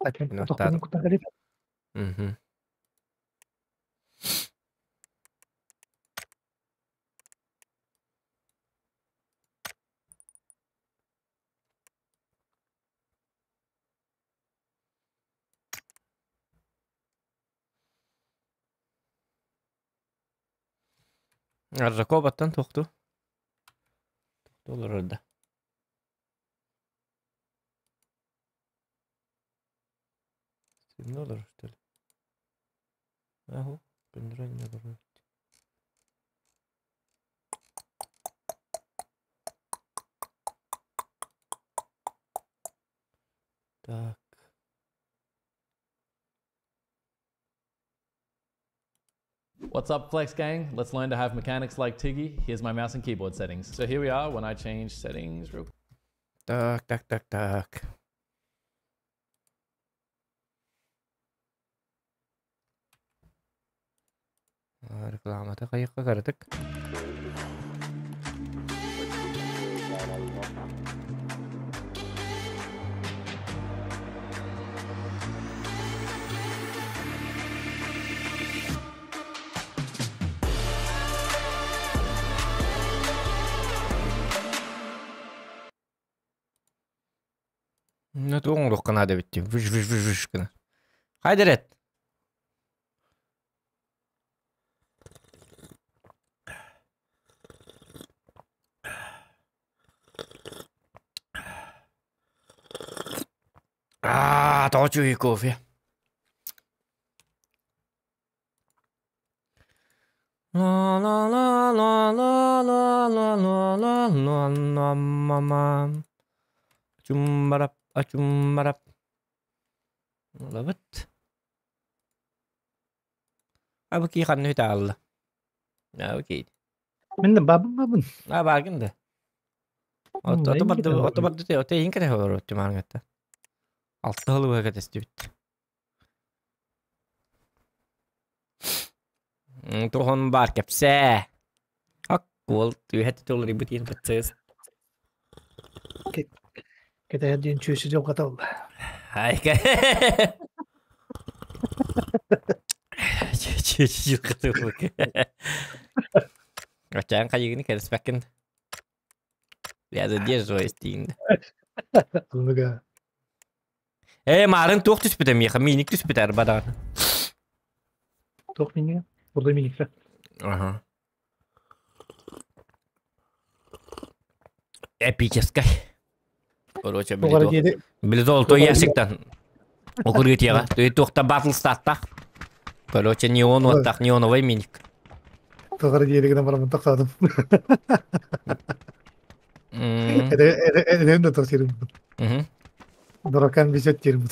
Тохтонун кутан кэлип. Аржаков аттан туохту? Туохту олорор да? Синне олорор что ли? Аху, күндүрэн олорор. Так. What's up, Flex Gang? Let's learn to have mechanics like Tiggy. Here's my mouse and keyboard settings. So here we are when I change settings real Так, так, так, так. Рекламата хайыққа каратык. Ну, туоҥ наада битти. Виш виш виш виш гына. Хайдерет. Аа, тоочуй кофе. La la la la la la la la la la la ma Чуммарап, ачуммарап. Лабыт. Абы ки ханны таалла. Абы ки. Мен бабын бабын. А багын да. Ото барды, ото барды те, ото инке те хорот тумаргатта. Алты хылы кетестүбүт. Тухон бар кепсе. Ак ол түйәт толыр бутин процесс. Кетәдин чөсү жок катал. Айка. Чөсү жок катал. Ачан кайыгын келспекин. Я задерживаюсь дейін. Аллага. Э, марын туох түспүтэ миэхэ, миник түспүтэ арбадаҕа. Туох минигэ? Бурда миниксэ. Ага. Эпическай. Короче, били золотой ящиктан. Окургытьяга. Ты туохта батл статтах. Короче, неон вот так, неоновый миник. Тоҕо диэри барамын тохтоодум. Эден да тохтирим. Дуракан бисет тирим.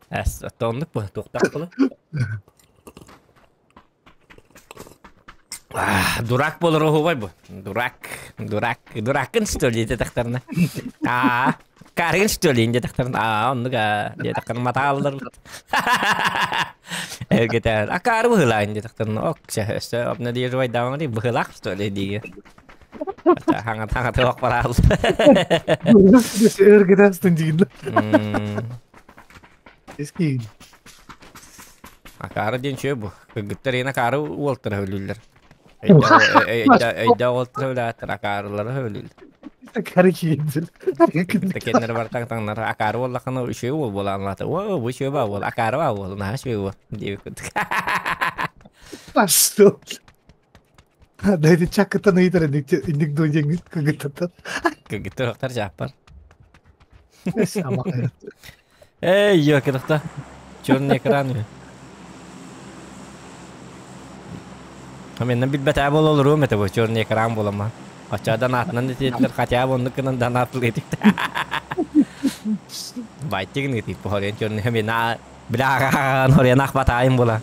Әс, тоннук бу, туохтах була. Дурак болор оһубай бу. Дурак, дурак, дуракын что ли диэтехтеринэ. Аа, карыгын что ли диэтехтеринэ. Аа, оннук аа диэтехтеринэ матааллар. Эргетер, акары быһылаан диэтехтеринэ. Ок, өссө обнадеживай даҕаны быһылаах что ли диги. Хаҥа хаҥа тыах бараал. Эргетастын дигин. Эски. Акары диэн чүө бу. Кыргыттар ена акары уолтара өлүллэр. Эйдэ уолтара өлөттөр акарылары өлүллэр. Акары киинзил. Кеннер бар таң-таңнар акары боллахана үшөө бол боланлаты. О, бу үшөө ба бол, акары ба бол, наха үшөө бол. Деп күттүк. Пастол. Дайды чакытан ыйтар индик дойдең кыгыттат. Кыгыттар октар жаппар. Эй, ёкырыкта. Черный экран. Мен билбет бол олорум это бу черный экран болама. Ачадан атынан детелер хотя бы оннукунан донат летик. Байтигин тип хорен черный мен бля хорен ахватайым була.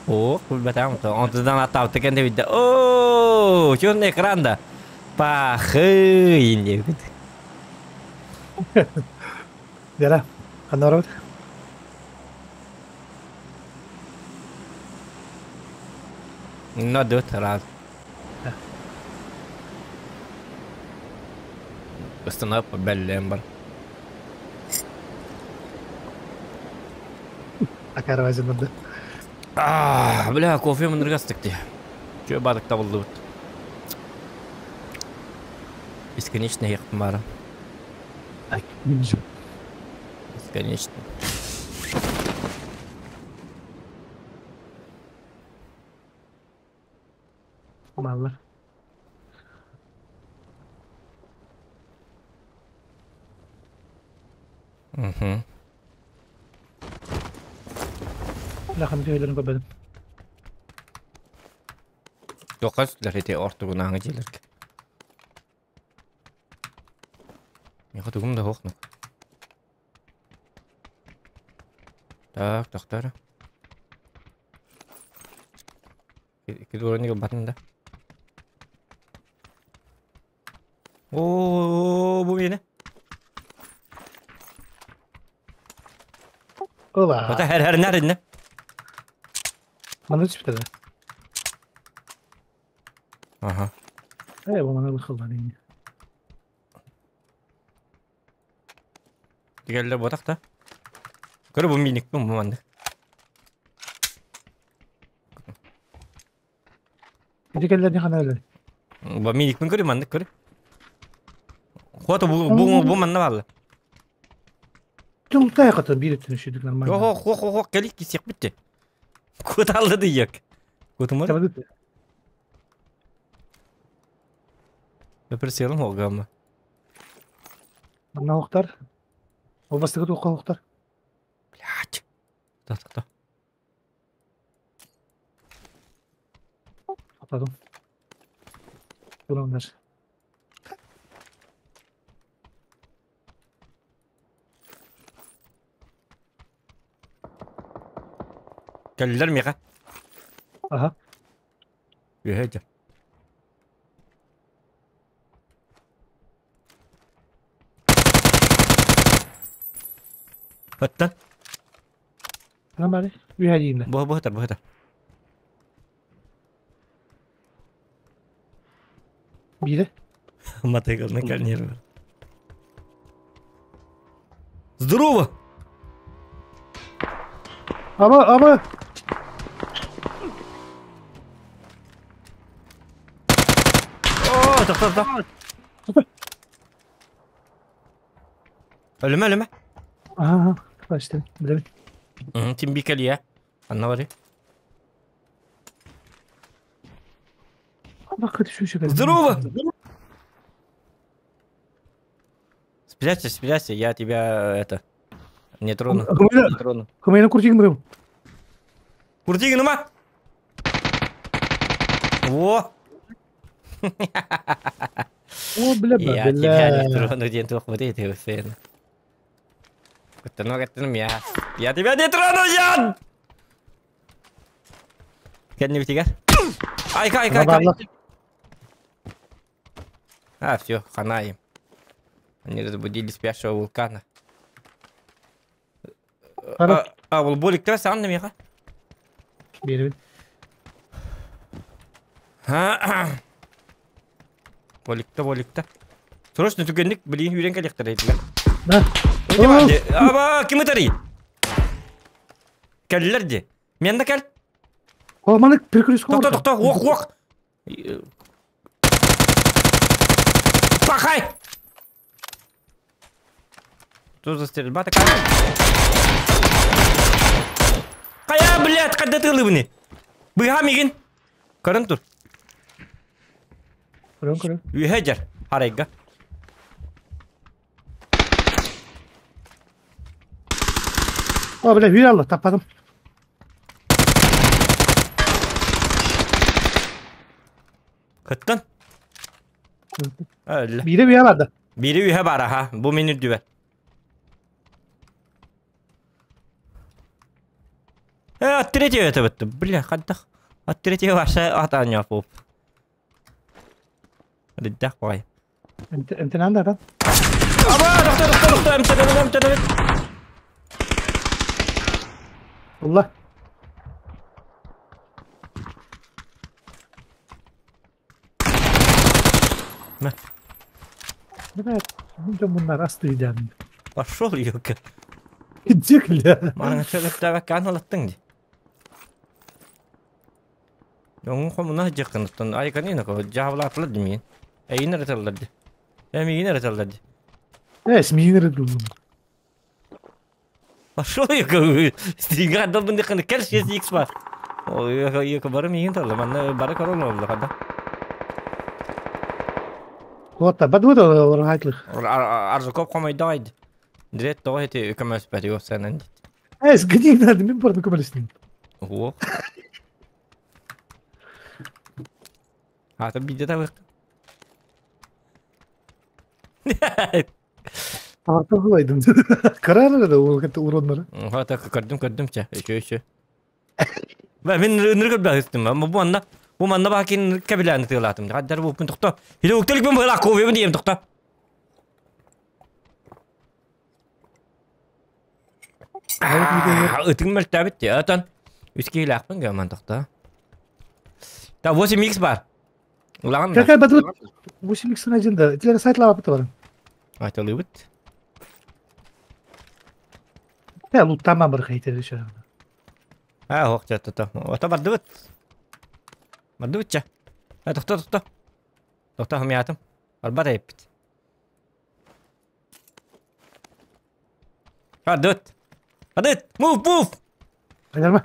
О, билбет онтудан аттап текен деп О, черный экран да. Пахы деп. Дера, анорот. No, dut раз. Установка беллем бар. Акарвазинады. А, бля, кофе мындыргастык дии. Чө бадык табыллыбыт. Бесконечно ехпин бара. Бесконечно. Маллар. Угу. Улахан дьиэлэрин көрбөтүм. Туохха сүтүлэр ити ортугунааҥы дьиэлэргэ. Миэхэ тугум да суох. Так, тохтор. Икки дуораны ылбатын да. Оо, бу миэнэ. Ола. Ота хэр хэр нэринне. Маны түспүтэ. Аха. Э, бу маны быхыллар ини. Тигеллер ботах да. Көрө бу миник бу маннык. Ити кэллэр хана өлөр. Бу миникпин көрү маннык көрү. Хуата бу бу бу манна баалла. Тумтай катын биир өттүн үшүдүк нормально. Хо хо хо хо кэлик кисек битте. Куталды дияк. Кутумар. Табадыт. Өпер селым холгамма. Манна охтар. Ол бастыгы туохха охтар. Блядь. Та та та. Атадым. Буламдар. Кэллэр миэхэ. Аха. Үөһэ дьэ. Оттон Ана бары. Үһэ диинэ. бу бу бу Биирэ. Мотоциклны кальнир. Здорово! Аба, аба. О, тоқтар, тоқтар. Өлүмэ, өлүмэ. Аха, баштым. Билэбин. Тим бикелия. Анна бар. Бакка түшүшү. Здорово! Спрячься, спрячься, я тебя это не трону. Не трону. Кымайна куртигин бырым. Куртигин ума! Во! О, бля, Я тебя не бля. трону, день туох вот эти сын. Кыттыну, я. Я тебя не трону, Ян! Кәдні бітігер? Айка, айка, айка. А, все, хана им. Они разбудили спящего вулкана. Хара. А, ол болик та сам меха. Биэрбин. Боликта, боликта. Срочно түгенник, блин, үйрен коллектор этилер. Да. Аба, ким ытарый? Кэллер ди. Мен да кэл. О, маны перекрестка. Тохто, тохто, ох, ох. Пахай! Что за стрельба такая? Кая, блядь, когда ты лыбни? Быга мигин. Көрөн тур. Көрөн, көрөн. Үйе жер. Харайга. О, бля, үйр алла, таппадым. Кыттын. Öyle. Биирэ үйэ барды. Biri ühe бар ha. Bu menü düve. От третьего это вот. Бля, хантах. От третьего ваша от аня поп. Риддах бай. Энтенан да, Аба, доктор, доктор, доктор, эмтенен, эмтенен. Алла. На. Evet. Bunlar astı idem. Пошел, ёлка. Дьикле. Маны сөбөттөөбөккө алаттың ди. Оҥун хомуна дьыккыныттан айканина ко жаавлаатылар ди миин. Эйин эрэтэллэр ди. Эмиин эрэтэллэр ди. Э, смиин эрэтэллэр. Пошел я стрига дал бын дыкканы кел 6 x бар. Ой, я бары миин талла. Манна бары корол олду хада. Куотта, бадута орхайтлых. Арзукоп комайдайды. Direkt тоҕо эти көмөспөт юсанан дит. Э, сгодин надо, мен барны көмөлөснүм. Ого. Ата бидде табык. Артық қылайдым. Карар да ол кетті уроннары. Хата көрдүм көрдүм ча. Үшө үшө. Ба мен ныргы бәстим. Бу манна бу манна бакин кабиланы тыылатым. Хаддар бу тохто. Хиле уктелик мен бала кове дием тохто. Ытың мөлтәбит атан. Үске лақпын гаман тохто. Та 8 x бар. Улаган. Какая баду 8 x на да. Теле сайт лава бар. Айтылыбыт. Та лут тамам бар хейтер еще. А, ох, та та. Ата бардыбыт. Бардыбыт ча. А, тохто, тохто. Тохто хымятым. Арба тайыппит. Бардыбыт. Бардыбыт. Move, move. Айдарма.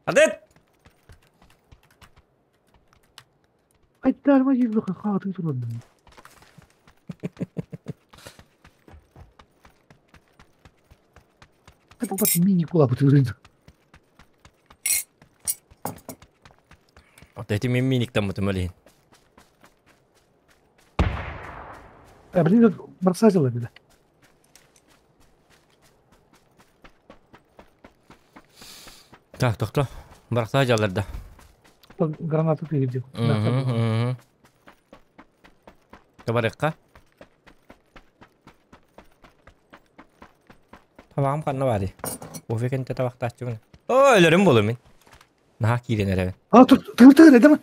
Бардыбыт. Айдарма жибі қағаты тұрдым. Это вот мини-кула бутылы. Вот эти мен миниктан бутым өлейін. А, блин, бросазила беда. Так, тохто. Барақта жаларда. Гранату перебил. Табарыққа. Табағым қанна бары. Офе кенте табақтачымын. О, өлөрүм болу мен. Наха киирен эребин. А, тут тыл тыл эдем.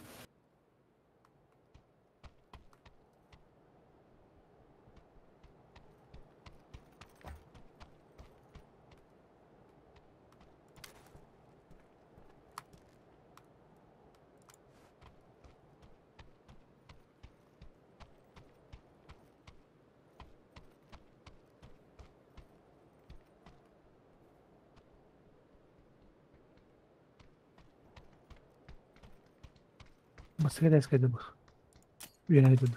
Масыга эскайда бах. Үйен айтады.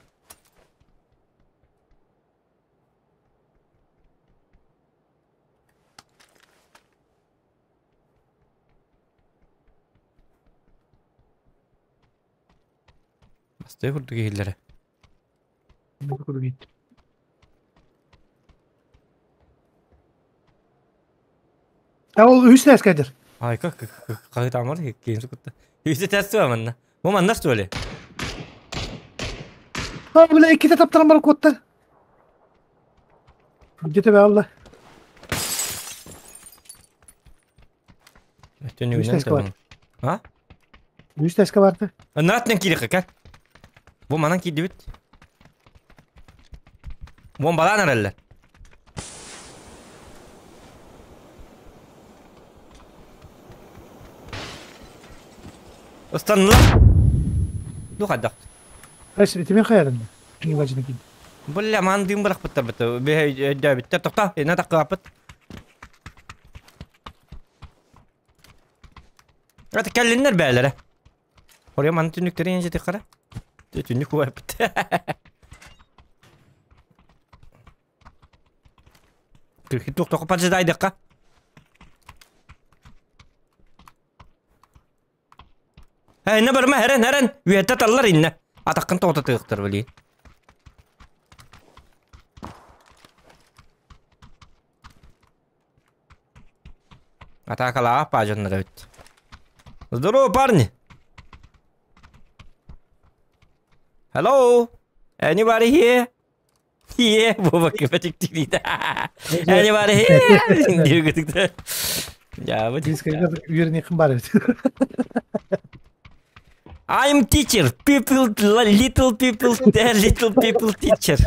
Бастай курдук киһилere. Куду гит. А ол үстә эскайдер. Ай, как кагытамар кейин сукутта. Үсте тәс манна. Бу манна что ли? А, бля, икките таптаран бар куотта. Где тебе алла? Үстә эскабар. А? Үстә эскабарды. Натнен кири как? Бу манан киди бит. Бомбалан араллар. Ыстанныла. Ду хадак. Айсы, этемен хаядым. Не важно кин. Бля, ман дым барак баттар бит. Бе дәбиттер токта. Эна такка бит. Ата келлиннер бәләре. Ория ман түнүктери енже текара. Түнүк куа бит. Тук тоқ паджидайдыкка. Инне барма херен херен. Үетте таллар инне. Атаккын тоғыта тыгыктыр билейин. Атакала пажыннар өт. Здорово, парни. Hello? Anybody here? Yeah, Вова кепетик тигит. Anybody here? Дип Я вот Дискайга үйеріне кым бар бит. I'm teacher. People, little people, little people teacher.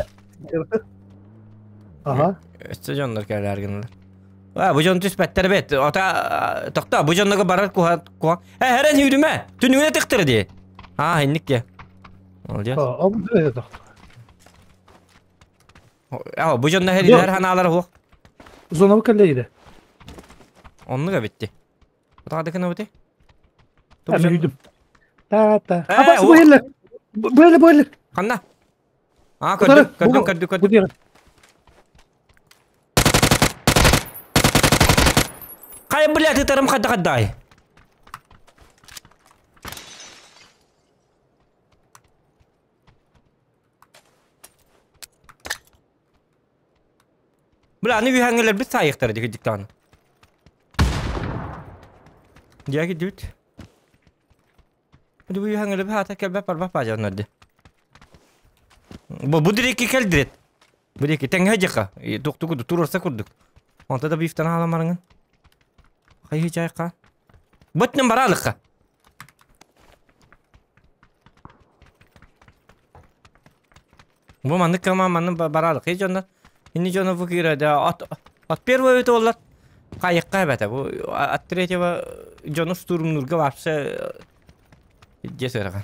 Ага. Өссө дьоннор кэлэр гыннар. А, бу дьон түспэттэр бэт. Ота тохто, бу дьоннорго барар куха куха. Э, хэрэн үүрүмэ. Түнүгүнэ тыктыр ди. А, инник ке. Молодец. О, бу это. А, бу дьонно хэрилер ханаалар хуох. Зона кэллейде. Оннуга битти. Ота дыкына бути. Мен үйдүм. Та-та. Апасы бу эле. Бу эле, бу эле. Ханна? А, көрдүм, көрдүм, көрдүм, көрдүм. Кай, блядь, ытарым хадда хаддай. Бля, аны үйәңелер бит сайықтар деги диктан. Дияги дүт. Бу үйәңелер бит хата келбеп бар бап бажаннар ди. Бу бу диреки келдирет. Бу диреки теңге жака. Токту куду турурса курдук. Онта да бифтан аламарыңын. Кайы жайка. Бутнын баралыкка. Бу маннык кама манны баралык. Хей жоннор. Инни жоно бу кире да от от первого это олар. Кайыкка бәтә бу от третьего жону штурмнурга вообще десерга.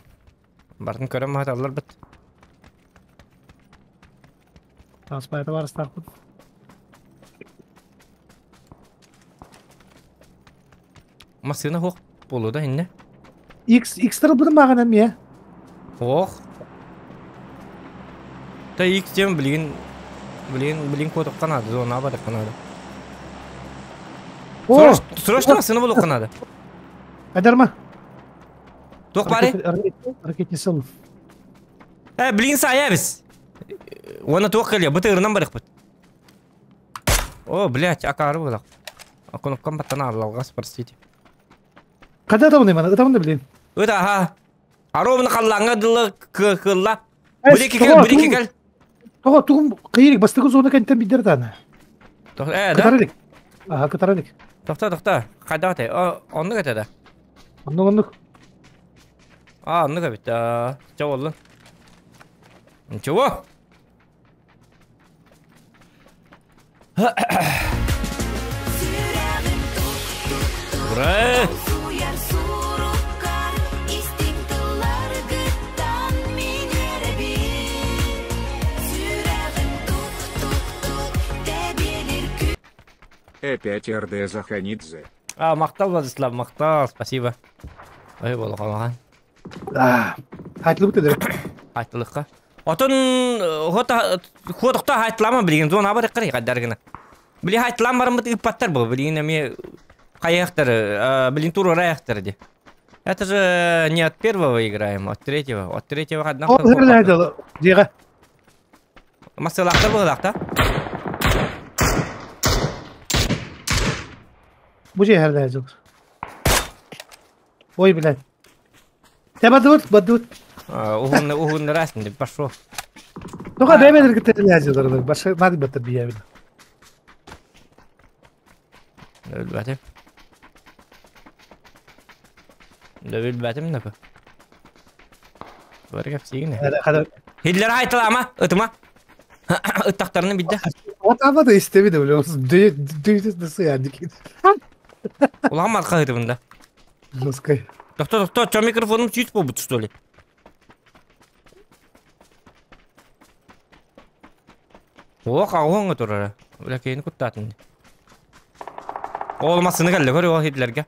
Бартын көрөм хаталар бит. Таспайда бар стақпын. Масына хок болу да инне. X X тарапы маған әме. Ох. Та X дем билген билген билген код канады, зона бар канады. О, Срочно масына болу канады. Айдарма. Тох бары? Ракетница. Э, билген сая биз. Оны туох келе, бытырынан барык бит. О, блядь, акары булак. Кнопкам баттан алгас, простите. Када табын мен, табын билин. Ыта, ха. Аровны қаллаңа дылы кылла. Бір кел, бір кел. Того тугум кыйрик бастыгы зона кенттен бидер дана. Э, да? Кытарылык. Ага, кытарылык. Тохта, тохта. Кайда атай? О, онны кете да. Онны онны. А, онны кебит. Чо болду? Ничего. Ура! Опять РД Заханидзе. А, мактал, Владислав, мактал, спасибо. Ой, болған. А, айтылып өтеді. Айтылыққа. Отын хотықта айтылама білген зона бар қырай қаддаргына. Біле айтылам барым бит ыппаттар бұл, білген әме қаяқтар, білген тур раяқтар де. Это же не от первого играем, от третьего. От третьего одна. О, Дига. Масылақтар бұғылақта. Бу же herде жок. Ой, блядь. Те бадут, бадут. Ухун, ухун раз не пошел. Тоға бәйбәдер кітер язылар. Баша нады баттыр бия бил. Өлбәтим. Өлбәтим напы. Бар кепсигине. Хитлер айтылама, ытыма. Ыттактарны бидде. Отама да истемedi biliyor musun? Düğü nasıl yani? Улам марка ытыбында. Жесткой. Тохто, тохто, чо микрофоным чуть побут, что ли? О, қауыңы тұрары. Бля, кейін күттатын. Ол масыны кәлі көр, ол Хитлерге.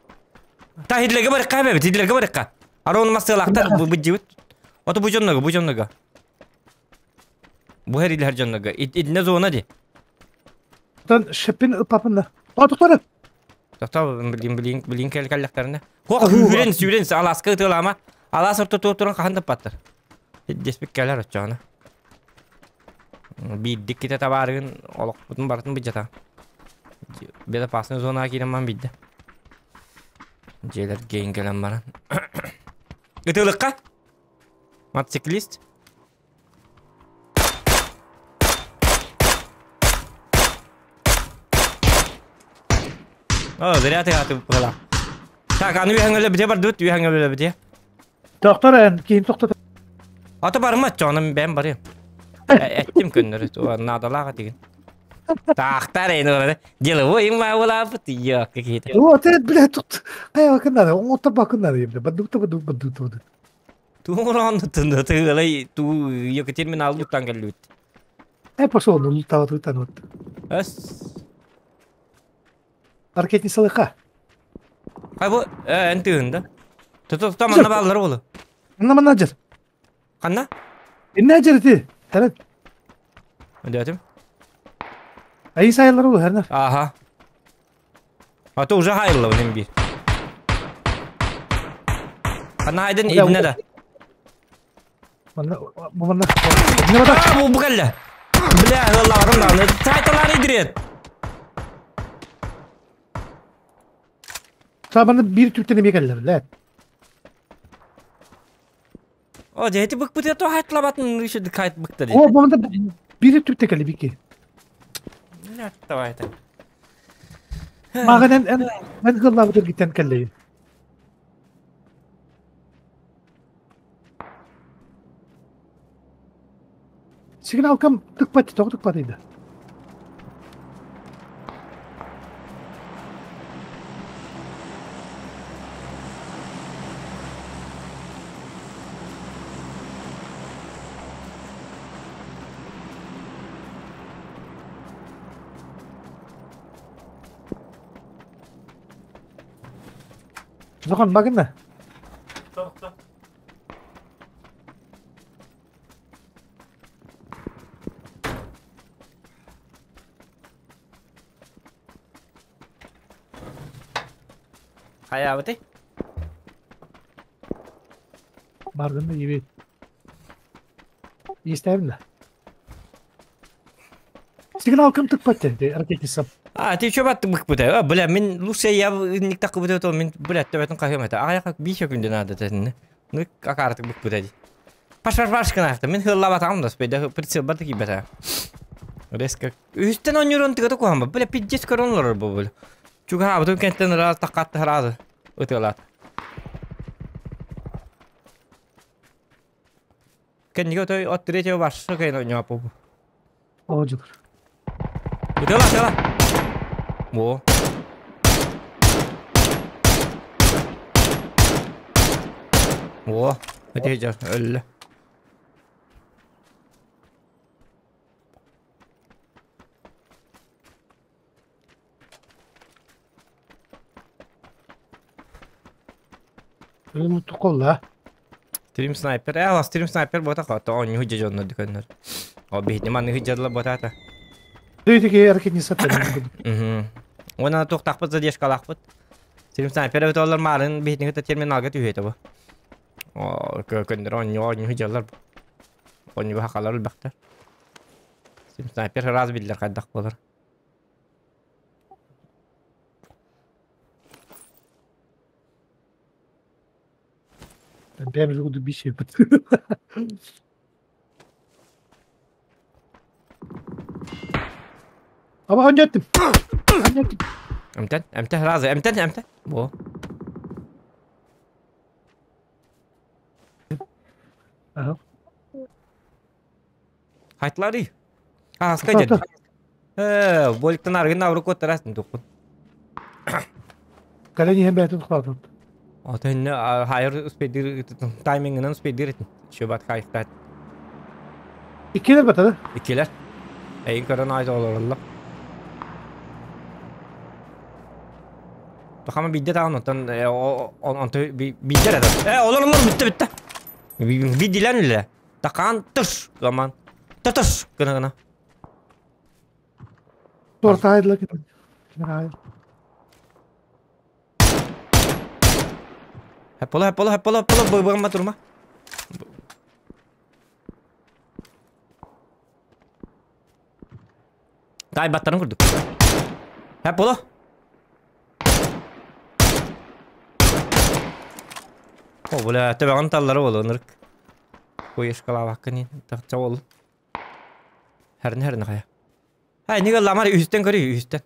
Та Хитлерге барыққа бәбіт, Хитлерге барыққа. Ара оны масы лақтар, бұ жібіт. Оты бұ жонныға, бұ жонныға. Бұ хер илер жонныға. Идіне зона де. Тон шеппин папында. О, тоқтары. Тоқта, білін, білін, білін кәл кәлләқтарында. Хоқ, хүрен, сүрен, аласқы тылама. Алас орта тұрын қандып баттыр. Деспек кәлер отчағына. Биддик ките табарыгын олох бутун бартын быжата. Безопасный зона кирен бидде. Желер кейин келен баран. Ытылыкка? Мотоциклист? О, зря ты атып была. Так, аны үйәңгеле бите бар, дүт, үйәңгеле бите. Доктор эн киин тохтото. Ата барма чоном бэм барыам. Эттим көннөрү наадалаах этигин. Таахтар эйин олары. Деловой маалаабыт йок киһитэ. О, ты, блядь, тут хайа кыннары, оҥоттор бакыннары ебде. Бадукта бадук бадукта бадук. Туурон тында тыылай туу йок терминал луттан келлүт. Э, пошел, ну лутава туттан вот. Эс. Аркетни салыха. Хай бу эн тыында. Тута тута манна бааллар болу. Манна манна жер. Ханна? Инне жер ти. Тарат. Өдөтүм. Айы сайылар болу, хернер. Аха. А то уже хайылла бу бир. Ханна хайдын ибне да. Манна бу манна. Инне бата. А бу бу келле. Бля, ыллаатым даҕаны. Сайталары идирет. Сабаны бир түптен эме келлер, блядь. О, дьэ, ити быкпыт то хайтлабатын еще кайт быкта О, дии. бу манна бир түптен келли бики. Давай это. Маған эн эн эн гыллабытыр гиттен келлейин. Сигналкам тыкпат, тоғы тыкпат еді. Zoхан багына. Хайабыты? Бардым да ебет. Естәбін да. Сигнал кім тыкпат деді, ракетница. А, ты чё бат быкпыт? А, бля, мин лучше я не так быт то мин, бля, төбөтүн кахым это. Ага, как бишө күндө надо тетин. Ну, как артык быкпыт эди. Паш паш паш кына Мин хыллабат да спейде прицел баты кибета. Резко. Үстен он тыгы кухам. Бля, пиздец коронлар бу бля. Чуга бутун кенттен раз таккат разы. Өтөлат. Кенниге той от третьего башшы кайын ойнап бу. О, жылыр. Өтөлат, өтөлат. Во. Во. Өтө өллө. Өлім тұқолла. Стрим снайпер. Э, стрим снайпер бота хата. Он не худжа жонно дүкөннөр. О, бихни маны худжадла бота. Дөйтеке ракетница. Мгм. Она тоқтақпыт задержкалақпыт. Стрим снайпер өтө олар марын бихни хыта терминалга түйөтө бу. О, көндөр он не худжалар. Он не хакалар бактар. Стрим снайпер раз биллер кайдак болар. Бәміз құды биші бит. Аба анжаттым. Анжаттым. Эмтен, эмтен разы, эмтен, эмтен. Бу. Ага. Хайтлары. А, скажи. Э, боликтан аргын авру коттарасын тукун. Калени hem бәтін құлады. Ата инне хайыр успедир таймингынан успедир этин. Шөбат хайфтат. Иккилер батады. Иккилер. Эйин көрөн айда олоролла. Бахама бидде тагын онтон онто бидде эдер. Э, олор олор битте битте. Бидилен эле. Такан тыш гаман. Тытыш гына гына. Торта айдыла кетен. Хәп бола, хәп бола, хәп бола, быгыма турма. Тай баттарын күрдүк. Хәп бола. О, бля, төбәгән таллары болу, нырк. Коешкала баккын, тақча бол. Хәрне хәрне кая. Хай, ниге ламар үстен көрү, үстен.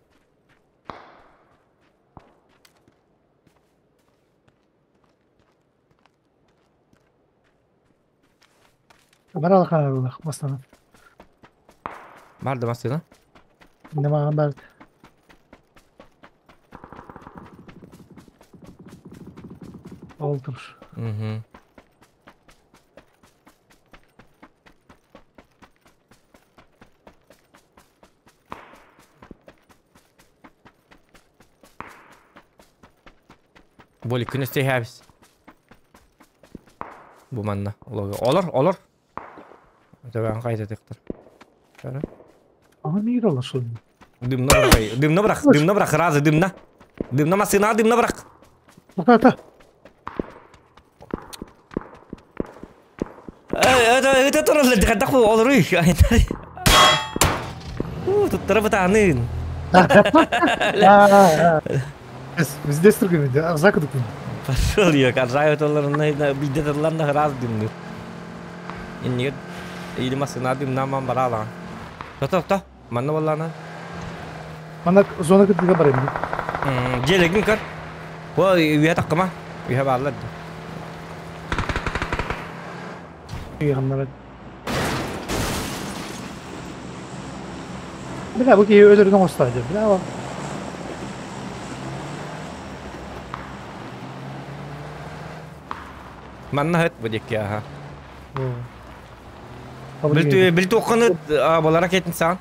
Бар мастанан. Бар да массыына. Инде бар. Ол тур. Угу. Боли күнүс тэһэбис. Бу манна. Олор, олор. Төбән кайда тыктыр. Көрө. Ага не олар шул. Дымна бырак, дымна бырак, дымна бырак, разы дымна. Дымна машина, дымна бырак. Та та. Это это туралы дикадак бу олор уй. Туттара бытанын. Здесь другими, закудук. Пошел я, каржаю толарына бидде торларына раз дымны. Инне или машина дымна ман барала. Тота тота, манна боллана. Мана зона кытыга бар инде. Желегин көр. Бу үйе таккыма. Үйе барлар. Үйе Бля, бу киһи өлөрүн оҥостоодьу. Бля, ол. Манна хыт бу дикки аха. Билту билту окыны болара кетин саан.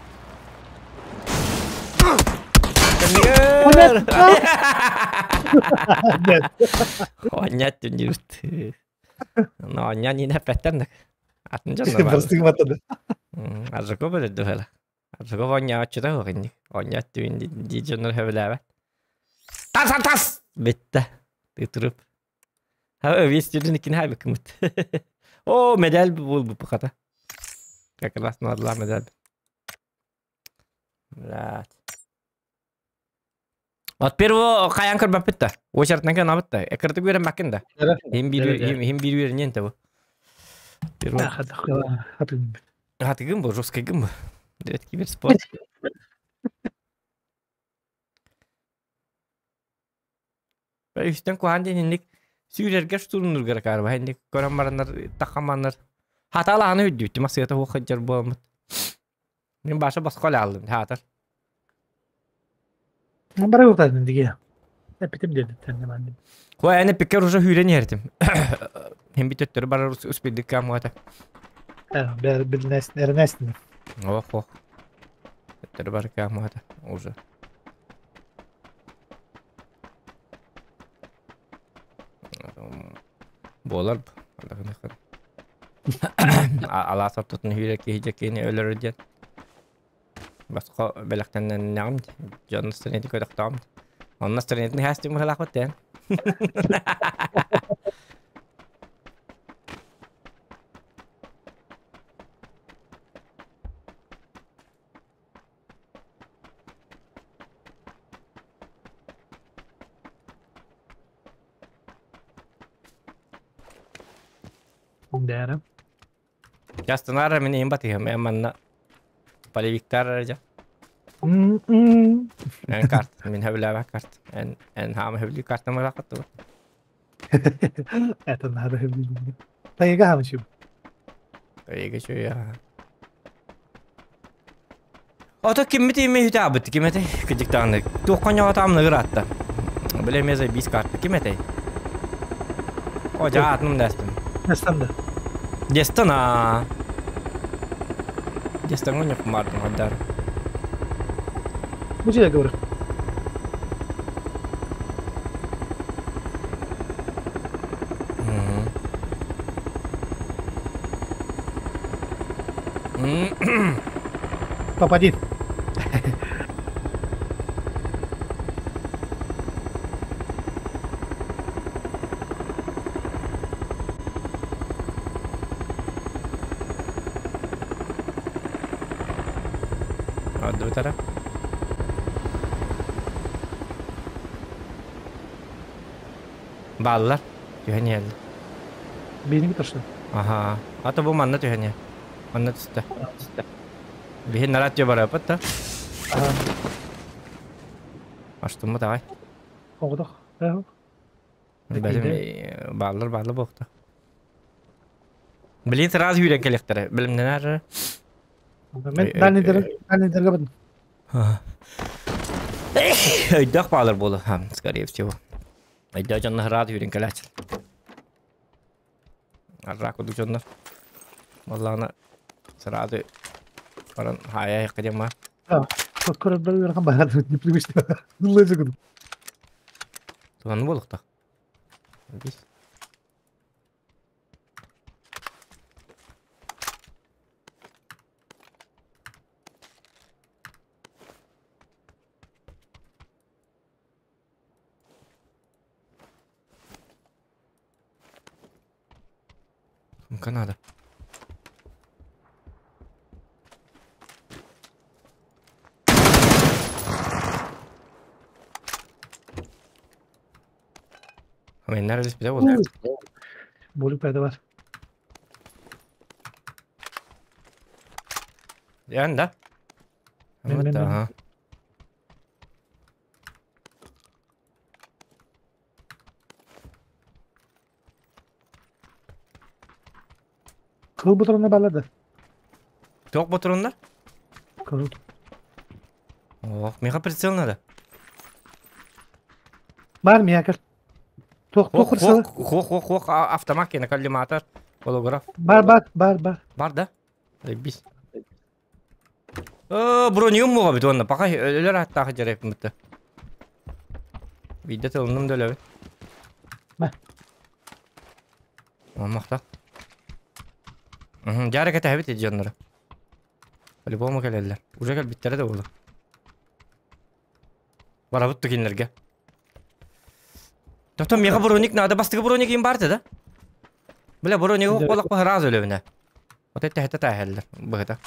Онят түнүрт. Но оня не напеттен. Атын жан бар. Просто Аржако бөлө дөхеле. Аржако оня ачыта хогинни. Оня түн ди жонор хөбөләбә. Тас тас. Битте. Тутуруп. Ха весь түн икин хабы кымыт. О, медаль бул бу хата. Как раз надла медаль. Блядь. От первого каян кырбап битте. Очартнан кан абытта. Экырты көрем бакын да. Хем бир хем бир бир ненте бу. Первого. Хатыгым бу, жесткий гым бу. Это киберспорт. Үстен кухан денинник сүүрерге штурмнургар карба. Хенник көрөн бараннар такаманнар. Хатала аны үдүттү масыята хохаджар болмут. Мен баша баскал алдым хатар. Бара утадын диге. Эпитим деди тенне мен. Куа эне пикер уже хүрен ердим. Хем бит өттөр барар успедик камуата. Бер билнес эрнесин. Ох ох. Өттөр бар камуата уже. Болар. Ала сортутун хүрэ киһи кини өлөр диэн. Басқа белэктеннен нягым жон страниты көдөктөм. Онна странитын хастым халак баттен. Дәрі. Жастынара мен ең батыгым, мен манна полевиктар жа. Эн карт, мен хөбләбә карт. Эн эн хам хөблү картам ракат. Это надо хөблү. Тайга хамчы. Тайга чуя. Ото киммити ме хүтә абыт кимете кыжыктааны. Туққан яғатамны гыратта. Биле мезе бис карта кимете. О жаатным дәстім. Дәстем да. Дестен а. Дестен гонyo кумардым хаддар. Бу жерге говорю. Попади. Адды бутара. Баллар. Түһән елді. Бейни биташты. Аха. Ата бу манна түһән. Манна түсті. Биһин нарат жо бара патта. Аштымы давай. Оғдақ. Бәлем баллар баллар боқта. Блин, сразу үүрэн кэлиэхтэрэ. Билимнэнэр. Мен дальнейдерге бардым. Өйдөөх баалар буолу, скорее всего. Өйдөөх дьонно сразу үүрэн кэлээччил. Арра курдук дьоннор. Валлаана сразу баран хаайа диэн ма. Көрөр ыарахан баар непривычно. Дуллайжы курдук. Туганы буолуохтаах. Бис. Канада. Меннер элеспите буолла. Болук пәді бар. Ян да? Мен. Ага. Кыл бұтырына балады. Тоқ ботурундар? Кыл. Ох, меха прицел надо. Бар миякер. Тоқ тоқ Хох, хох, хох, хох, автомат кene коллиматор, голограф. Бар бар бар бар. Бар да? Бис. Броньум муға бит онна. Пока өлөр аттағы жереп мүтті. Виде тылыным дөлөбүт. Мә. Мақта. Жары кете хабит жоннора. По-любому келелер. Уже кел биттере де болду. Барабыт түкенлерге. Тоқтон меха броник надо, бастығы броник им барды да? Бля, броник оқ болақ па разы өлөбүнэ. Вот это это тахеллер. Быгыта.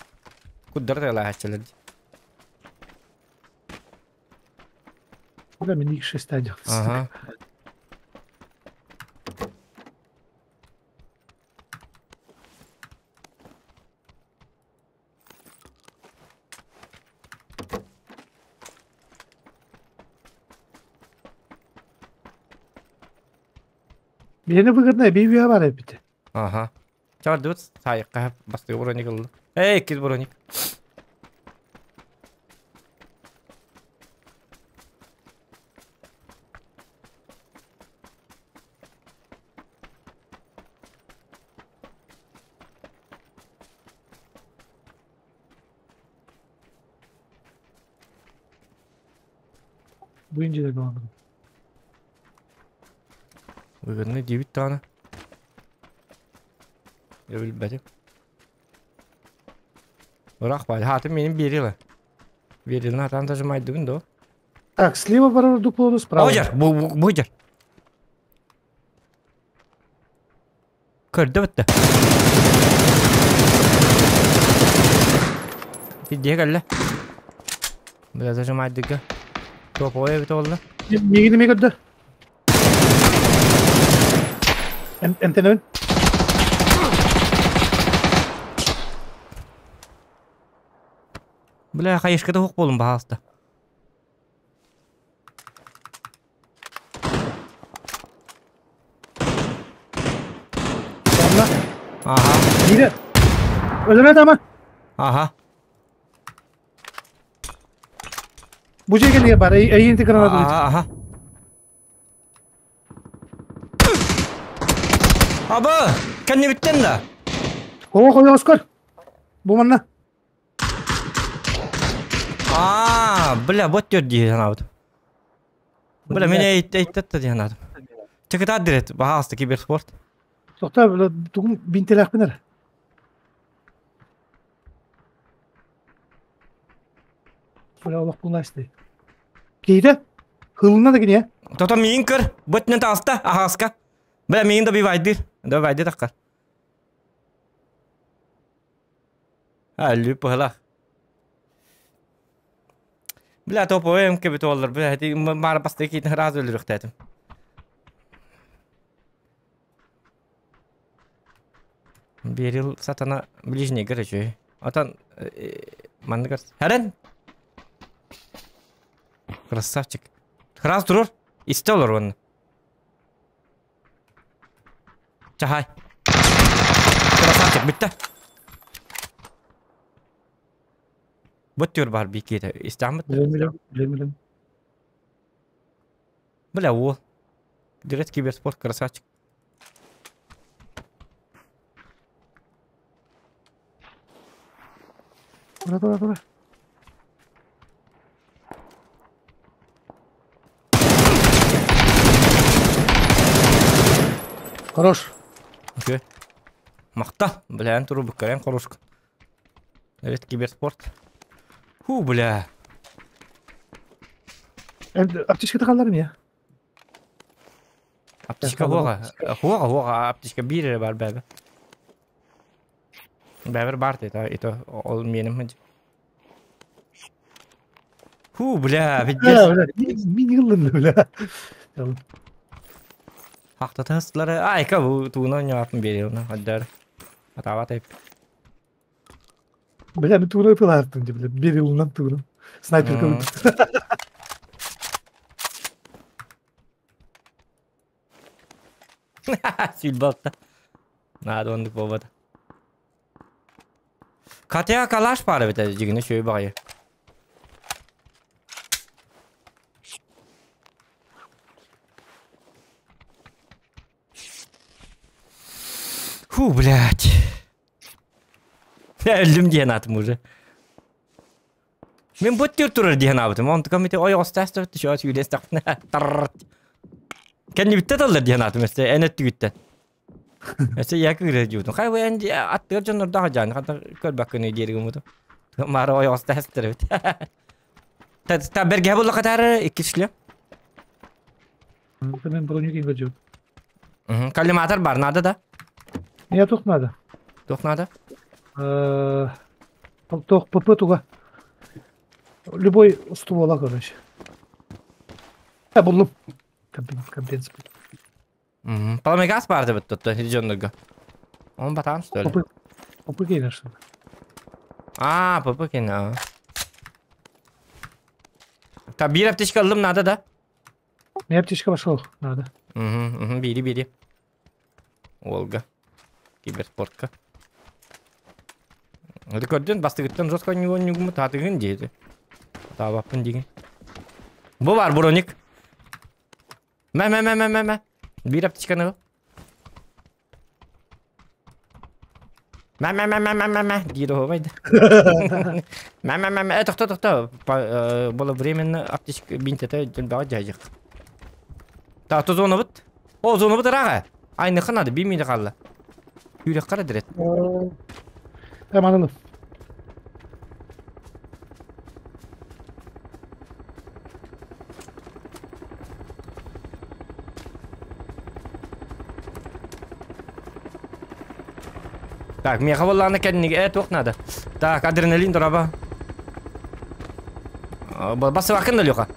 Куддар да лахачылар. Бля, мен X6 идет. Ага. Birine выгодная бейбия бар эпите. Ага. Чардыбыт сайыкка бастығы броник ылды. Эй, киз броник. Bu ince de kalmadım. Выгодный 9 тана. Я билбетим. Ырах бай, хатым менин бериле. Берилин атан тажымайдыгын до. Так, слева бар дупло, справа. Ожар, бу бу жер. Көрдө бітті. Бидде келле. Бля зажимайдыгы. Топовая бит олды. Мегini mi gördü? Энтенен. Бля, хайышкада хук болун бахаста. Ладно. Ага. Бире. Өлөрөт ама. Ага. Бу жерге неге бар? Эйинти граната. Ага, ага. Аба, кәнне биттен да. О, кой Оскар. Бу манна. А, бля, вот төр дии санаабыт. Бля, мен эйттетте дии санаатым. Чекет дирет, бахаста киберспорт. Токта, бля, тугум бинтелек бинер. Бля, Аллах булнайсты. Кейде? Хылына да кине. Тото миин көр, бөтнен тааста, ахаска. Бля, миин да бивайдыр. Да бивайды таккар. А, лүп быһылах. Бля, топовой МК бит олар. Бля, эти мара басты кейтин разы өлүрүктәтим. Берил сатана ближний короче. Атан манныгар. Хәрен. Красавчик. Раз турur. Исте олар оны. Чахай. Красавчик, бүтте. Бу түр бар бикиде. Истамыт. Билем билем билем билем. Бля, ол. Директ киберспорт красавчик. Тура тура тура. Хорош. Окей. Мақта. Бля, эн туру буккарен хорошка. Директ киберспорт. Ху, бля. Аптечка қалларым я. Аптечка хуға. Хуға, хуға, аптечка бир бар бәбі. Бәбір бар деді, это ол менің. Ху, бля, Бля, мин йыллын, бля. Хақта тастылары, айка бу туына ньяпын бере оны, аддар. Атава тайп. Бля, мен туына ыпылартым, бля, бер йылынан туына. Снайперка. Сүлбалта. Надо онды болбады. Катя калаш бары бит жигини шөй багы. Фу, блядь. Я өлдүм диэн атым уже. Мен боттер турар диэн абытым. Он комите ой остастыр түшө сүйдес тақпына. Таррт. Кенни битте таллар диэн атым эсте энет түгүттен. Эсте яки кире жуутун. Хай вен аттыр жонор дага жан. Хата көр бакыны диэригим муту. Мара ой остастыр бит. Та та берге була катары икки шле. Мен броню кийин жуут. Коллиматор бар надо да? Я тух надо. Тух надо? Тух ПП туга. Любой ствола, короче. Я булдум. Компенс. Пламегаз бар деп tuttu жоннорго. Он батам что ли? ПП. ПП кейин что А, ПП кейин. Та бир аптечка алым надо да? Мне аптечка пошел надо. Угу, бери, бери. Олга. Киберспортка. Это көрден бастыгыттан жестко него нюгму татыгын дейді. Табаппын деген. Бу бар броник. Мә, мә, мә, мә, мә, мә. Бир аптечканы ал. Мә, мә, мә, мә, мә, мә, мә. Дейді хобайды. Мә, мә, мә, мә. Тоқта, тоқта. Было временно аптечка бинтете жөнбаға жайжық. Та, то зона бит. О, зона бит раға. Айны қанады, бимейді қалла. Хүрек қара дірет. Tamam Так, мне хавалланы кәдініге тоқ надо. Так, адреналин дораба. Басы вақын да лёха.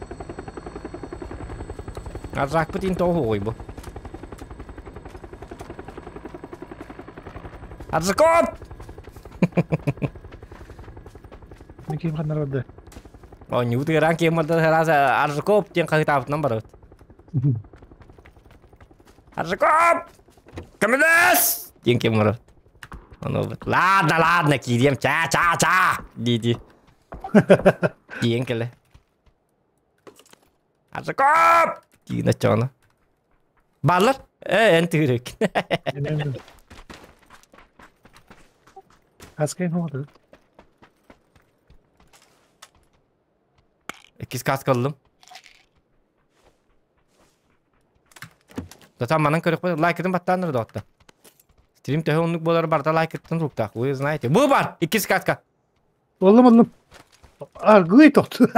Аржақ бітін тоғы ғой бұл. Аржакоп! Мен кейім қандар барды. О, не утыран кейім барды, Аржакоп тен қағытабытынан бар. Аржакоп! Кімдес! Тен кейім бар. Ладно, ладно, кидем, ча, ча, ча! Диди. Диен келе. Аржакоп! Дигін ачағына. Барлар? Ән түгірек. Каскайын oldu. İkiz kask aldım. Zaten манан көрөк бой лайкытын баттаныр да отта. Стрим төһө оннук болар барда лайкытын руктак. Вы знаете. Бу бар! Иккис каска. Олым олым. Аргый тоқты.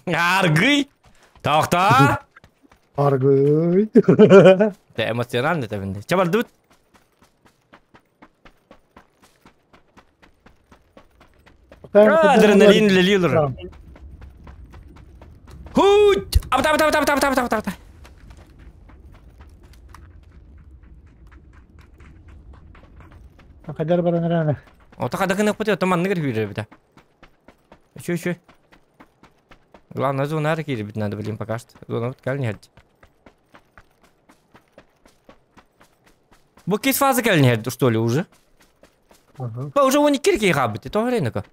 Аргый! Тоқта! Аргый. Те эмоционально тебинде. Чабар дут. Адреналин лелилер. Хуть! Абта абта абта абта абта абта абта. Кадар баран рана. Ота кадакын өкпөтө томан нигер хүрө бит. Еще еще. Главное зона арки бит надо, блин, пока что. Зона вот кални хать. Бу кис фаза кални что ли уже? Ба уже 12 киһи хаалбыт. Тоҕо эрэ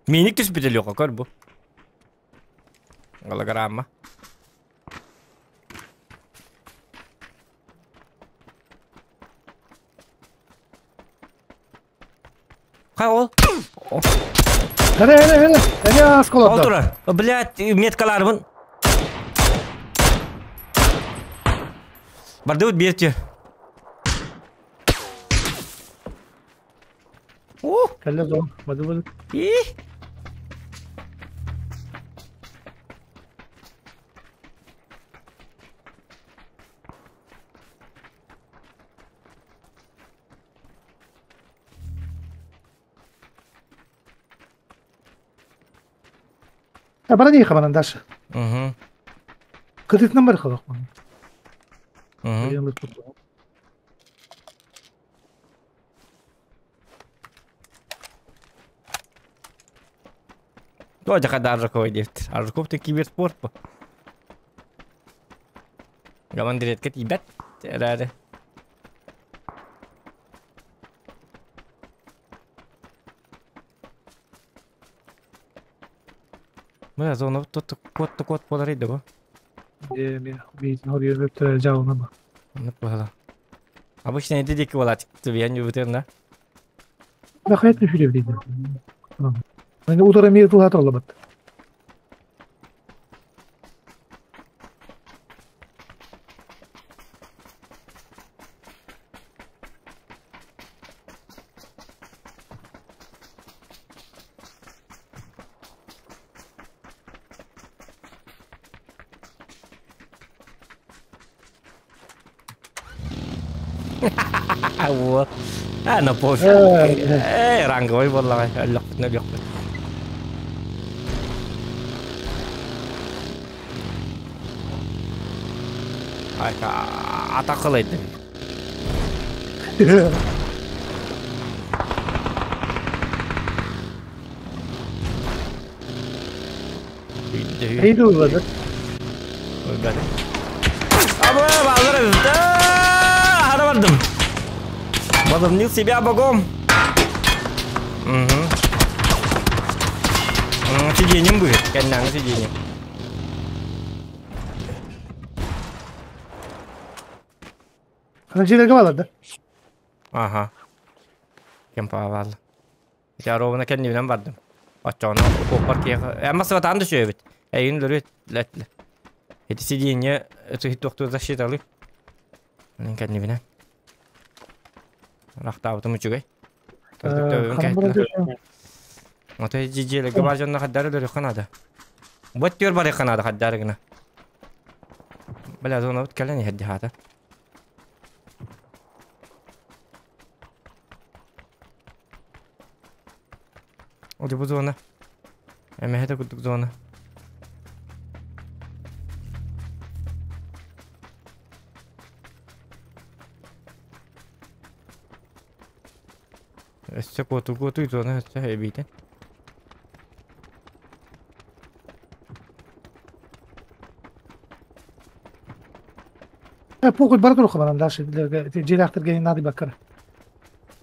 Миник түспүтэ Леха, көр бу. Голограмма. Хай ол. Hele hele hele. Hele az Ол kolada. турар. Блядь, меткаларбын. Бардыбыт биэртиэ. О, Кэллэ зон. Бады бады. и. Бара дии хабанан дальше. Угу. Кытытынан бар халах. Угу. Тоже когда Аржакова диэбит. Аржаков ты киберспорт по. Гаман диретке тиийбэт. Эрээри. Бля, зона тут кот кот болар edi bu. Onu koyalım. Обычно это дикий болат. Я не вытерна. Да хайт не хүлэв дейdi. Мен удара мир тулат олабат. Вот. А, на пофиг. Эй, ранговый боллаҕай. Өллөхпүтүнэ өлүөхпүт. Ай, атакылайды. Эйди улады. Өлбөдүм. Аба, балдыр. Хара бардым. Возомнил себя богом. Угу. Сиденьем будет. Кэннээҥи сиденьем. Хана жерге балады. Ага. Кем паавал. Я ровно кэннибинэн бардым. Оччоҕуна куоппар киэхэ. Эмма сыбатаан да үчүгэйбит. Эйин лөрүт лэтлэ. Эти сиденье туохтуур защиталы. Мин кэннибинэн. Рахтаабытым үчүгэй. Ото жижиэлерге бар дьонно хаддары өлөрүөххэ наада. Бот түөр барыахха наада хаддары гына. Бля, зонабыт кэлэн иһэрди хаата. Оди бу зона. Эмэһэ курдук зона. Өссө куоту куоту зона өссө эбиитин. Похуй бар туруха баран дальше. Жерахтер ген нады баккара.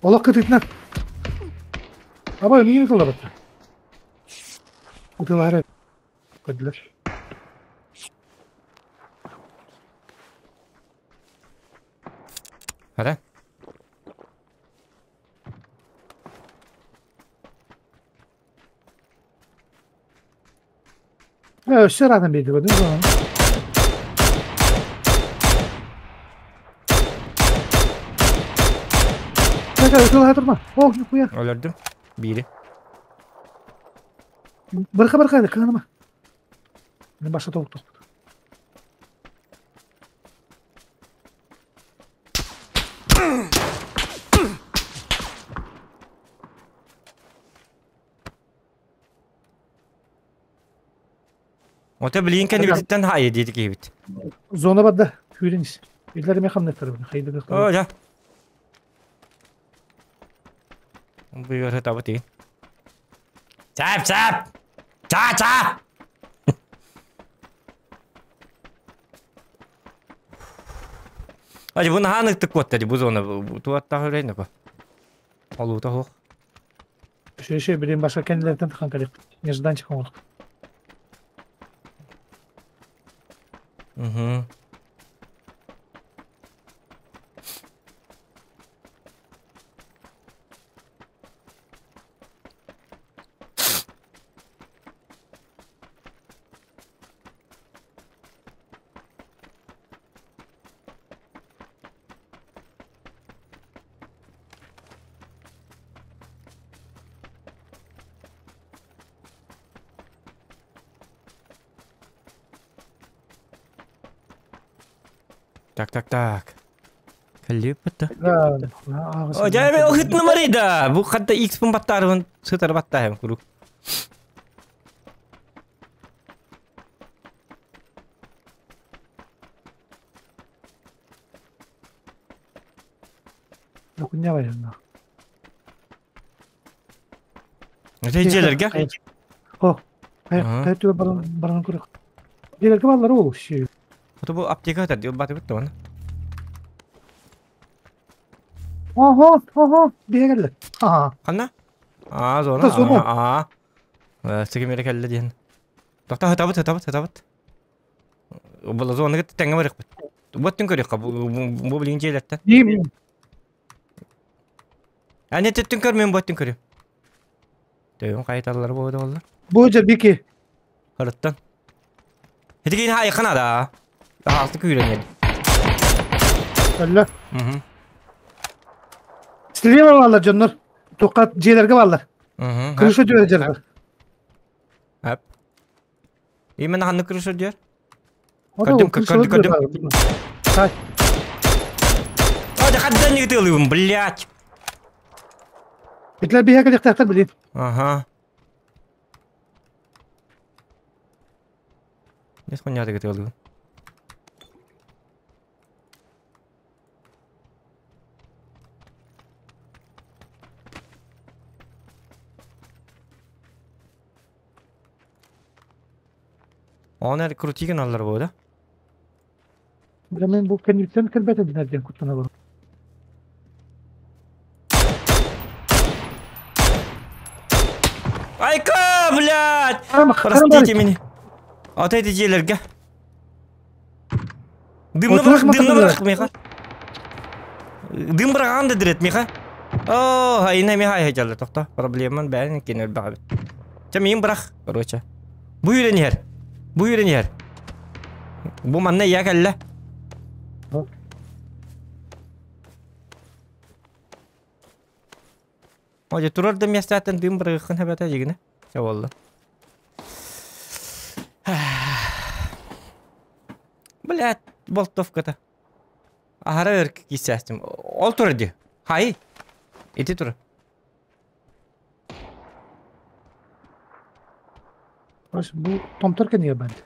Олох кытытынан. Аба миин тулабат. Утылары. Көдүлөр. Хара. Өссө радан берди көрдүңүз го. Така, утылаа турма. О, нихуя. Өлөрдүм. Бири. Бырка бырка кыыныма. Мен башка толукту. Ото билин кэннибититтэн хаайы диэти киһибит. Зона барда. Күүренис. Илер ме хамнаттар буну. Хайды О, жа. Быйыр табы тиин. Чап, чап! Ча-ча! Adi bunu hanıktık kottadi bu zona. Tuvatta höreyni ko. Олута хуох. Еще билин башка кендилерден тыхан керек. Нежданчик оңолук. Угу. Так, так, так. Калипта. О, дьэ, ыһытнымарый да. Бу хатта X-пын баттаарыбын сытар баттааһым куруук. Докуня байанна. Это дьиэлэргэ? О, хайа түбэ баран баран көрөх. Дьиэлэргэ баллар ол ши. Ото бу аптека этэр баты битте оны. Ого, ого, биһэ Ага. Ханна? Аа, зона. Аа. Сигимere кэллэ диэн. Тохто хатабыт, хатабыт, хатабыт. Була зона кытта тэҥҥэ барыахпыт. Буттун көрүөххэ бу билигин дьиэлэртэн. Ане төттүн көр, мен буттун көрүм. Төйүн кайталлар бу болла. Бу же бики. Харыттан. Хитигин хайкана да. Алты күйрен Өллө. Слева баллар дьоннор. Туққа дьиэлэргэ баллар. Крыша дьүөрэ дьиэлэр. Ап. Именно ханны крыша дьүөр? Көрдүм, көрдүм, көрдүм. Хай. О, да хаддан нигытылыбын, блядь. Битлер биһэ кэлиэхтээхтэр билин. Ага. Не хуйня ты Онер крутиген аллар бу да? Мен бу кенниттен кэлбэтэ динэрден куттанабын. Айка, блядь! Простите меня. Вот эти дьиэлэргэ. Дымны бырах, дымны бырах, Миха. Дым быраҕан да дирет, Миха. О, айна Миха айхайдалла тохто. Проблеман бәрін кен өлбәҕэ. Чэ миин бырах, короче. Бу үйрен иһэр. Бу үйрен иһэр. Бу манна я кэллэ. О, турар да местатын дым бырахын хабата дигине. Чэ болла. Блядь, болтовката. Ахара өр кисәстим. Ол тур ди. Хай. Ити тур. Бу томтор кэннигэ банд.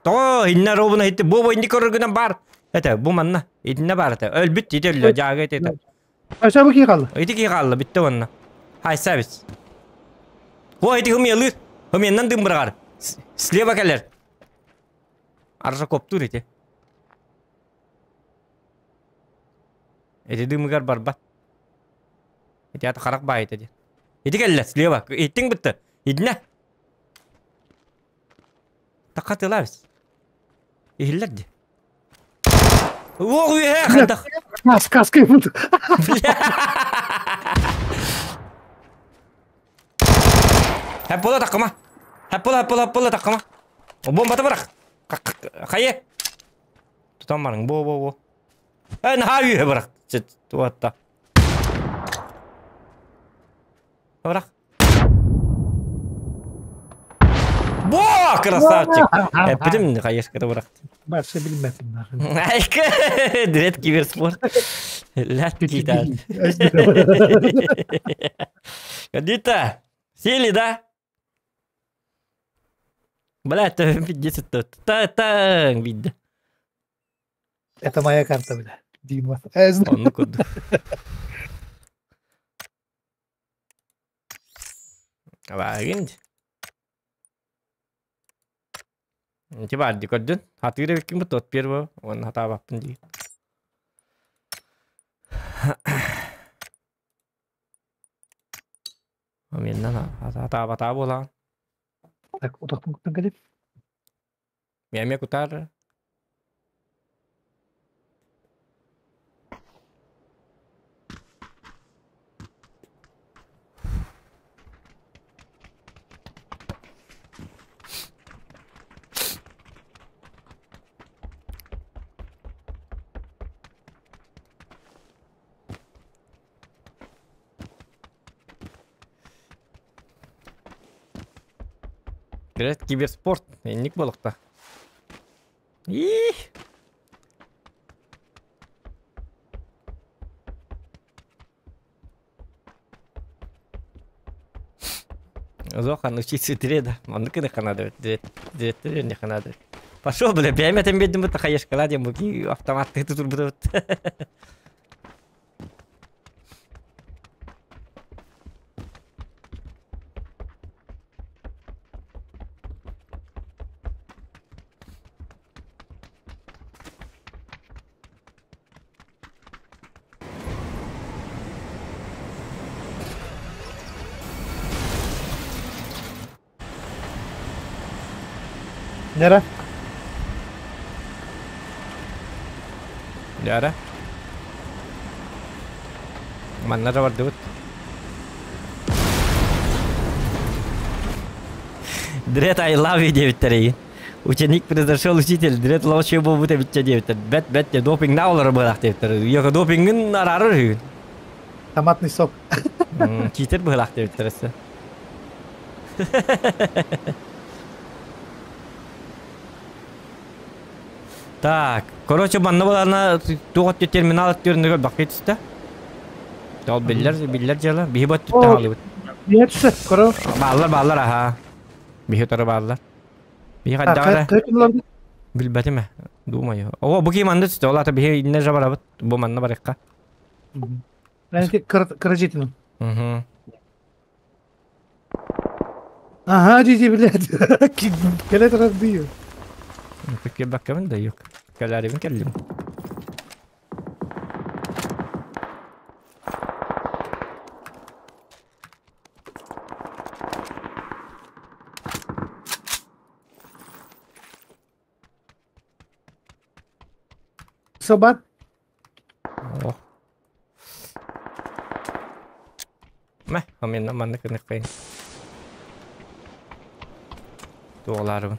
То, инна робуна ити бу бу инди көргүнэн бар. Это бу манна. Итинне бар это. Өлбүт ити өллө жага ити. Айса бу ки қалды. Ити ки қалды битте онна. Хай сабис. О, ити хымелыр. Хыменнан дым бырагар. Слева кэлэр. Аржа коптур ити. Ити дымыгар барбат. Ити аты харак бай ити. Ити кэллэ слева. Иттиң битте. Идне. Такатылабыз. Ихиллерди. О, уе, хандах. Кас, каска буду. Хаппола таккама. Хаппола, хаппола, хаппола таккама. Бомбата барах. Хайе. Тутан барың. Бо, бо, бо. Эн хаа барах. Туатта. Барах. Бо, красавчик. Эппитим хайешката барах. Барса билмеппин. Айка, дрет киберспорт. Лят кита. Кадита, сели, да? Бля, это 50 та видно. Это моя карта, бля. Дима. Ну куда? Вагин. Ити баар дии көрдүн. Хатыыр эбиккин бу тот первого. Уонна хатаабаппын дии. Меннан хатаабатаа буолаҕын. Так, утахпын куттан кэлип. Миэмэ кутаар. Билет киберспорт инник буолукта. Иих! Зохан учиться дреда. Маннык гына ханада бит. Директор не ханада. Пошел, бля, бэйэм этэн биэрдим бу тахайышкала диэн бу автоматтыы тутурбут. Нера? Нера? Манна да бардыбыт. Дред I love you диэбиттэр эйин. Ученик произошел учитель, дред лаучы буолбут эбитчэ диэбиттэр. Бэт бэт допинг на олорор быһылаах диэбиттэр. Йока допингын араарар үһүгүн. Томатный сок. Читер быһылаах диэбиттэр өссө. Так, короче, манна булана туох өттө терминал өттүрүнүгэр бакый түстэ. Ол биллэр, биллэр дьыала. Биһи бу өттүттэн хаалыбыт. Биһи түстэ, көрө. Бааллар, бааллар, аха. Биһи утары бааллар. Биһи хайдаҕа эрэ билбэтим ээ. Думаю. О, бу ким манна түстэ, ол ата биһи инне же барабыт. Бу манна барыахха. Кыра Угу. Ага, дии блядь. Кэлэ турар дии. Кэлбэккэбин да юк. Кэлээрибин кэллим. Собак. О. Мэ, мен маннык ыныккайын. Туолаарыбын.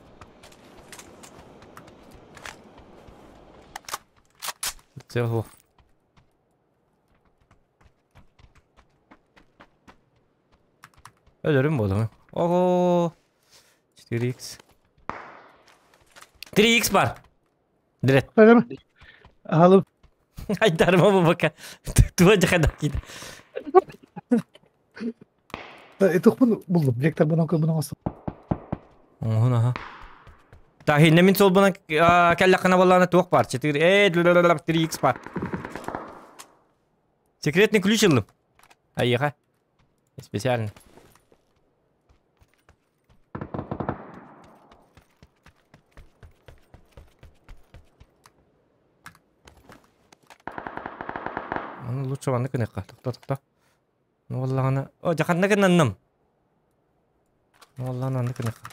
Все. Өлөрүм буолуҥ. Ого! 4x. 3x бар. Дирет. Алып. Айдарма бу бака. Туа жахада кид. Тухпун булдум. Вектор бунан кыл бунан астым. Оһун аха. Та хинне мин сол бунан кэллэххинэ буоллаҕына туох бар? 4 3x бар. Секретный ключ ыллым. Айыха. Специально. Аны лучше ванны кыныкка. Тохто, тохто. Ну валлаҕына. О, жаханна гынанным. Ну валлаҕына анны кыныкка.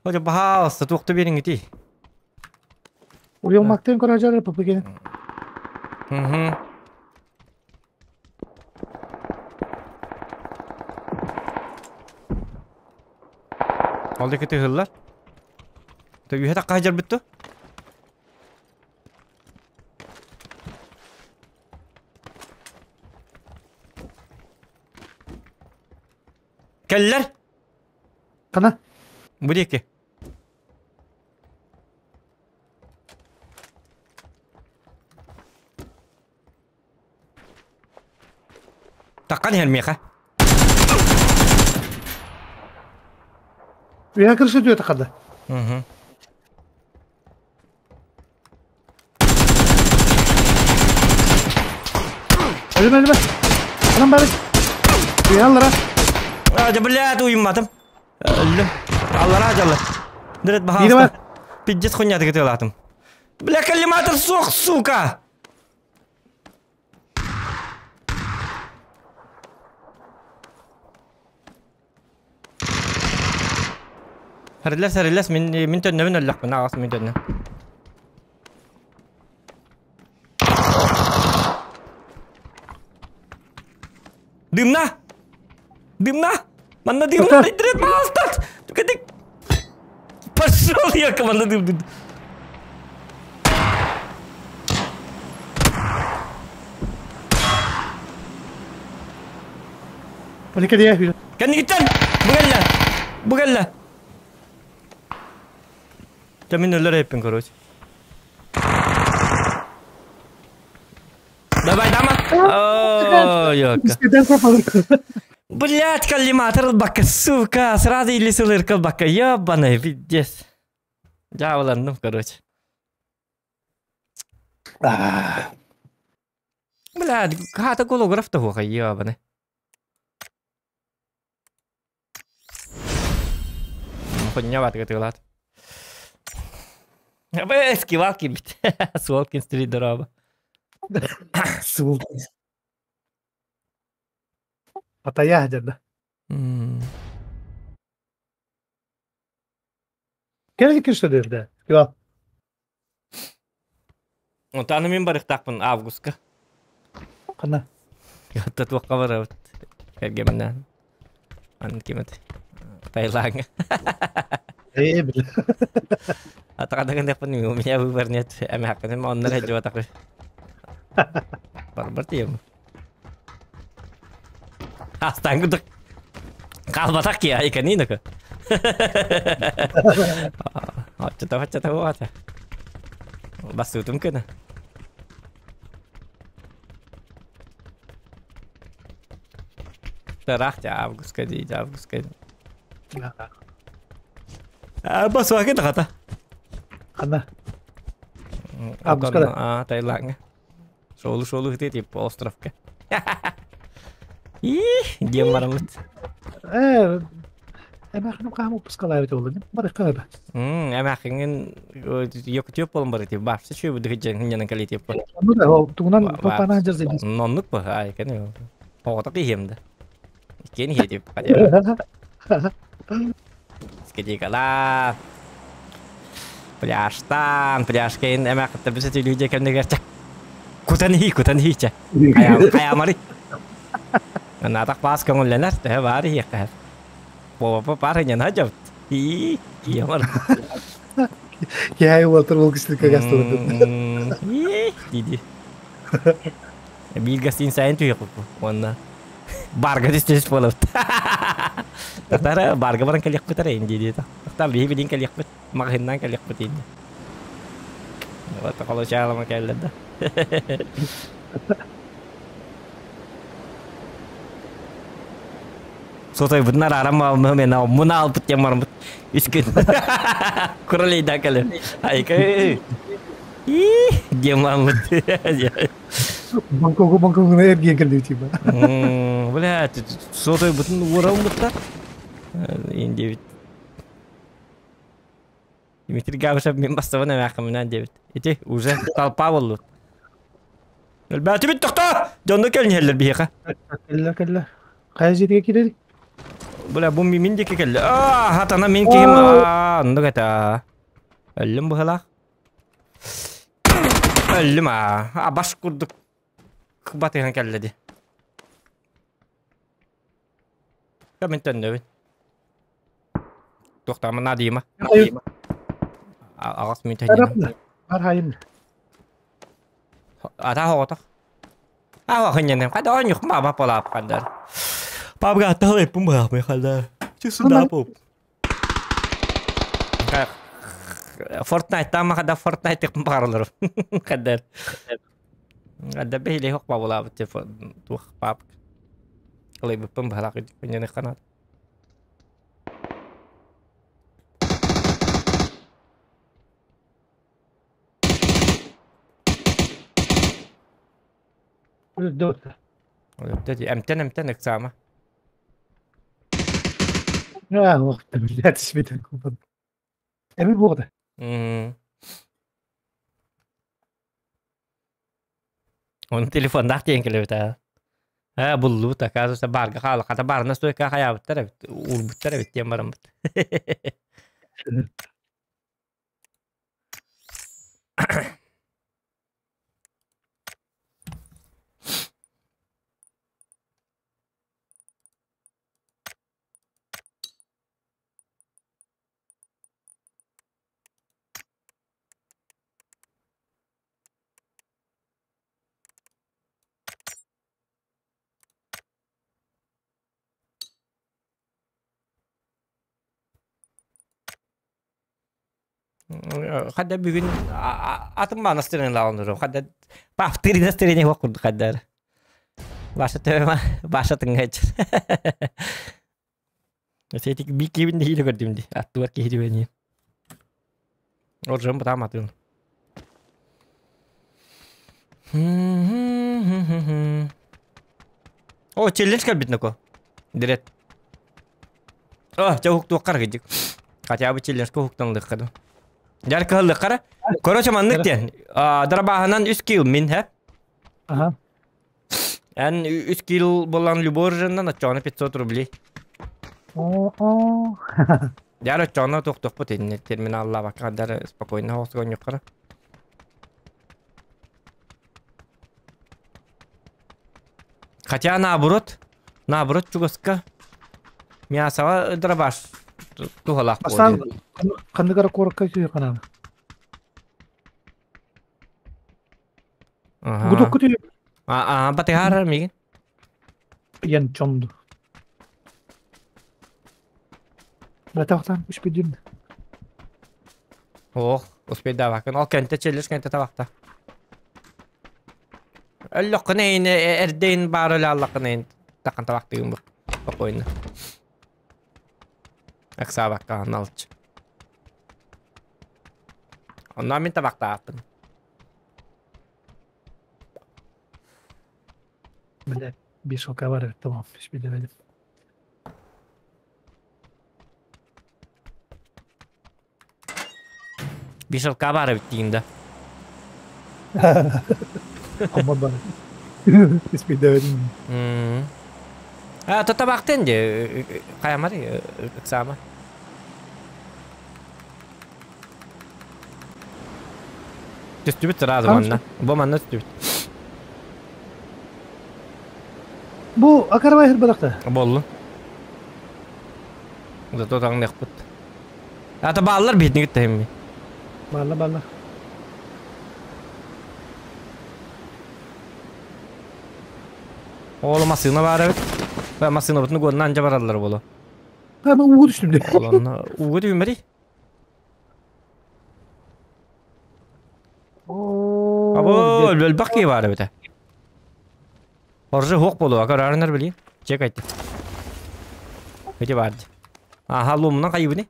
О, баһаалыста туохта биэриҥ ити. Уйулмактын көрөжөр ППГ. Угу. Ол диэки тыһыллар. Төгүһэ такка сылдьарбыт дуо? Кэллэр! Хана? Бу диэки. Таккан иһэр миэхэ. Үһэ кырсы дүө тахада. Угу. Өлүмэ өлүмэ. Анам бары. Аллара. А, да блядь, уйумматым. Өллүм. Аллара дьалла. Дырыт Биири бар. баһаалыста. Пиздец хуйнятыгы тыалаатым. Бля, коллиматор суох, сука! Сэриллэс, сэриллэс, мин, мин төннөбүн өллөхпүн, аҕас мин төннө. Дымна! Дымна! Манна дымна! Дырыт баһаалыста! Түкэтик! Пошел я, команда дым дым. Поликадия. Кэннигиттэн! Бу кэллэ! Бу кэллэ! Дьэ мин өлөр эппин, короче. Давай, дама! О, ёка. Блять, коллиматор ылбакка, сука! Сразу или сылырка ылбакка, ёбаный, пиздец. Дьаабыланным, короче. Блядь, хата голограф того, ёбаный. Хуйня ватыга тыылаат. Бэ, скивал кимбит. Суолкин стрит дороба. Суол. Патая дьарда. Кэлэ кирсөдөрдө. Скивал. Онтон мин барыхтаахпын августка. Ханна? Хатта туохха барабыт. Кэргэминээн. Аны ким этэй? Таилаҥҥа. Ээ, бile. Атаҕа у меня выбор нет. Эмээххиним онно эрэ дьуотахы. Барбар тиийэм. Астаан курдук хаалбатах киһи айканинака. Оччото оччото буолата. Бассыытым кына. Ыраах дьэ августка дии августка. Басуаки тахата. Ханна? Августка да? А, Таиландҥа. Шолу шолу хити типа островка. Ih, диэн бараммыт. Ээ, эмээххиним хаһан выпускалаабыт буолла барыхха эбэ. Эмээххиҥин Якутия буолан бары тип баапсы чүө бу дьэн кали тип. Ну да, ол тугунан топпанаан дьарзайдыс. Оннук ба, ай кэни. Оҕото киһиэм да. Иккиэн иһиэ тип хотя. Скидикала. Пляжтан, пляжкайын эмээххиттэн бүсэ түлүү дьэ кэмнигэр чак. Кутан иһии, кутан иһии чэ. Хайаамары. Наатах паас көҥүллэнэр, төһө баар иһиэххэ. Буолбаппа паар инньэн дьабыт. Ии, киэмар. Киһи уолтар ол кистикка гастылыт. Ии, диди. Биир гостиница сайын түһүөхпүт уонна барга түс буолабыт. Тахтара барга баран кэлиэхпит эрэ инди диэтэ. Тахтар биһи билин кэлиэхпит, маҕаһыыннаан кэлиэхпит инди. Вот холочаалама кэллэ да. Сотойбутун арааран мен муна албыт диэн барбыт. Үс күн. Куралейда кэлэр. Айка. Ии, диэн барбыт. Бангкогу Бангкогу эргиэн кэлдибит типа. Бля, сотойбутун уоралбыттар. Индиэбит. Дмитрий Габышев мин бастабын эмээххиминэн диэбит. Ити уже толпа буоллут. Өлбөөтүбүт тохтоо! Дьонно кэлниһэллэр биһиэхэ. Кэллэ кэллэ. Хайа дьиэтигэр киирэри? Бля, бу мин диэки кэллэ. Аа, хатана мин киһим. Аа, оннук этэ. Өллүм быһылаах. Өллүм аа. Абаш курдук батыһан кэллэ ди. Мин төннөбүн. Туохтаама наадыйыма. Аҕас мин төннөбүн. Бар хайым. Ата хоҕотох. Аа, хынньаным. Хада оонньух маама полаап хандар. Папга атталайппын быһаапмай хандар. Чусуда поп. Fortnite таама хада Fortnite баарылар. Хандар. Хада бэһилей хох бабылаабыт телефон туох пап. Ылайбыппын быһалаах хынньаны ханат. Дот. Эмтэн эмтэн ыксаама. А, ох, блядь, себе Эми буолда. Оны телефондаах диэн кэлэбит аа. Аа буллубут, оказывается, барга хаала. Хата барына стойка хайаабыттар эбит, уурбуттар эбит диэн бараммыт. Хадда бүгүн атын баа настроение лаҕын хадда пафтыри настроение хуох курдук хаддар. Баша төбөмө баша тыңгач. Сетик бикибин дихиле көрдүм ди. Аттуар киһи дибени. Оржон бутам атын. О, челлендж кэлбит нако. Дирет. О, чэ уһуктуоххар кыдьык. Хотя бы челленджка уһуктан ылыахха Дьар кыһыллыххара. Короче, маннык диэн. Дарабааһынан үс килл мин, хэ? Ага. Эн үс килл болан любой режимнан оччоҕуна 500 рублей. О-о. Дьар оччоҕуна туохтуохпут инни терминаллаабакка дар спокойно хоҕосгонньуххара. Хотя наоборот, наоборот чугаска мясоҕа дробаш туһалаах Бастаан буолуо. ханнык эрэ куоракка үтүө ханаана. Аха. Гудокку түһү Аа, батыһаар мигин. Ян чонду. Братахтан үспүдүм. Ох, успейдаабаккын. Ол кэнтэ челлеш кэнтэ табахта. Өллөххүнэ эйин эрдэйин баар өлө аллаххына эйин такан табахтыгын бу. Спокойно. Аксаабакка налч. Онно мин табахтааппын. Блядь, бешалка бар эбит tamam. Үспүдүм. Бишалка баар эбит диин да. Амма бар. Үспүдүм. А, то табахтын де. Каямар ыксаама. Түстүбүт сразу манна. Бу манна түстүбүт. Бу акарбай хырбадакта. Боллун. Зато таҥныахпыт. Ата бааллар биһитини кытта химми. Баалла баалла. Оол массыына баар эбит. Массыынабытын угуонна анжа бараллар боло. Ама ууга түстүм де. Олонно ууга түһүмэри. Або өлбөх киһи баар эбитэ. Оржы хуох болуа көрөрүнөр билии. Чек айтты. Эти баар. Аха лумунан хайыбыны.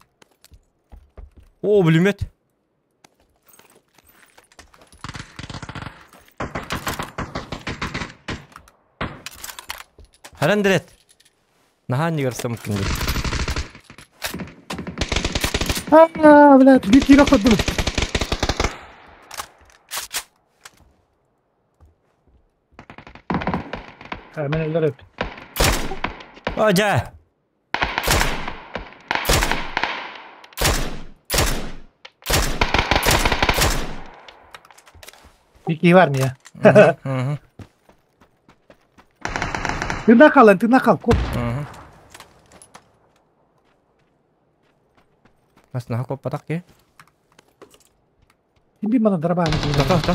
О, бүлүмөт. Харан дирет. Наһаа иннигэр сымыккын дии. А, блядь, биир киирэ охтордум. Мен өлөр эбит. О, дьэ. Биир киһи бар мия. Тыына хаалан, тыына хаал, куоп. Бас наһаа куоппатах киһи. Ким мана дарабааны Тото, то.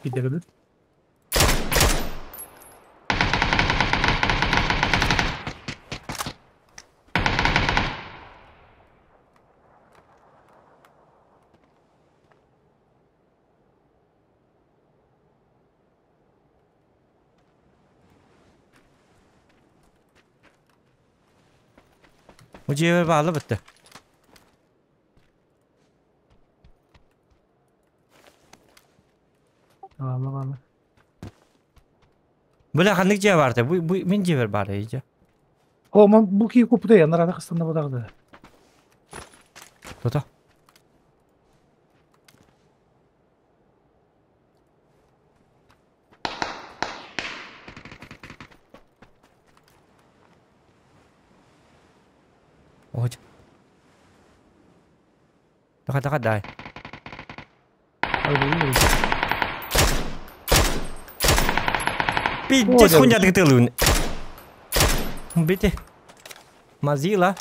Gidebilir. Бу дьиэбэр баалла бытты. Баалла баалла. Бля ханнык дьиэ баарта? Бу, бу мин дьиэбэр баар дьэ. О, ман бу кии куппута янарана хыстанна бодагды. Тута. Ой. Така така дай. Пиздец хуйня тылын. Бити. Мазила.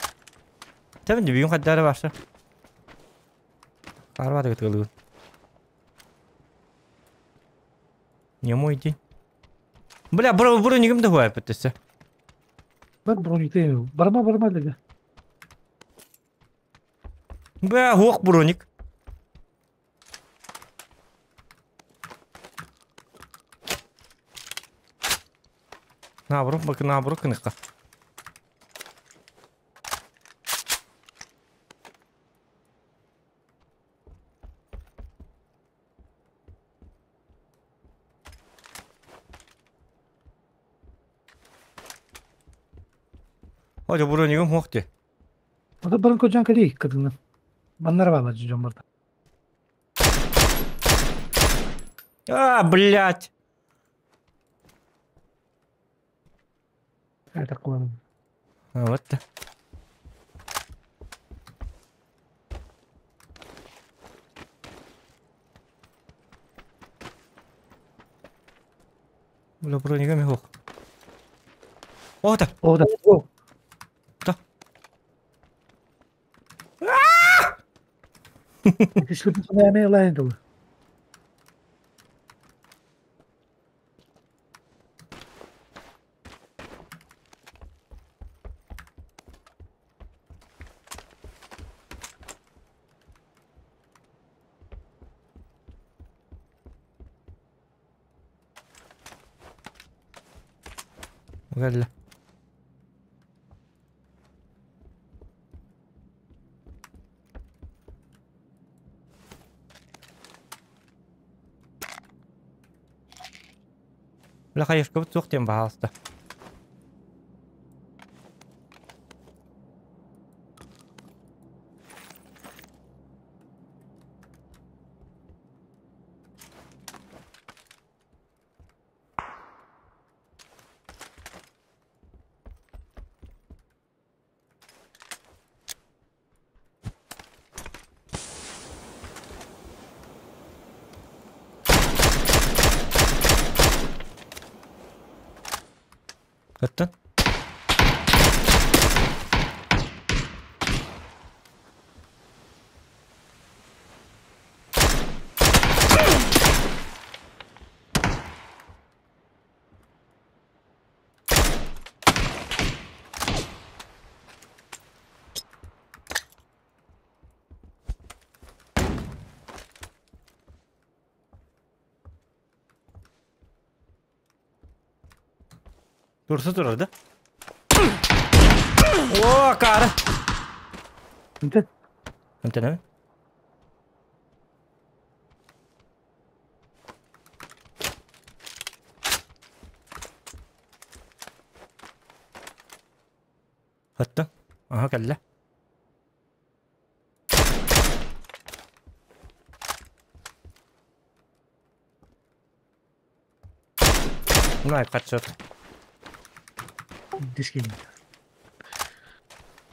Тәбін бүгін қаддары барса. Арбады тылын. Не мой день. Бля, бро, броникім да хуай бітті. Бар броник Барма барма деди. Бля, хуак броник. Наоборот, бак наоборот кыныкка. Hadi бронигым хуак Ода барын кожан кали кадын. Баннар бала жон барда. А, блядь. Это кулан. Вот. Бля, бронигым хуак. О, да. О, да. О. Да. Шлюпа Гәллә. Бля, хаешка вот суох тем пожалуйста. Öttün. Dursa durardı. О, кары. Инте. Инте не? Хатта. Аха, кәллә. Мына катчат. Дискин.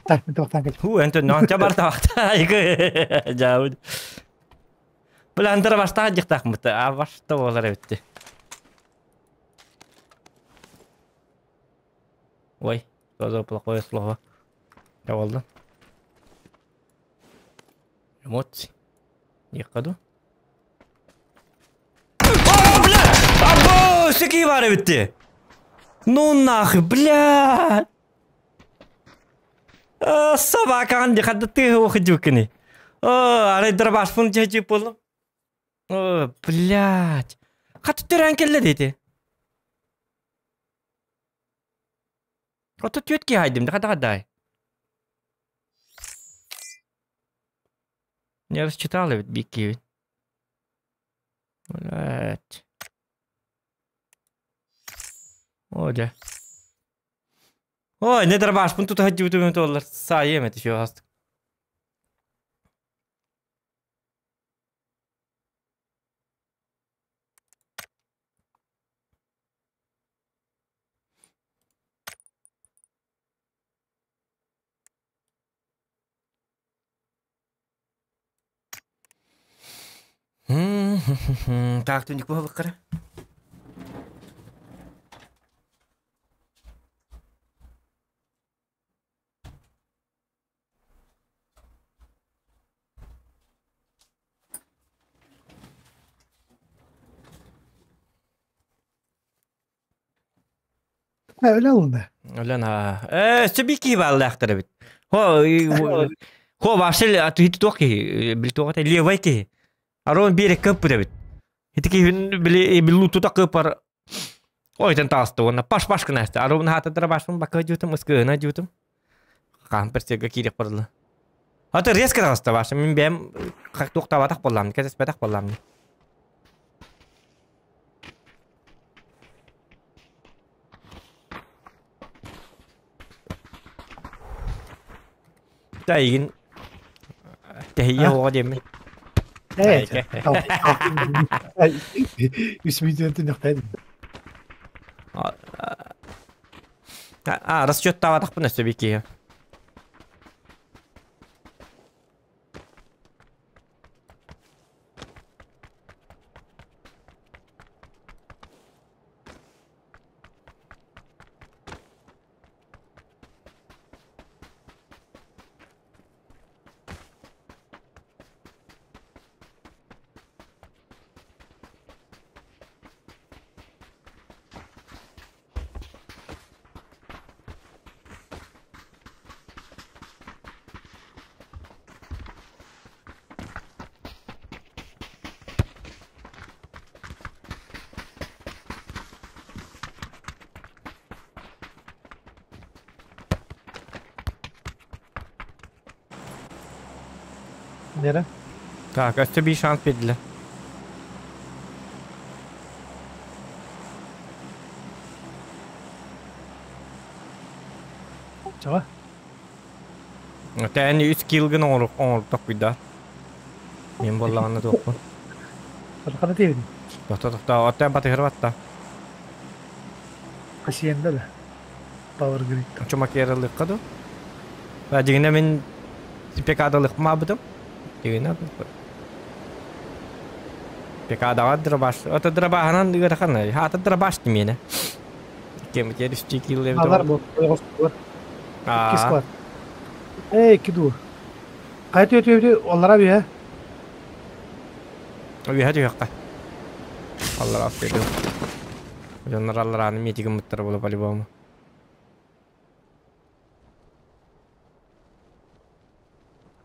Так, мен тоқтан кел. Ху, энте нанча бар табакта. Жауд. Бля, андара башта жыктак мыты. А башта болар битти. Ой, тоже плохое слово. Я болду. Эмоции. Якаду. О, бля! Або, секи бар битти. Ну нахуй, бля! Собака анди хадда ты ухадюкани. О, арай дробаш фун чечи полу. О, блядь. Хат түрән келле деди. Ото түөт ки хайдым, хада хадай. Не рассчитал ведь бики. Блять. О, дьэ. Ой, не дробашпын тута сылдьыбытым туоллар. Саайыам этэ еще астык. Так, түнүк буолбуккара. Ha öyle oldu. Өлөн ha. Өссө биир киһи бааллаахтар эбит. Хо, хо вообще аты туох киһи, били туох этэй, левай киһи. Арон биир кыппыт эбит. Ити киһин били билу тута кыпар Ойтон тааста уонна паш-паш гына эстэ. Арон хаатадара башпын бакка дьуутум, ыскыына дьуутум. Хаан персига киирэх барыла. Аты резко таҕыста баша. Мин бэйэм туохтаабатах буоллаам, кэтэспэтэх буоллаам. Тэйигин тэһийэ Ha? оҕо диэммин. Evet. Үс мүнүүтүн нөхтәдим. А, расчеттаабатахпын өссө бии киһи. Nere? Так, өссө биир шанс биэрдилэр. Чаҕа. Тээн үс килгын оҥорук тохпуйда. Мин буоллаҕына туохпун. Хана тиэбин. Тохто тохто, оттон батыһыр батта. Хасиенда да. Power Grid. Чумакерылыкка ду. Дигине мин пекадалык мабытым. Дигине пекадаға дробаш. Ото дробаһынан ыарахан. Хата дробаш тимине. Кем терүсчи килл Алар бу. İki squad. Ey iki dur. Kayıt ötü ötü onlara bir he. Үһэ түһэххэ. Аллар аффеду. Дьоннор алларааны миэтигин мыттара була по-любому.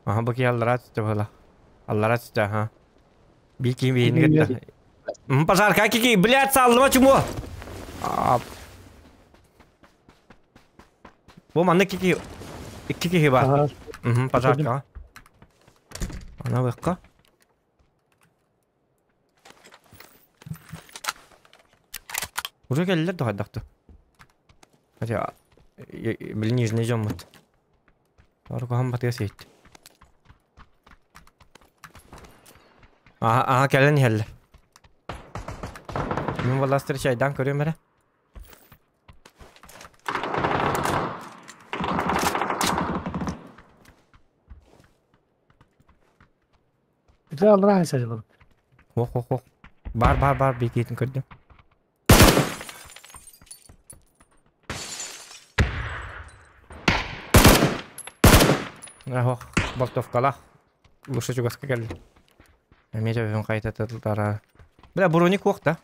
Аха бу ки аллара түстэ була. Аллара түстэ, аха. Би ким биһини кытта. Пожарка кики, блядь, саллыма чумо. Бу манна кики икки киһи бар. Пожарка. Ана быкка. Уже келлер дохайдахты. Хотя, били нижний жоммут. Аркахан батыга сейт. Аха, аха, кэлэн иһэллэр. Мин буолла встречайдан көрүөм эрэ. Bir allara aynı acaba. Ох, ох, ох. Бар, бар, бар, бикетин көрдүм. Ох, болтовкалах. Лучше чугаска кэлли. Эмиэ төбөбүн хайта тылтара. Бля, броник уох да.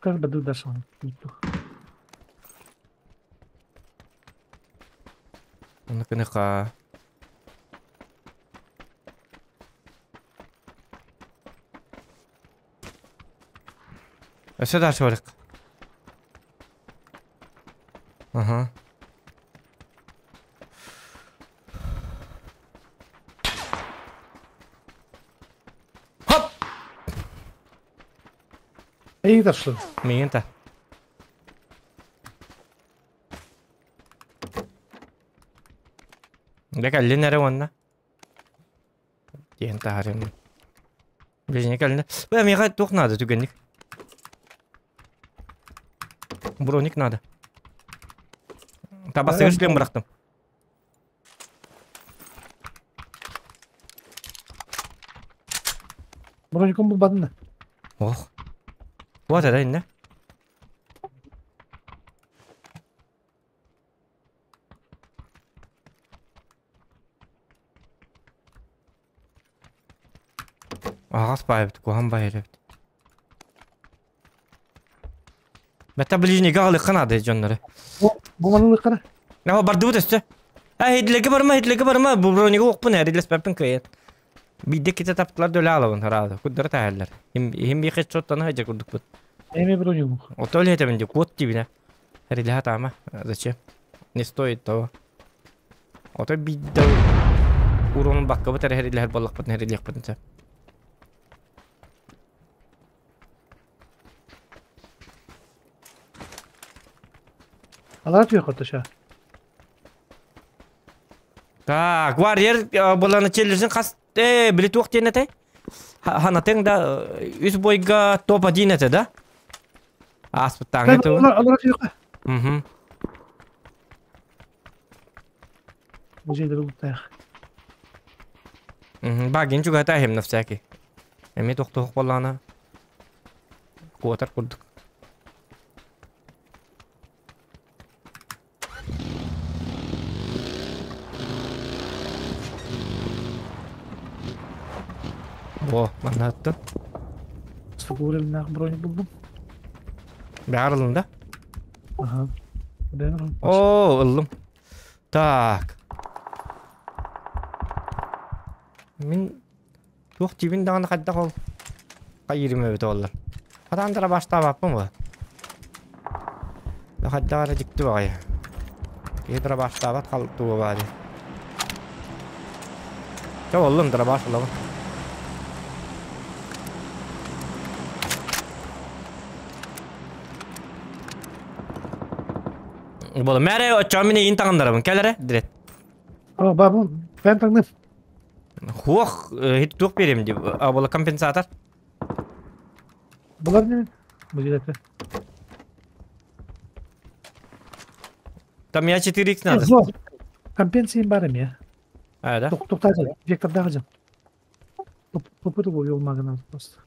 Как баду дашон. Оны кыныха. Өссө дальше барык. Ага. Эйи таршлы. Миигин та. Дэ кэллин эрэ уонна. Диэн таһаарыам. Ближний кэллин. Бля, миэхэ туох наада түгэнник? Броник надо. Табастыгыр шлем бырахтым. Броником булбатын да. Ох. Вот это инне. Аҕас баайбыт, куһаҕан баайар эбит. Бэтэ ближнийгэ аҕалыахха наада дьоннору. Бу манылыаххара. Наһаа бардыбыт өссө. А хитлерге барма, хитлерге барма, бу бронига уохпун эрилеспэппин кыайан. Биирдэ ките таптылар да өлө аалабын хараада. Курдары таһаллар. Иһим биир хедшоттан хадьа курдукпут. Эми бронигу. Ото үлэтэбин ди куот дибинэ. Эрилэһэ таама. Зачем? Не стоит того. Ото биирдэ уронун баккабыт эрэ эрилэһэр буоллахпытына эрилиэхпитин сөп. Алара түһүөх ша. Так, Warrior буланы челлерсин хас били туох диэн этэй? Ханатыҥ да үс бойга топ-1 этэ да? Ааспыттааҥҥа тугун? Алара түһүөх. Мгм. Бу жерде бултаах. Багин чугата иһим на всякий. Эми тохтоох буоллаҕына куотар курдук. О, манна аттым. Сугурелнаах броник булдум. Бэҕэр ыллым да? Аха. Бэҕэр О, ыллым. Так. Мин туох тиибин даҕаны хайдах ол хайыырым эбитэ буоллар. Хатаан да баштаабаппын буо. Хайдах эрэ дьикти баҕайы. Киһи дробаштаабат хал туга баар дии. Чэ буоллун дробаш ылабын. Буолла мээрэ оччоҕо мин эйиин таҥыннарабын кэл эрэ дирэт. О, бабын, бэйэм таҥным. Хуох, ити туох биэриэм дии, буола компенсатор. Булар небин? Бу жерде. Там я 4х надо. Жоқ. Компенсия бар эми. А, да? Тоқтайды, вектордағы жан. Попытку жол просто.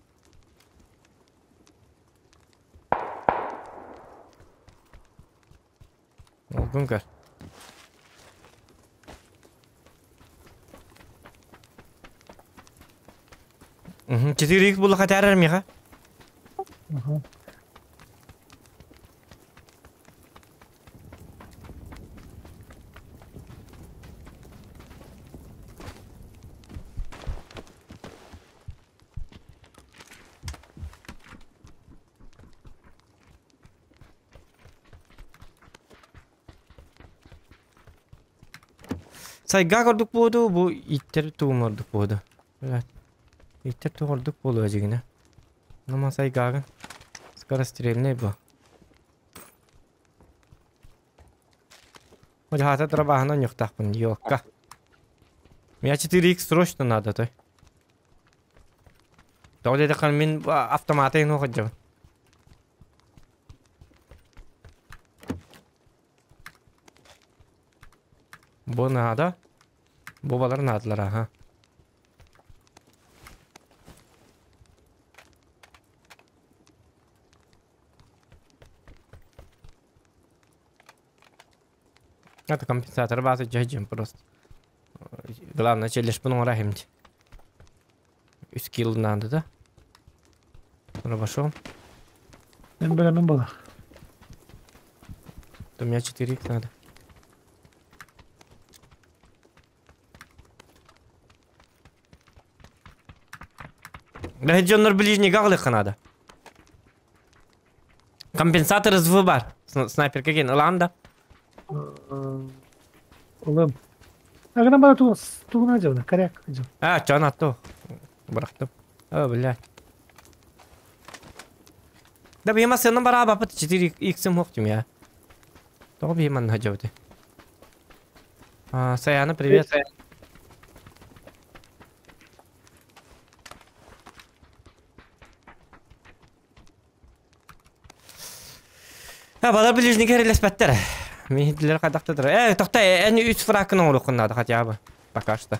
Олгун көр. 4х була хатарар миха. Ага. Сайга ордук буолду, бу иттер тугум ордук буолду. Блядь. Иттер туг ордук буолуо дьигинэ. Нама сайгагын. Скорострельный бу. Хата дробаһынан ньухтаахпын, ёкка. Меня 4х срочно надо, той. Тоҕо диэтэххэ мин автоматы иһин сылдьабын. Бу наада. Бу балар наадалар, аха. Это компенсатор базы дьэдьим просто. Главное, челлеш бұның рахимди. Үс килл надо, да? Пробашел. Мен бөлөмүн була. То у меня 4х надо. Да дьоннор ближний аҕалыахха надо. Компенсатор СВ бар. Снайперка кен ылаан да. Олым. Агына бара тугуна жабына, коряк жаб. А, чон атту. Бырахтым. О, блядь. Да биһи массыынан бараабаппыт 4 иксим суох дим я. Тоҕо биһи манна сылдьабытый? А, Саяна, привет. Балар ближнигэ эрэлэспэттэр. Миһидлер хайдахтадыр. Э, тохта, эн үс фракын оҥоруоххун наада хотя бы. Пока что.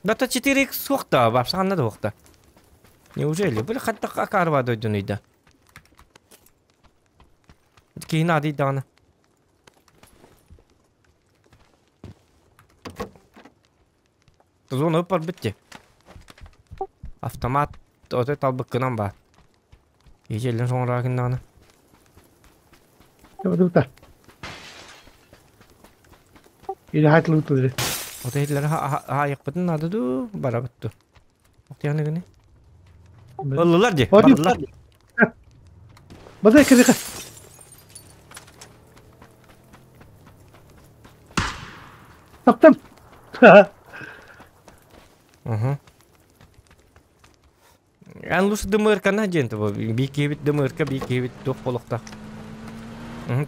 Да 4 суох да, вообще ханна да суох да. Неужели? Били хайдах акаарба дойдунуй да. Киһи наадыйдаҕына. Зона барбыт дии. Автомат отой талбыккынан баар. Ичэллэн соҥороо гыннаҕына. Тута. Или хайтылы. Отой иһиллэр хаайыкпытын наада дуу, барабыт дуу. Охтуяны гыны. Ыллылар дии, бардылар. Бадай кирика. Таптым. Угу. Эн лучше дымыркана диэн тобо. Бикебит дымырка, бикебит туох болохта.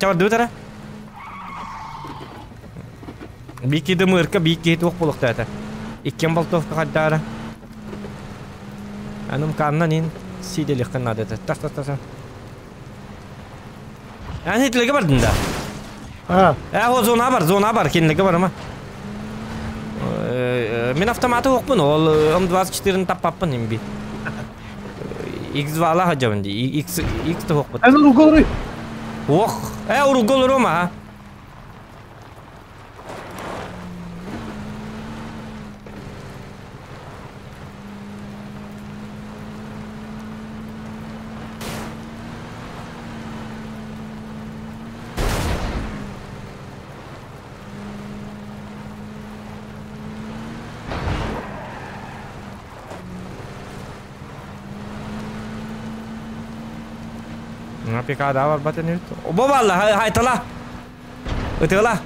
Чабар дыбытара. Бики дымырка, бики туох болохта это. Иккен болтовка хаддара. Анум каннан ин сиделих надо это. Тас тас тас. Эн хитлеге бардын да. А. Э, зона бар, зона бар, кинлеге бар ма. Мен автоматы оқпын, ол М24-ні таппаппын имби. X2-ла хаджабын ди, X X-ті оқпын. Эн уруголры. Ох, уруголры ма. PK var baten ut. Obo valla haytala. Ытыла.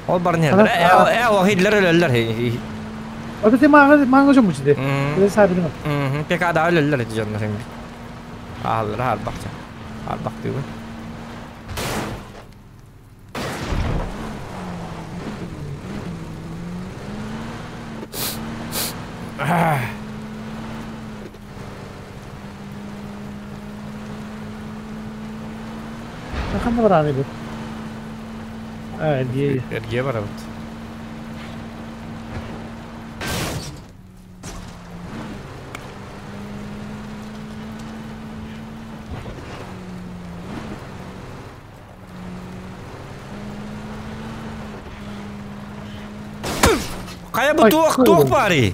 Ол бар не. Э, о Хитлер өлөллөр. Ото те мага мага жомуч де. Мен сабилим. PK да өлөллөр дижоннор эми. Аллар har бакча. Har бактыбы. Ханна бараны бу. А, эргие. Эргие барабыт. Кая бу туох туох бари?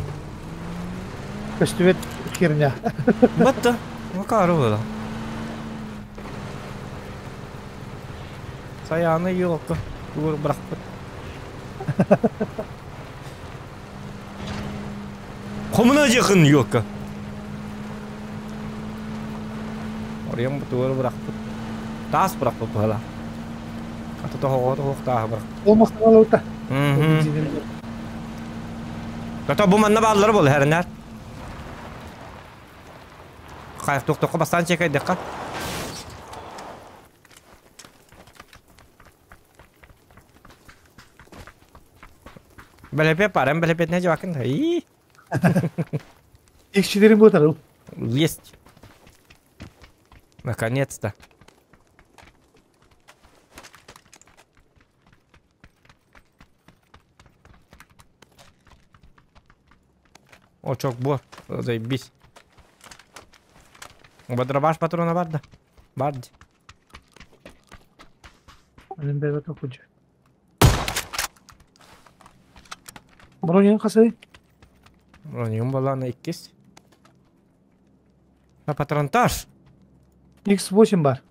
Көстүбэт херня. Батта. Макары было. Саяны йолка. Тур бырахпыт. Хомуна жакын йолка. Орьям бу тур бырахпыт. Тас бырахпыт бала. Ата тохого тохох таа бырах. Ол мактаналы ута. Тата бу манна баалар бол хернер. Кайф токтокко бастан чекайдыкка. Белепе парам, белепе не жакын. И. X4 bu Есть. Наконец-то. О, чок бу. Заебись. Бадробаш патрона бар да. Бар. Benim bebe tokucu. Бронин касай? Бронин баланы иккис. А патронтаж? X8 бар.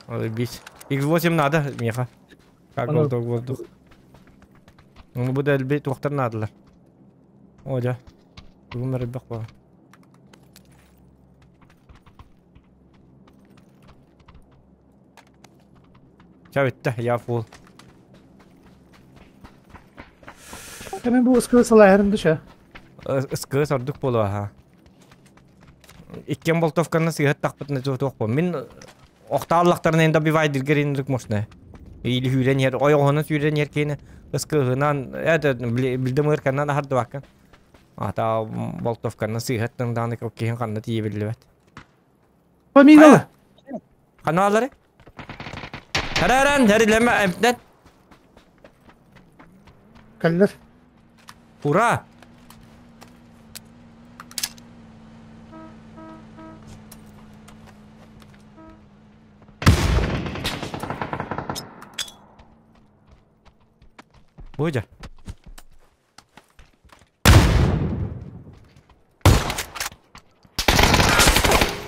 Заебись. X8 надо, Миха. Как воздух, воздух. Ну, буду элбей туақтар надылар. О, да. Бүгін рыбак бар. Чабитте, я фул. Hemen bu ıskı салайырым дыша. Ыскы сордук болу аха. Иккен болтовканы сыһыт тахпытына туох Мин охтааллахтарына енді добивайдыргер инрик мошна. Или хүрен ер, ойоғынан сүйрен ер кейні ыскыһынан, это билдем ырканнан ахарды баккан. Ата болтовканы сыһыттың даны кейін қанны тие билбет. Фамилия. Каналары? Хараран, харилеме эмтнет. Каллер. Ура! Буйда.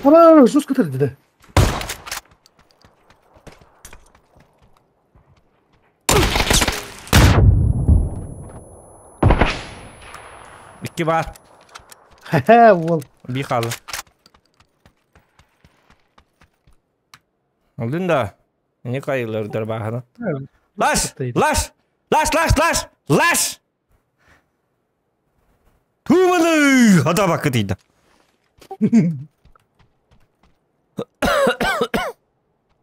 Ана, жестко тырды. Икки бар. Хе, ол. Би қалды. Алдын да. Не қайылырдар бағана. Лаш! Лаш! Лаш, лаш, лаш! Лаш! Туманы! Ата бакы дейді.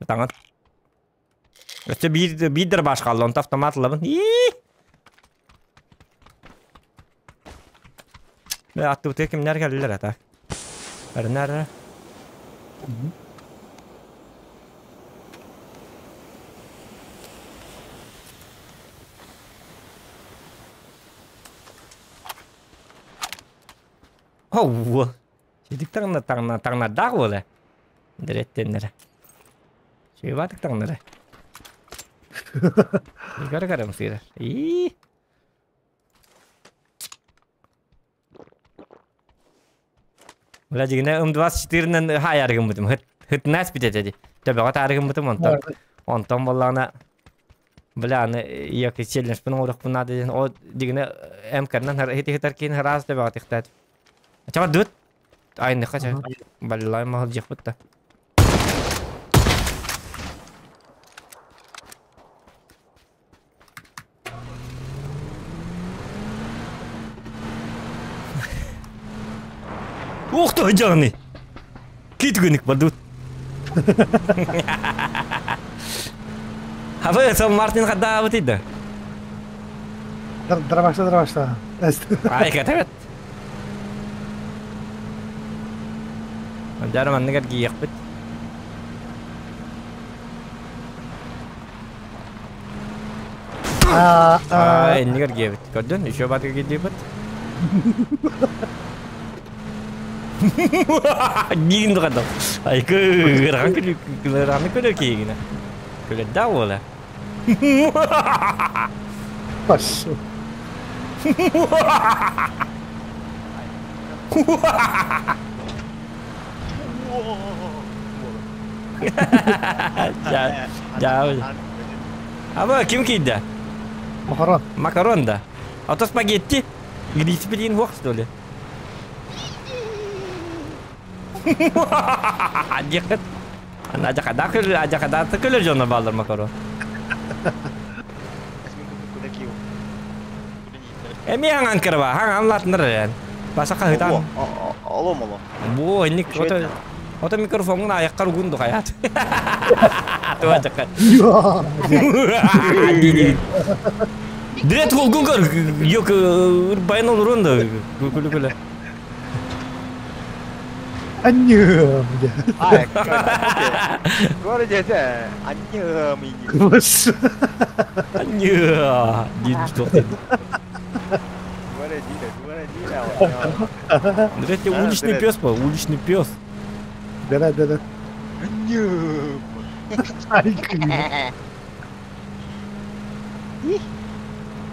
Таңат. Өте бидір баш қалды, онта автомат лабын. Бе атты өте кімнер келділер ата. Әрнәр. Оу. Жедик таңна таңна таңна даг болы. Диреттеннер. Шуйбатык таңнары. Игар гарам сыйрар. И. Бля дигине М24-нен хаярыгым бутум. Хыт хыт нас битеди. Төбөгө тарыгым бутум онтон. Онтон боллана бля аны яки челлендж бун орох бун ден о дигине МКнан хити хитар кин харас төбөгө тихтат. Чама дүт. Айны хача. Баллай махал жих бутта. Ух ты, жаны! Кит күнік бадут. Хабы, сол Мартин қада бутыйды. Дробашта, дробашта. Ай, катабет. Жарым анныгар киек бит. А, эннигер киебит. Көрдүн, еще батыр киебит. Дигин духадам. Ай, кырган күлү, кырган күлү кийгине. Күлү да бола. Паш. Я, я. Аба ким кийди? Макарон. Макарон да. А то спагетти. Грис блин, хох, что ли? Дихат. Ана жакада күлү, жакада күлү жона балдар макарон. Эми хаңан кырба, хаңан латыныр ян. Баса кахытан. Алло, мало. Бу, ник ото ото микрофонун аяққар угунду хаят. Туа жакка. Дирет холгун көр, yok баян олурун күлү күлү. Аннем. Ай, Городе аннем. Аннем. Дирет уличный пес по, уличный пес. Да, да, да. Аннем.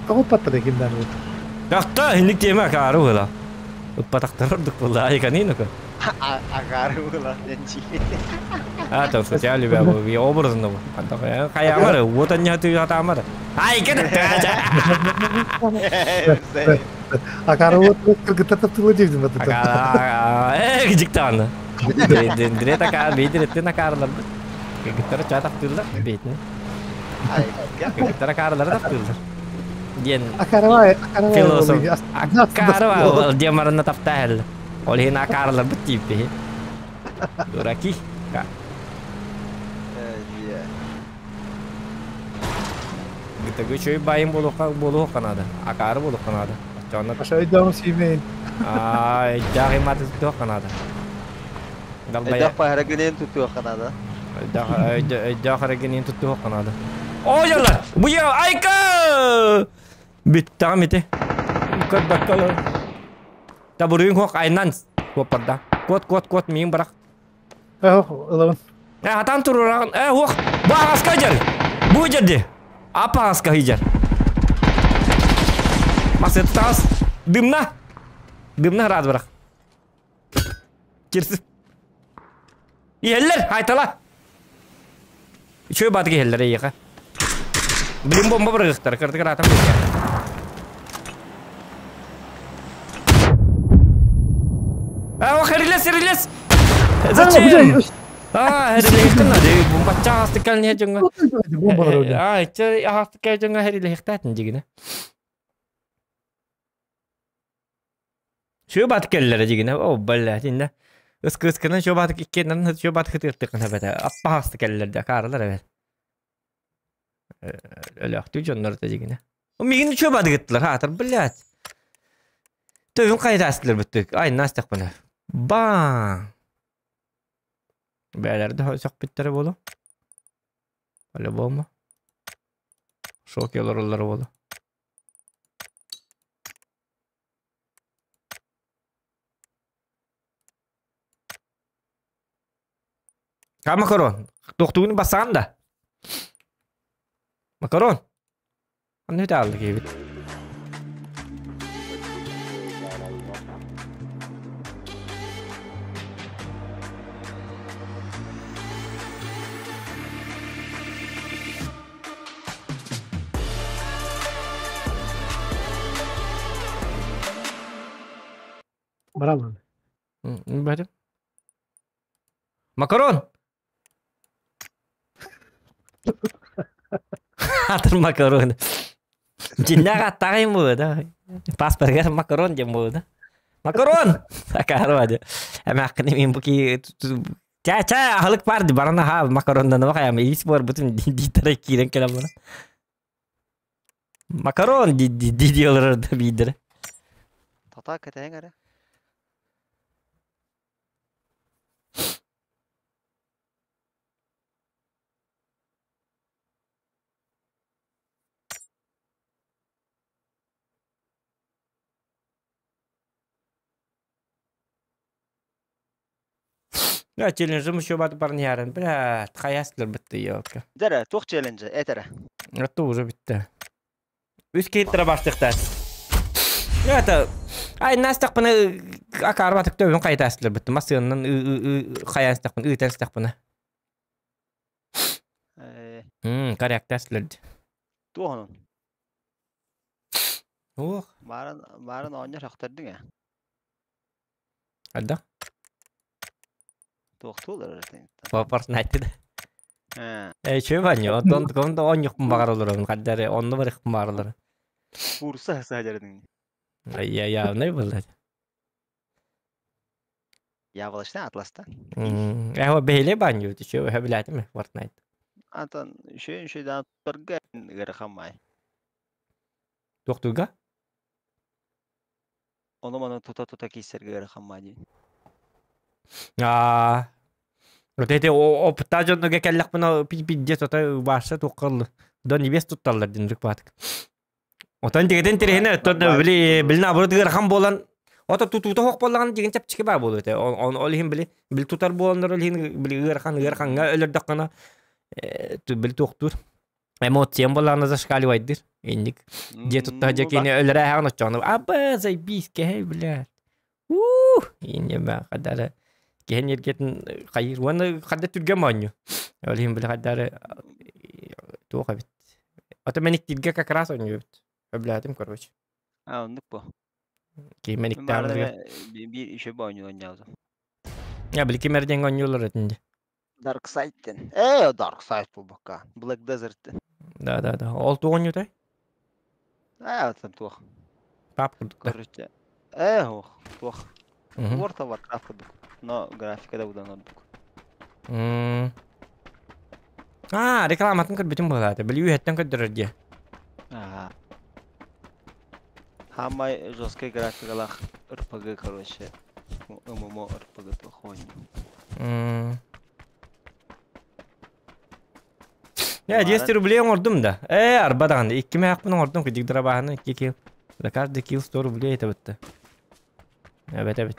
Тоҕо паттара кимдер бу? Жақта, инник тема акары була. Уппатактар була, айканинука. Акары була, денчи. А, то я любя бу, я образно бу. Каямар, вот они ты атамар. Ай, кет. Акары вот кыргыта тылы дедим это. Акара, жиктан. Дирет акар, бейдиреттен акарлар. Кыргыттар чатак тылдар, бейтне. Кыргыттар акарлар да тылдар. Ден. Акарвай, акарвай. Философ. Акарвай, демарына таптахыл. Ол хин акарлар бит типи. Дураки. Гытагы чөй байым болуққа болуққа надо. Акары болуққа надо. Очонна. Аша өйдөм симейн. А, өйдөг иматы туққа надо. Өйдөг пахарагынен тутуаққа надо. Өйдөг харагынен тутуаққа надо. О, ялла! Бу я айка! Бүттәгә мите. Көт баккалы. Табурын хоқ айнан копарда. Кот кот кот миң бірақ. Ох, ылабын. Атан турурагын. Ох, бу агаска жер. Бу жерде. Апа агаска хижер. Масет тас. Дымна. Дымна рад бірақ. Кирсин. Еллер, айтала. Чөй батык еллер ейха. Блин, бомба быргыктар, кырдык атам. А, ох, релес, релес. Зачем? А, релес надо, бомба часты калне жонга. Бомба А, че, ахты кал жонга релес хтатын дигине. Чөй батык келлер дигине. О, балла, динде. Ыскы ыскынан чөй батык иккеннен чөй батык тыртыкын хабата. Аппа хасты келлер да каралар evet. Өлөктүү жоннор да дигине. Мигин чөй батык ыттылар, хатыр, блядь. Төвүн кайда астылар бүттүк. Ай, настак буна. Баң! Бәләрді сөк биттері болу. По-любому. Шок олар болу. Ка макарон. Тоқтуғын басаған да. Макарон. Аны өте алды кейбіт. Баралын. Бәрі. Макарон! Атыр макарон. Жиннага тагайым бу да. Паспоргар макарон дем бу да. Макарон! Акарвады. Эми акны мен буки Ча ча ахлык барды барана ха макарондан бакаям. Ис бар бүтүн дитере кирен келем бара. Макарон ди ди ди диyorlar да бидер. Тата кетең аре. Я челленджим еще бат бар ярын. Бля, хаястлар битти ёлка. Дәрә, тух челлендж, этәрә. Это уже битти. Үс кейттіре баштықта. Это Ай, настақ бұны акар батып төбін қайта астылар бітті. Масығынан қаястақ бұны, үйтәстақ бұны. Коррект астылар. Тух onun. Ох. Барын, барын оңнар хақтардың ә. Ада. Тух тулар. Fortnite'da. Э, чө банyo, онтон конда он юкпун багар олор, каддары онну бар ихпун багар олор. Курса сажардың. Я я не было. Яблочный атласта. Э, бейле банyo, ты чё, хабилятым Fortnite. Антон, еще еще да торга гырхамай. Токтуга? Оны маны тута-тута кисер гырхамай ди. А. Вот эти опыта жоннуга келлек буна пиздец ото башы туккал. До небес тутталлар дин рыкпатык. Отон дегеден терехине оттон били били наоборот гырхан болан Ото тутута хок боллаган деген чапчыки бар болду эте. Он ол хим били били тутар боландар ол хим били гырхан гырханга өлөрдөк гана били токтур. Эмоциям боллагана зашкаливайдыр. Эндик. Же тутта же кени өлөрө хаган очону. Аба заебись ке блядь. Ух, инне ба кадары. Кен ергетин кайыр. Оны кадда түргөн маню. Ол хим били кадары туха бит. Ото мен иктирге как раз ойнойбут. Өбләдим, короче. А, ондук бу. Ки мен иктамырга. Bir işe bu oyunu oynayalım. Я били кимерден ойнолор этинде. Dark Side'den. Э, Dark Side bu бакка. Black Desert'ten. Да, да, да. Ол тугон ютай? Э, там тух. Пап курдук. Короче. Э, ох, тух. World of Warcraft курдук. Но графика да будан ордук. А, рекламатын көрбүтүм буолаата. Били үһэттэн көрдөрөр диye. Ага. Хамай жесткая графикалах РПГ, короче. ММО РПГ тохонь. Я 200 рублей оҥордум да. Арба даҕаны. Икки мэхпин оҥордум кыдьык драбаһаны 2 килл. За каждый килл 100 рублей это бытты. Эбет эбит.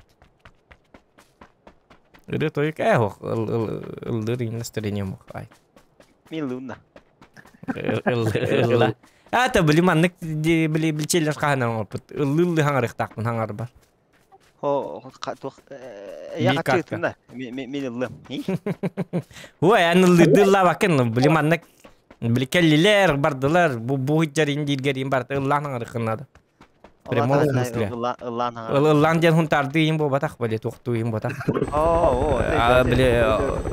Ыры тойук ыллыр настроение мух. Ай. Милуна. Ылла. А, били маннык били билчелер хаһан оҥорбут. Ыллы хаҥарыхтаахпын хаҥар бар. Хо я хатытына. Мин ыллым. Ой, ан ыллыдылла бакын били маннык били келлилер бардылар бу бу хиджарин диргерин барты ыллаан хаҥарыхыннады. Прямом смысле. Ыллаан диэн хунтардыйын бу батах били тухтуйын батах. О, били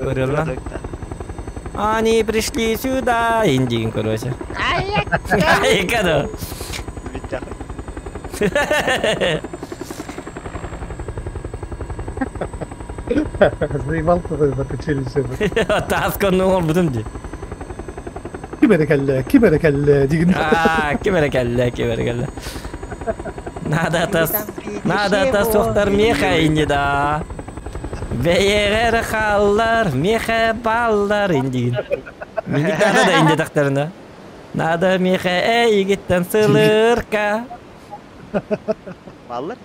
ырыллан. Они пришли сюда, индиин, короче. Ай, кадо. Заебал ты закачили все. Тасканны олбудум ди. Ким эрэ кэллэ, ким эрэ кэллэ диген. А, ким эрэ кэллэ, ким эрэ кэллэ. Надо та сохтар меха инди да. Бэйэрэр халлар, меха баллар индигин. Миник надо да инди тахтарына. Надо меха эйгиттен сылырка. Баллар.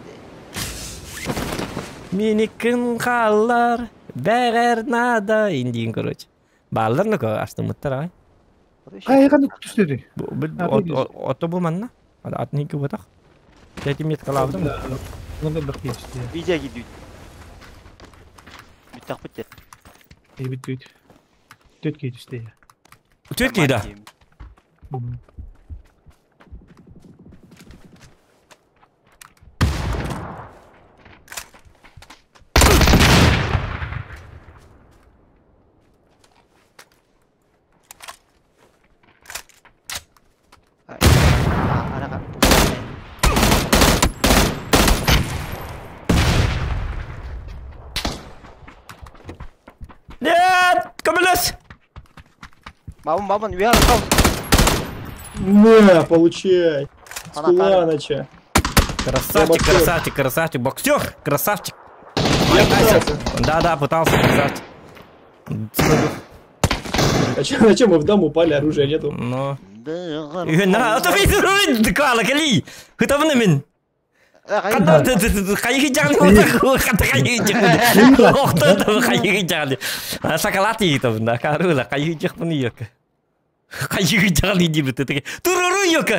Миниккин халлар, бэгэр надо индигин, короче. Баллар ну-ка, астымыттар ай. Кайганы күтүстүрү. Ото бу манна. Атын iki батах. Тәти мет калабдым. Bunu da geçti. Видео гидүйт. Бүттак битте. Бит бит. Төт geçti. Төт кейда. Нет, Камилес! Бабын, бабын, уяр, кал. На, получай. С Куланыча. Красавчик, красавчик, красавчик. Боксер, красавчик. Я пытался. Да, пытался, красавчик. А чем мы в дом упали, оружия нету? Но. На, а то ведь кала кали. Хытавны мин. Хайы жагны хата хайы жагны. Охта хайы жагны. Шоколад ийитов на карула хайы жакмын yok. Хайы жагны дип тетеге. Туруру yok.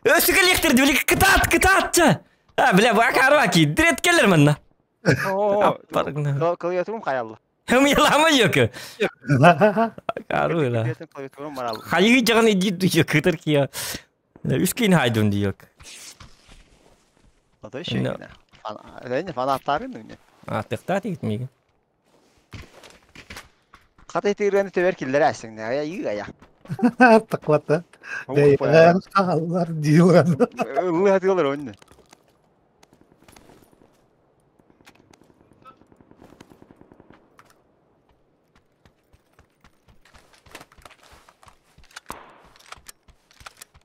Өсүгө лектер били кытат кытатчы. А бля бу акарваки дрет келер манна. Клавиатурум хаялы. Хм ялама yok. Карула. Хайы жагны дип yok кытыр кия. Үскин хайдун диек. Фанаттарын үне. А, тыктат итмиге. Катай тигрени төбер киллер әсиң, я йыга я. Тыклатты. Бәйгәр алар дилгән. Ылы хатылар өнне.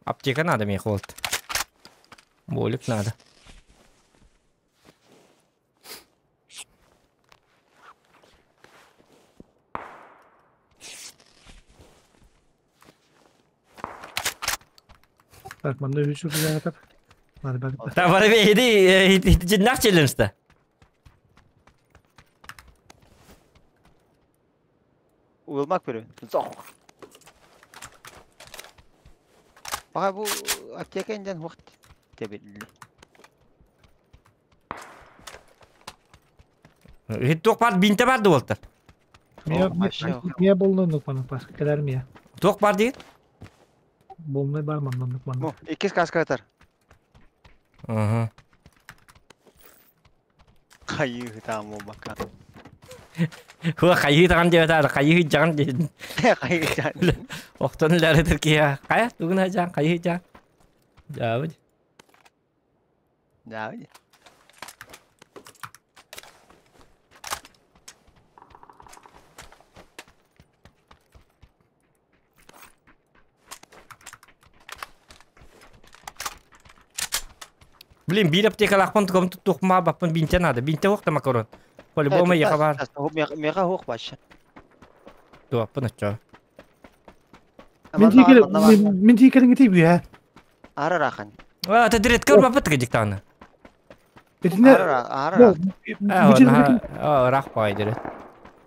Аптека надо мне холод. Болик надо. Так, манна үч үргә Бар бар. Та бар бе иди жиннак челленджда. Уылмак бирө. Зох. Бага бу аптека инден вакыт тебелли. Туох бар бинте бар болтар. Мия болнук мана пас келер мия. Туох бар дейт? Болнай бар маннан мана. Бу икки каска атар. Ага. Хайы там бака. Хуа хайы таган деп атар, хайы жаган деп. Хайы жаган. Октон лары Түркия. Кая тугуна жан, хайы жан. Жабы. Жабы. Блин, биир аптекалаахпын тугум туттуохпун баппын бинте надо. Бинте уох да макарон. По-любому ехала бар. Меха хуох баша. Туаппын оччо. Мен тиекелин гитей бүйә. Ара рахан. А, ты директор баппыт гидиктаны. Этине Ара ара. А, рах пай дирет.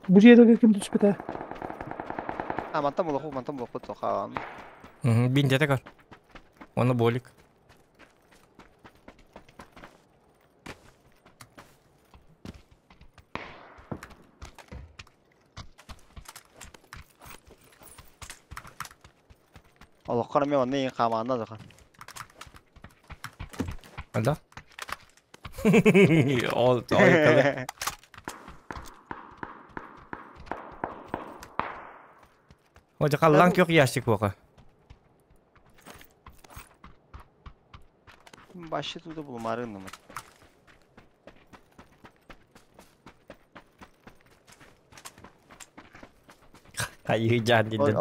Бу жерге ким түспете? А, мантан булаху, мантан булаху тохан. Бинте текар. Оны болик. Олохкор мен онны ең қамағында захан. Анда? Ол, ол, Отя қаллан кök ящик боқа. Башы туды булмарын. Хайы жан дедin.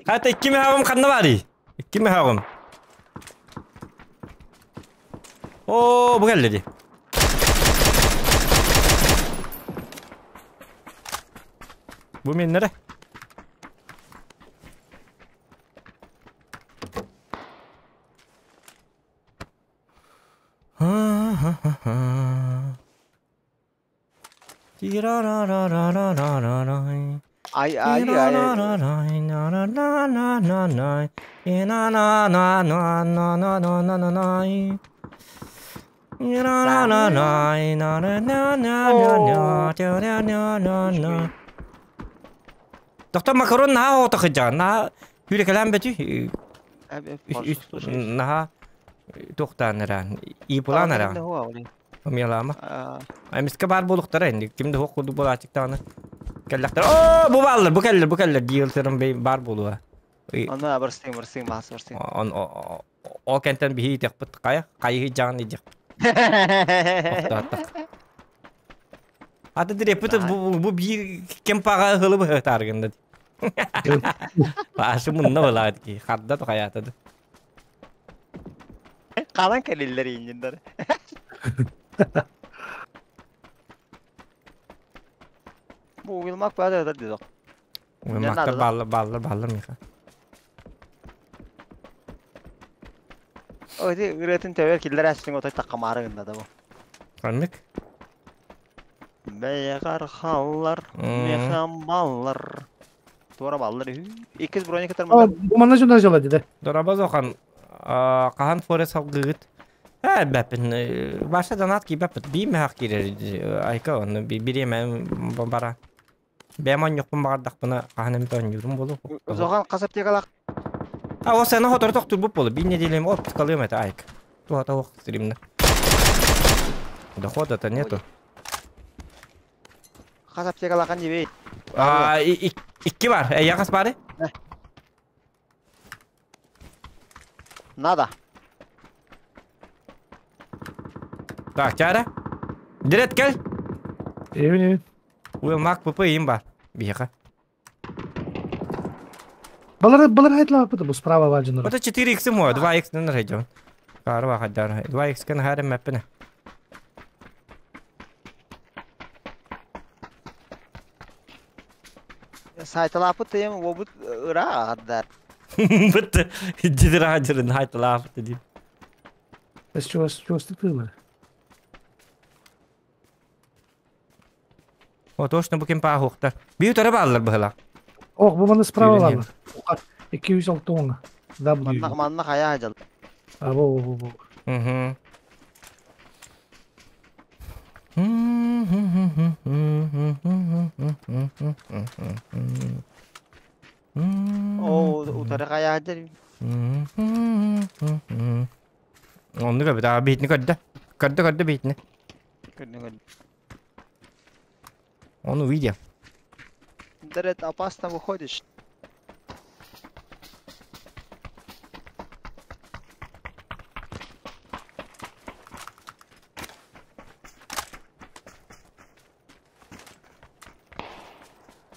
Хата икки мехагым қанна бари? Икки мехагым. О, bu geldi. Bu men nere? Ай ай ай. Доктор макарон на отохыджа на хүрекелен бетü наха тохтаныран и буланаран Милама. Эмиске бар болуктар энди. Кимде хок куду болачыктаны. Келлектер. О, бу баллар, бу келлер, бу келлер диелтерин бей бар болуа. Аны барсың, барсың, бас барсың. Он о кентен бихи текпит кая, кайы жан идек. Аты дирепит бу бир кемпага хылып таргында. Башы мунна болат ки, хадда то хаятыды. Калан келелер индер. Бу уилмак бада да дедок. Уилмакта баллы баллы баллы миха. Ой, үретін тәуер киллер әсің отай таққамарығында да бу. Каннык? Бәйғар халлар, механ баллар. Туара баллар. Икиз броника тармада. Бу манна жонда жала диде. Дораба зохан кахан форес алгыгыт. Ә, бәпін, баша донат ки бәпіт, би мәхақ кирер, айка, оны биреме бара. Бәман жоқпын бағардақ бұны қахан әмді юрум болу. Зохан қасап тек алақ. А, о сені хотор тоқтыр бұп болу, би неделем отпуск алым это, айк. Туата оқ стримді. Дохода-то нету. Қасап тек алақан дебей. А, икки бар, яғас бары? Надо. Так, чара. Дирет кел. Эвин, эвин. Уилмак ПП им бар. Биха. Балар балар айтла бу справа важно. Это 4x мой, 2x не найдем. Карва хадар. 2x кен харем мэпне. Сайталапы тем обут ыра адар. Бит дидра жирин хайталапы дим. Эс чуас чуас тылы. О, точно бу кем пахуктар. Бию тара баллар была. Ох, бу манна справа бар. 206 оңа. W. Манна манна хая жал. А, бу бу бу. Угу. О, утары хая жал. Онны көбүт, а битни көрдө. Көрдө, көрдө битни. Көрдө, көрдө. Он увидел. Дред, опасно выходишь.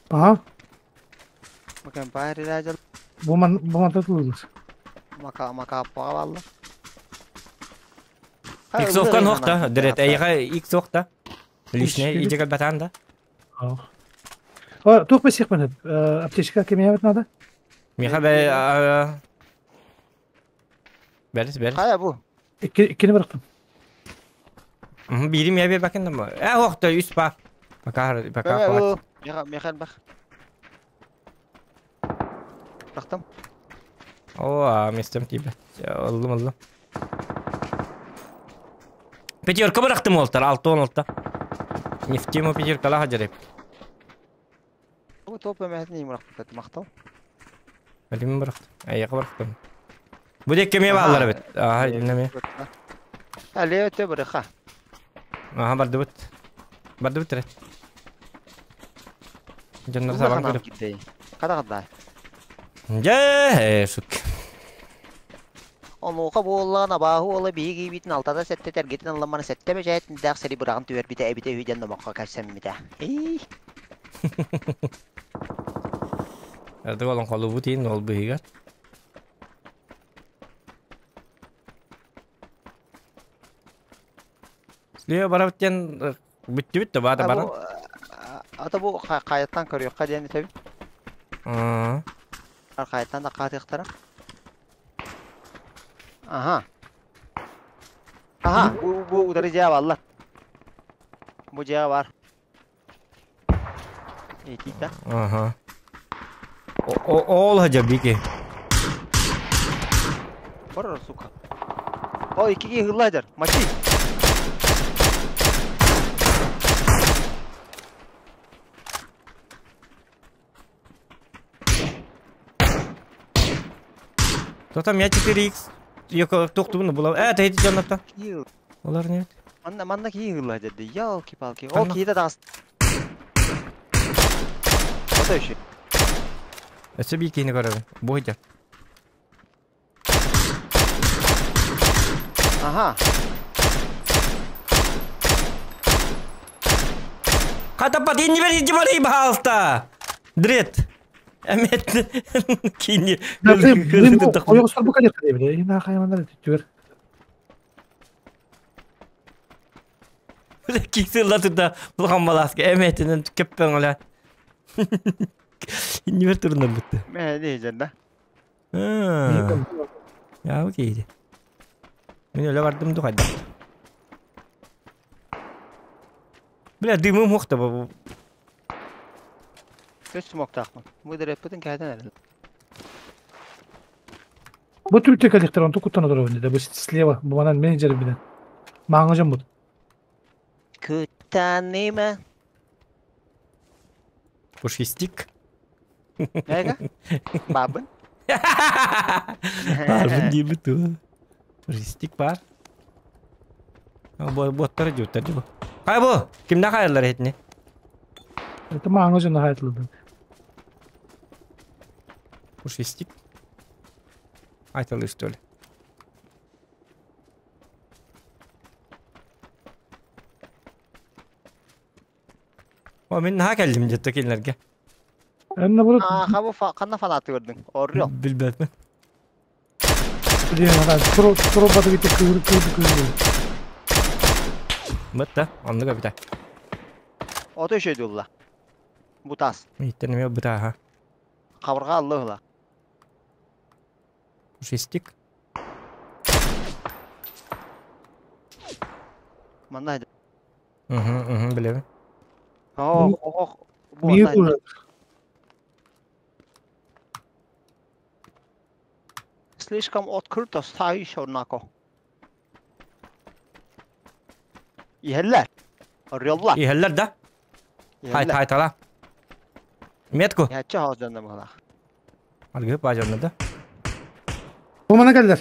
Ага. Bakın bari rajal. Бу ман бу ман тылы. Мака мака павалла. Иксовкан охта, дирет эйга икс охта. Лишний идега батан да. О, тух бесих мен. Аптечка кемеет надо? Миха бе Берис, берис. Кая бу? Иккини бырактым. Бирим я бер бакын да. Охта үс па. Пока пока хватит. Миха, Миха бак. Бырактым. О, местем тиbe. Аллым, аллым. Пятерка бырактым олтар, 6-16. Нефтему пятерка лаха жареп. Бу топ эмэһитин бырактым, мактал. Билим бырактым. Аяқы бырактым. Бу дек кеме баллар бит. Аха, неме. Әле өтө бырыха. Аха, барды бит. Барды бит рет. Жаннар сабан көрүп. Када када. Же, сук. Онуха буоллаҕына абааһы уола биһиги киһибитин алтата сэттэ тэргитин ылламмана сэттэ бэчээтиндээх сири быраҕан түһэрбитэ эбитэ үһү диэн номоххо кэпсэммитэ. Ии. Эрдик олон холубут иин ол быһыгар. Слева барабыт диэн бүттүбүт да баата баран. Ата бу кайыттан көрүөххэ диэн этэбин. Кайыттан да каатыахтара. Ага. Ага, бу удары жаа баллар. Бу жаа бар. Этита. Ага. Ол хажа бики. Бар, сука. О, икиге хыллайдар. Мачи. Кто там я 4х? Йоко тоқтугуну була. Тейти жаннапта. Олар не? Манна манна ки хылла деді. Ялки-палки. О, киде дас. Ото еще. Эсе би кини көрөбүн. Бойда. Ага. Катапат инни бер иди бари баалта. Дрет. Эмет кини. Ойоғыстар бұл қадер қадер біле. Енді хайвандар түгір. Киксылла туда булган баласка эметинен көппөң ола. Инни бер турунда бутты. Мә не да. Я окей. Мен эле бардым духайда. Бля, дымым мохта бу. Көз смоктақмын. Бу дереппитин кәден әлі. Бу түбүттө коллектор, он тукуттан одор да, бу слева, бу манан менеджер билен. Маңы жон бут. Күттанима. Пушистик. Неге? Бабын. Барбын дейбі ту. Пушистик бар. Боттар жуттар жу. Кай бу? Кимден кайрылар этини? Это маңы жон айтылды. Пушистик. Айтылды что ли? О, мен наха келдим жетті келінерге. Эмне болот? Аха, бу кандай фанаты көрдүң? Оррио. Билбепмин. Билем, ана туро баты бите кыыр кыыр кыыр. Бытта, онны көбүтэ. Ото еще дулла. Бутас. Иттен эме быта, аха. Кабырга аллыгыла. Пушистик. Манда. Угу, билем. О, о, Мир уже. Слишком открыто стоишь, однако. Иһэллэр. Орриоллар. Иһэллэр да? Хайт, хайт, ала. Метку. Иһэтчи хаос дьонно быһалаах. Аргы бажарны да. Бу мана келдер.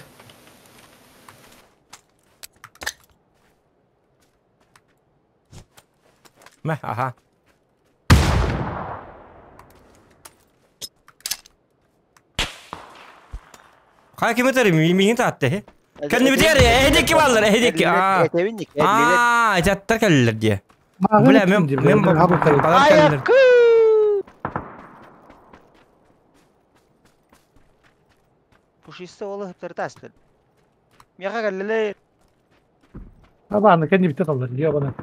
Мә, аха. Кай ким өтөр? Миңин таатты. Кәнни битер, эдеки баллар, эдеки. Аа. Аа, жаттар келлер дие. Бля, мен мен балар келлер. Пушисты олы хыптыр тастыр. Мияка келлер. Абааны кэннибитте таллар, ебана.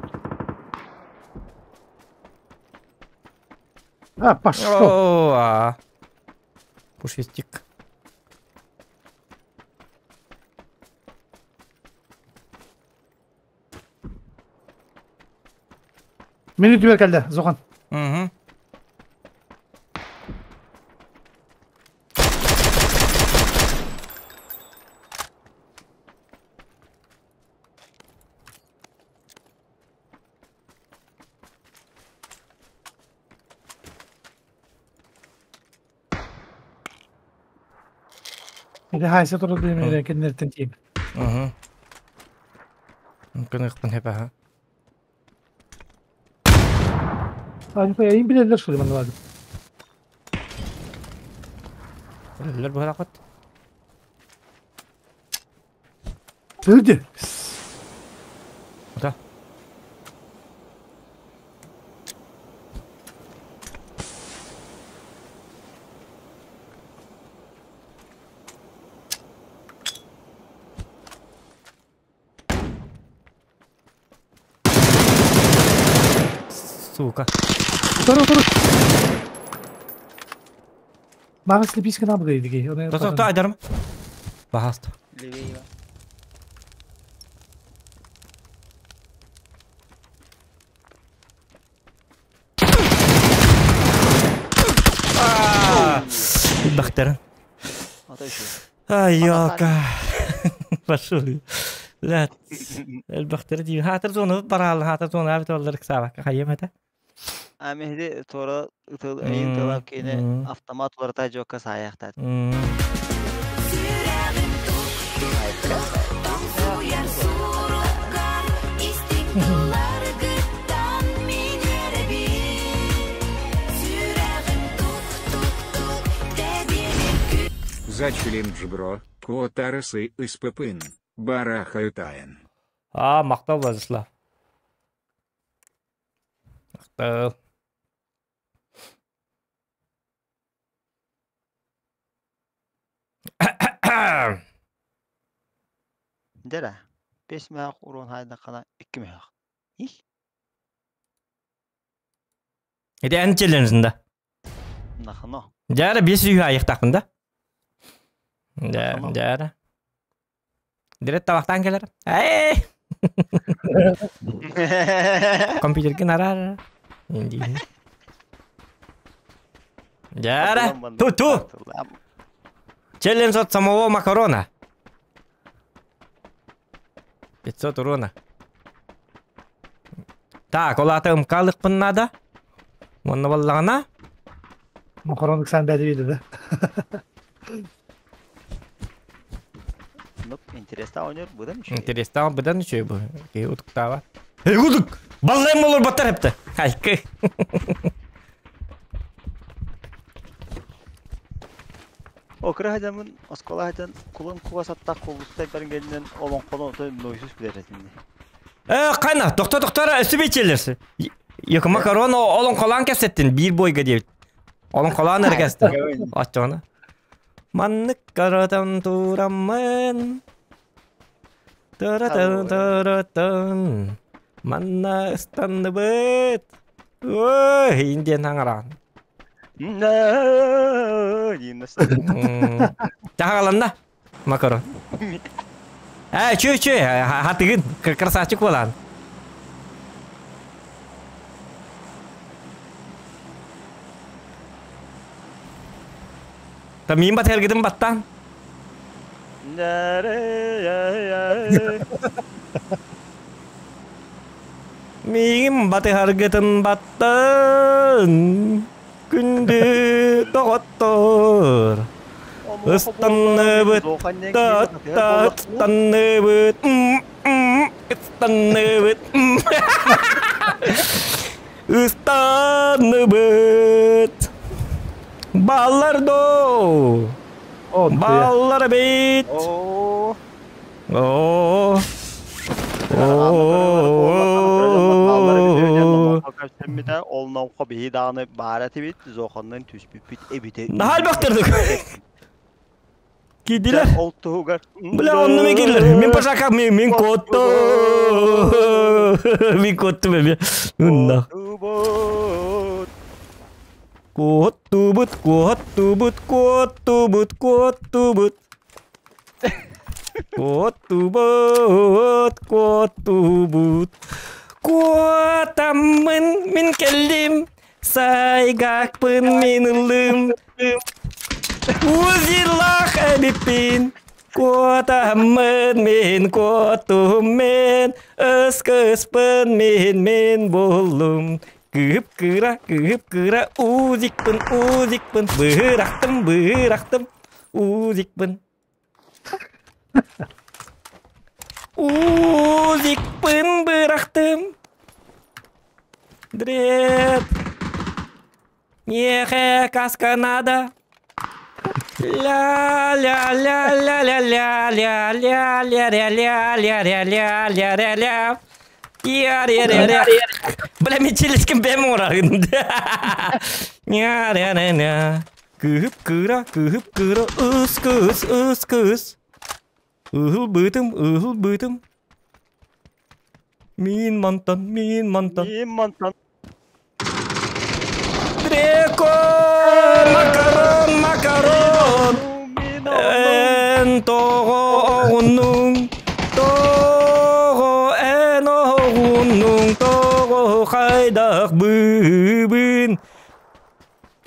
А, пошел. О, а. Пушистик. Мени түбер кэллэ, Зохан. Угу. Ити хайса турар билимнэрин кинилэртэн тиийбит. Угу. Кыныхпын хепаха. Они им билэллэр что ли манналады. Билэллэр быһалакыт. Тырды. Да. Сука. Утары утары. Мага слеписка набыда дики. То то айдарым. Бахаста. Левее. Бахтарын. Ата еще. Ай, ёка. Пошел. Лат. Элбахтары дии. Хатыр зону бараалы, хатыр зону абит оллар ксаба. Хайым это. Амехди тора ытыл эйин тылап кини автомат уларта жокка саяхтат. За челлендж бро, Куотарасы из Пепын, Барахаютаен. А, мактал Владислав. Мактал. Дера. Бес мех урон хайда кана 2 мех. Их. Эти эн челленджинда. Нахано. Жара бес үй айықтақпын да. Да, жара. Дирет табақтан келер. Эй! Компьютерге нарар. Инди. Жара. Ту ту. Челлендж от самого макарона. 500 урона. Так, олата ымкалыкпын надо. Онна баллағына. Макаронлык сан бәді бейді да. Ну, интересно ойнер будан еще. Интересно, бұдан үшей бұл. Кей утықтава. Эй, удық! Баллайым олар баттар әпті. Хайкы. Окра хадамын, оскола хадан кулын куга сатта кулустай бергеннен олон коно той нойсуз билер этинди. Қайна, тоқта тоқтара, үсі бейчелерсі. Екі макарон олон қолан кәсеттін, бір бойға деп. Олон қолан әргәсті. Аччоны. Маннык каратан турамын. Таратан таратан. Манна ыстанны быт. Ой, инден аңаран. Тағаланда макарон. Ә, чө, чө, хатыгын, красавчик болан. Та мин бат хергидим баттан. Мин бат хергидим баттан. Күндү тоғоттор. Ыстанныбыт, ыстанныбыт, ыстанныбыт, ыстанныбыт. Баллардо! Баллар бит! О. О. Нахал бақтырдық. Кидилер. Бля, онны мен кидилер. Мен пожака, мен котто. Мин куоттум эмиэ. Ынна. Куоттубут, куоттубут, куоттубут, куоттубут. Куоттубут, куоттубут. Куотаммын мин кэллим, сайгакпын мин ыллым. Узилах эбиппин, куотаммын мин куоттум мин, ыс-кыспын мин мин буллум. Кыып-кыра, кыып-кыра, узикпын, узикпын, бырахтым, бырахтым, узикпын. Узикпын бырахтым. Дрет. Миэхэ каска надо. Ля-ля-ля-ля-ля-ля-ля-ля-ля-ля-ля-ля-ля-ля-ля-ля. Я-ре-ре-ре. Бля, мен челескин бэм орагын. Ня-ре-ре-ля. Кыһып кыра, кыһып кыра, ыс кыс, ыс кыс. Ыһыл бытым, ыһыл бытым. Мин мантан, мин мантан. Мин мантан. Дреко! Макарон, макарон! Эн тоҕо оҕуннуҥ, тоҕо эн оҕуннуҥ, тоҕо хайдах быыбын.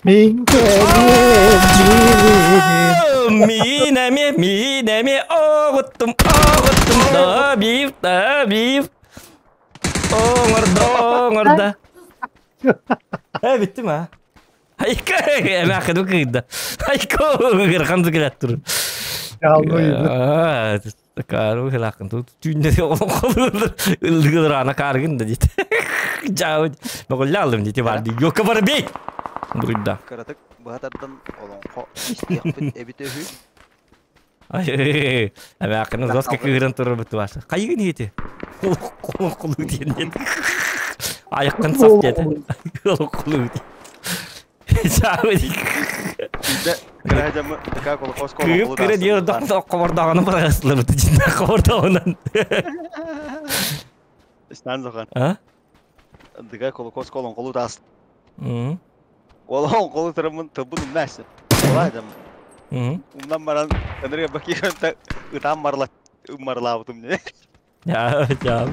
Мин кэлиэм, Мин эмиэ, мин эмиэ оҕуттум, оҕуттум, да бив, да бив. Оҥордо, оҥордо. Э, bitti mi? Айка, эмээхин кыйда. Айка, гырхан зыгырат тур. Кару хилакын тут түүнде ылгырана каргын да дейт. Жау, могуллалым дейт бар ди. Йока бар бей. Буйда. Кыратык быһатардан олоҥхо истиэхпит эбитэ үһү. Ай, эмээхин доска кыыран турар буту башы. Кайгын ити. Кол кол диэн. Аяққын сап деді. Кол кол Жау. Кыып кыра диyor доқ қобырдағаны барасылар буту жинда қобырдағынан. Стан зохан. А? Дыга колокос колон колу тас. Мм. Олон колу тырымын тыбын умнасы. Олай дам. Мм. Умнан баран энергия баки ханта ытам марла марлаабытым не. Я, я.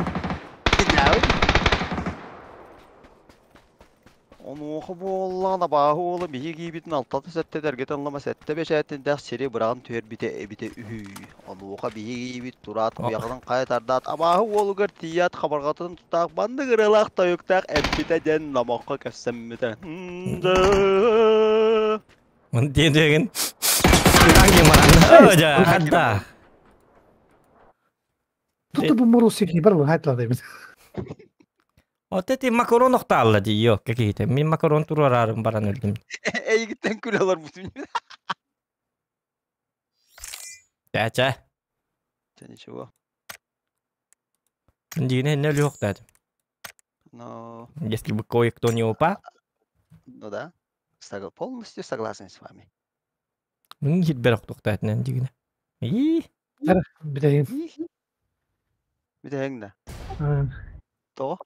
Онуоха буоллаҕына абааһы уола биһиги киһибитин алтата сэттэ эргитэн ыллама сэттэ бэчээтиндээх сири быраҕан түһэрбитэ эбитэ үһү. Онуоха биһиги киһибит тураат куйаҕынан хайа тардаат абааһы уолугар тиийээт хабарҕатын тутаах маннык ырыалаах тойуктаах эппитэ диэн номоххо кэпсэммитэ. Мын диэн деген. Хадда. Tuttu bu moru сики бар хайтлады бит. Вот эти макарон охтаалла ди yok какие-то. Мин макарон турарарым баран өлдүм. Эйигиттен күлэ олор бутун. Ча-ча. Чэ ничего. Дигине не лёг дадым. Но Если бы кое-кто не упал, ну да. Полностью согласен с вами. мин хитбер охтуктаатынан дигине. И Билейин. Бүтэһиҥ да. Тоҕо?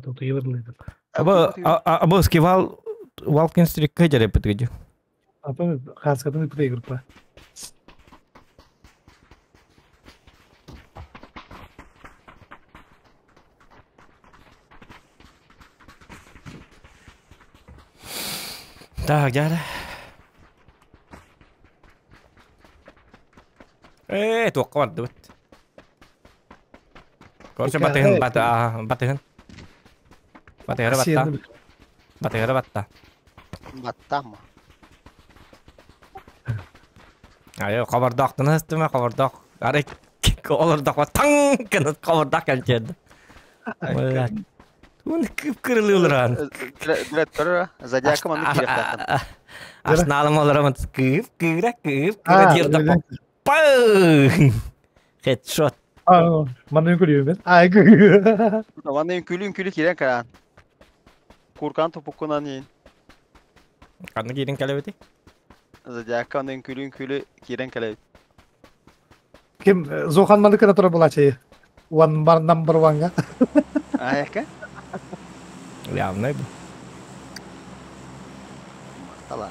Тут йырлыйды. Аба аба скивал Валкин стрик кайдере пытыгы. Апа хаскатын пытый группа. Так, дядя. Э, туаққа барды бит. Короче, батыгын, бата, батыгын. Батыгары батта. Батыгары батта. Баттама. Айо, қабырдақтын ыстыма, қабырдақ. Ары олырдақ таң кыныс қабырдақ кәлчеді. Туны кып кырылы олыран. Директор зодиака манны кириэхтээххин. Арсеналым олырамын кып кыра кып кыра диырдақ. Пау! Хедшот. Манны күлүм мен. Ай Манны күлүн күлү кирен караан. Куркан топуккунан иин. Қанны кирен кәлебети? Зодиака манны күлүн күлү кирен кэлэбит. Ким Зохан манны кына тура булачы. One bar number one-га. Айака. Явно бу. Тала.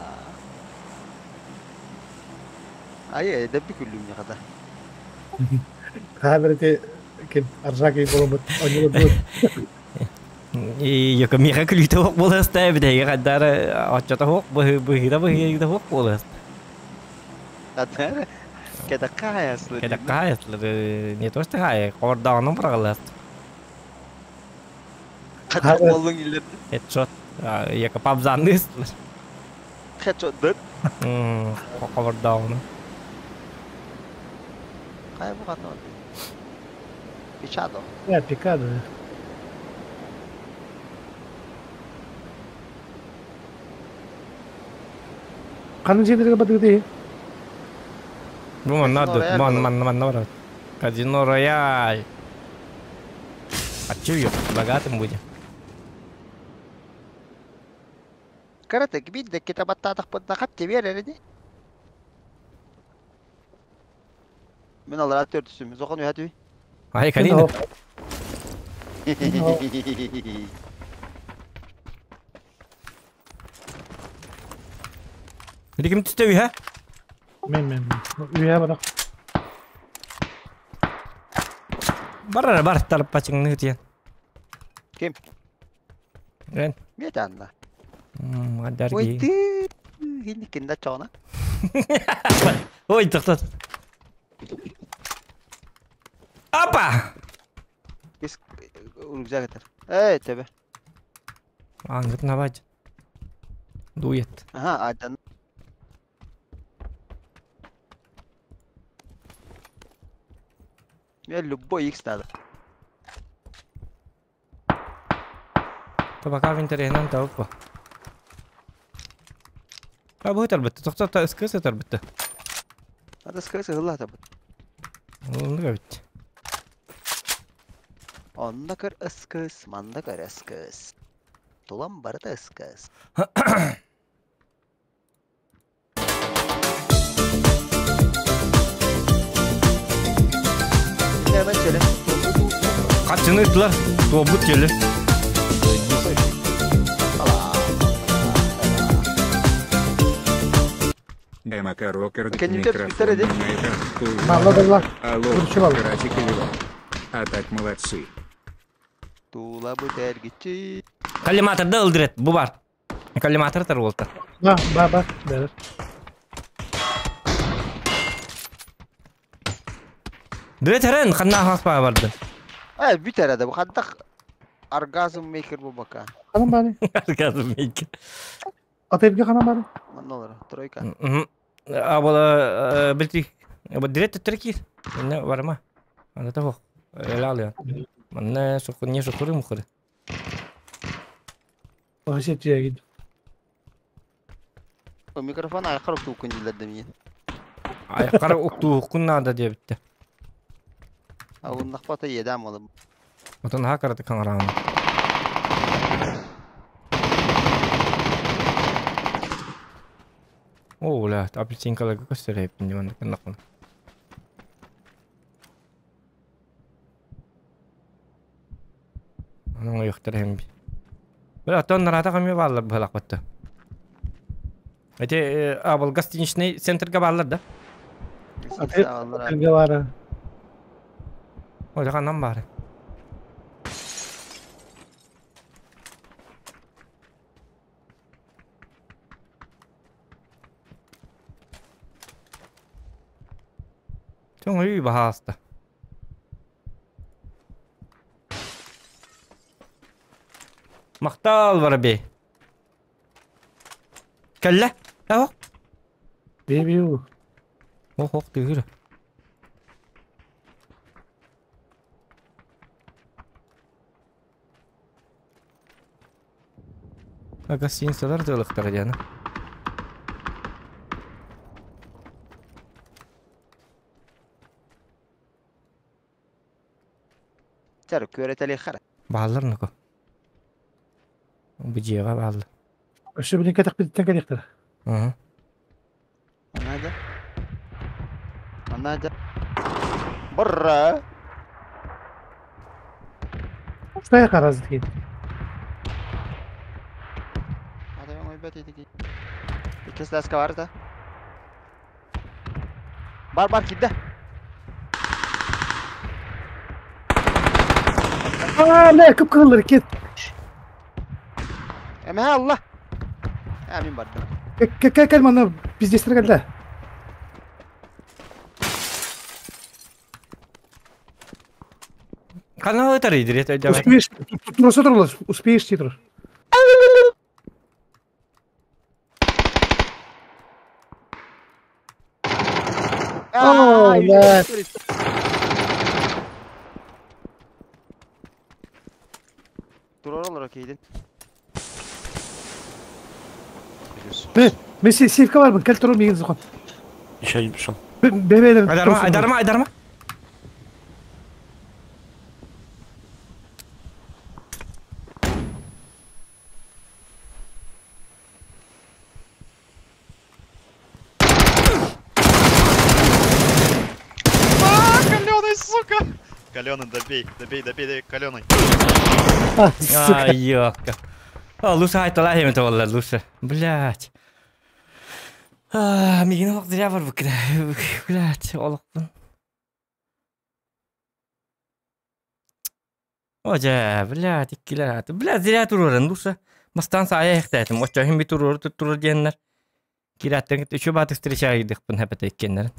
Ай, дэбби күллүм ньахата. Хаабырыты ким аржаки боломут онньулу буут. И яка миха күлүтэ хоқ боласта бит хаддара оччото хоқ быһыра быһыра хоқ боласта. Атара. Кедаккая слы. Кедаккая не то что хай, кордағының бұрағыласт. Хадак болдың илер. Хедшот. Яка пабзанды ыстылар. Хедшот дыт. Кордағының. Кай бу катны. Пичадо. Я пикадо. Қанын жендерге бадыгы Бу манна ман ман ман бар. Казино Рояль. А чё ё, богатым будем. Карате бит декке табаттатах подна хат тебер эреди. Мен алар төртүсүм. Зохон үһәтүй. Ай, Карина. Ким түсті үй, ха? Мен мен. Үйе барақ. Бар бар тарап пачыңны тиен. Ким? Рен. Мен анна. Адарги. Ой ты. Хинникинда чона. Ой, тоқтат. Апа! Кис рюкзак этер. Эй, тебе. Аңгыт набач. Дует. Ага, айдан. Мне любой X надо. Табака винтеренен тауып. А бу тарбытты. Тоқтап та ыскысы тарбытты. Надо скрыться гыла табыт. Оны бит. Онда көр ыскыс, манда көр ыскыс. Тулам барыта ыскыс. Качыны ыттылар. Туобут келі. Алло, А так молодцы. Тула бу тергичи. Коллиматорда ылдырет, бу бар. Коллиматор тар болта. Ба, ба, ба. Бәрір. Дырет herен қанна хаспа барды. Ай, бит әрәді. Бу хаттақ оргазм мейкер бу бака. Қанан бары. Оргазм мейкер. Атайбге қанан бары. Манна олар, тройка. Абала билти. Дырет төттер Менне барма. Анда тахо. Элалия. Манна шукур не шукуры мухуры. Вахсет жегид. Микрофон айқар уктуу күндүлөрдө мен. Айқар уктуу күн нада дебитти. А уннахпата едам олым. Отон хакараты каңаран. О, бля, апельсинкаларга көстөрөйпүн диман кыннакмын. Анан йоктор хем. Бля, отон нарата ками баллар балак батты. Эти абыл гостиничный центрга баллар да? Атайбге бары. Ой, канан бары. Чоң үй бахаста. Мактал бар бе. Кәллә. Ау. Бебиу. Ох, ох, тыгыр. Гостиницалар дылыктар дияны. Тер көрөтели хара. Баалар ныко. Бу жега баалар. Өшө билин кетек биттен келиктер. Ага. Анада. Анада. Барра. Пустая харазды. Адам ойбат едики. Икки сласка бар да. Бар бар кидде. Аа, не кып кылыр кет. Эме алла. Ә мин бардым. Кел кел мана пиздестер келді. Канал это рейдер, это давай. Успеешь, тура тура, успеешь титр. О, да. Турар кейдин. Мен сейфка бармын, кел туру мигин зухан. Еще один пришел. Бебелем. Айдарма, айдарма, айдарма. Каленый, сука! Каленый, добей, добей, добей, добей, каленый. Сука. Ай, ёпка. А, лучше айтала хемет олар, лучше. Блять. А, мигин олық зря бар бұл Блять, олықпын. Ожа, блять, иккилер. Блять, зря турурын, лучше. Бастан сая ихтәтим. Оча хим би турур турур диеннер. Кираттен үчү батык встреча идик бун хәпәтә иккеннер.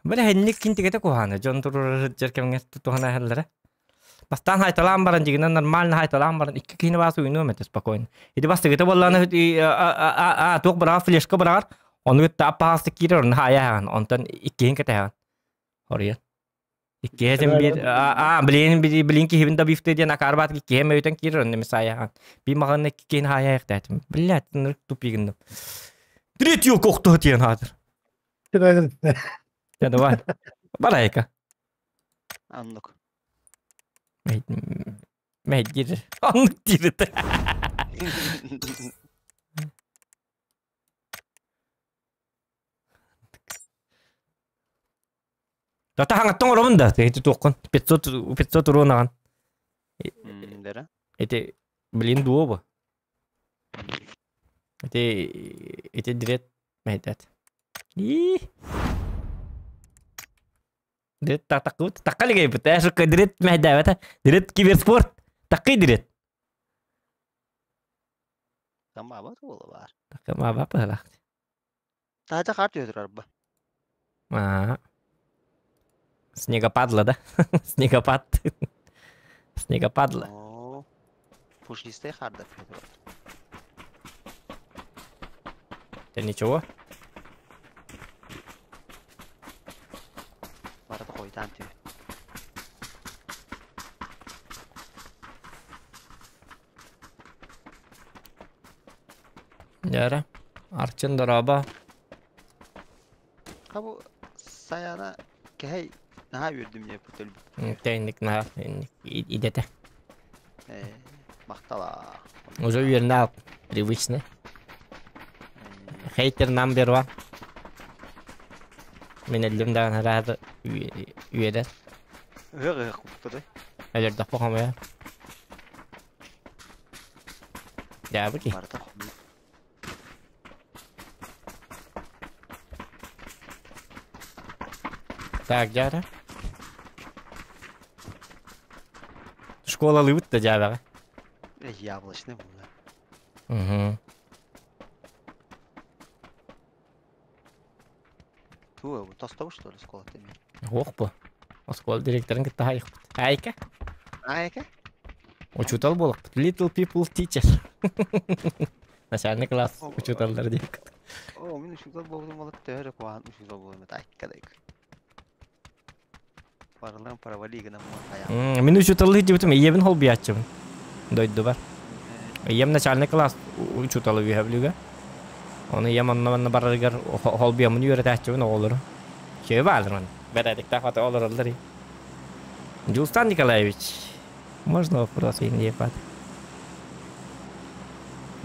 Бля, хенник кинтигете куханы. Жон турур жеркемгә тутухана хәлләре. Бастан хайталаан баран дигенен нормально хайталаан баран икки кихини баас уйнуом этэ спокойно. Ити бастыгыта буоллаана а туох быраҕар флешка быраҕар ону кытта аппаҕаста киирэр онно хаайа онтон иккиһин кэтэһэҕин. Хоруйан. Иккиһэ биир а блин блин киһибин да бифте диэн акаарбаат иккиһэ мөйтөн киирэр онно эмис хаайаҕын. Би маҕанна икки киһини хаайаайахтаатым. Блядь, ынырык тупигынным. Третью кохтуһу диэн хаатыр. Я давай. Барайка. Аннук. Мэйдир. Аннык диир. Тата хаңаттан оробун да, эти туохкун 500 500 урунаҕан. Дера. Эти блин дуо бу. Эти эти дирет мэйдат. И Дирет таққыбыт таққа лигейбит. Ә шукка дирет мэйдәбәтә. Дирет киберспорт таққы дирет. Тамаба туола бар. Таққа маба палах. Тажа карт өтүр арба. А. Снегопадло, да? Снегопад. Снегопадло. О. Пушистый харда. Это ничего. Барата койтан түү. Яра. Арчын дороба. Кабу саяна кэхэй наһаа үөрдүм не бүтөл. Тэнник на идете. Э, мактала. Уже уверена, привычно. Хейтер number one. Мен эллим даҕаны араада үөрэр. Ыһык ыһык куппутай. Өлөрдөхпө хомуйа. Дьаабы ки. Барыта Так, дьаара. Школа лыбыт да дьаабаҕа. Э, яблочный була. Угу. Ту, тостоо что ли школа теме? Ох бу. Оскуола директорын кытта хайыхпыт. Айка. Айка. Учутал буолахпыт. Little people teacher. Начальный класс учуталлар диэк. О, мин учутал болдум алып төһөрө куаан учутал болдум айка дайк. Барыларын паравали гына ая. Мин учуталлы дебитим, ийэбин холбуйааччыбын. Дойдубар. Ийэм начальный класс учуталы үһэблүгэ. Оны ийэм онно манна барарыгар холбуйамын үөрэтээччибин оҕолору. Чөй баалар ман. Бэрээдиктаах бата олороллар. Дюлстан Николаевич, можно вопрос не пат?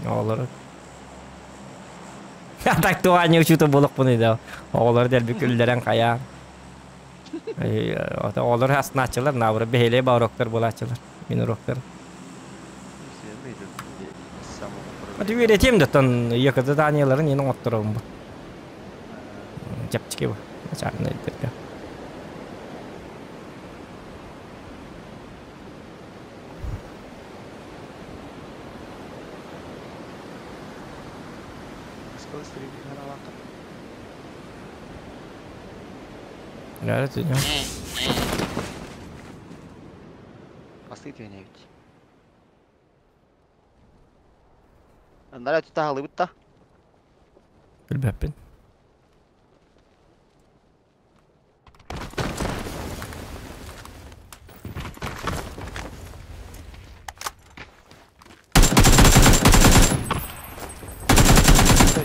Оҕолору. А так туаня учута булак буны да. Оҕолор дэлби күллэрэн хая. Олор астынааччылар, наоборот, бэһиэлэй ба уроктар буолааччылар. Мин уроктар. Аты үөрэтиэм да тон ЕКЗ заданиеларын иэн оҥотторобун бу. Чэпчэки бу. Начальнайдарга. Бастыы түһэнэбит. Аннара өттү таһалыбыт да. Билбэппин.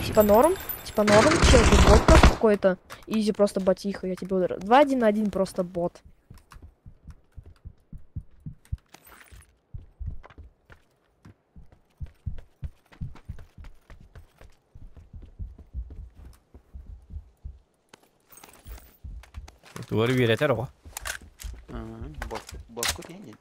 Типа норм? Типа норм, чел, ты бот какой-то. Изи просто ботиха, я тебе ударю. 2-1 на 1 просто бот. Тугар үөрэтэр оҕо. Боску тиһин.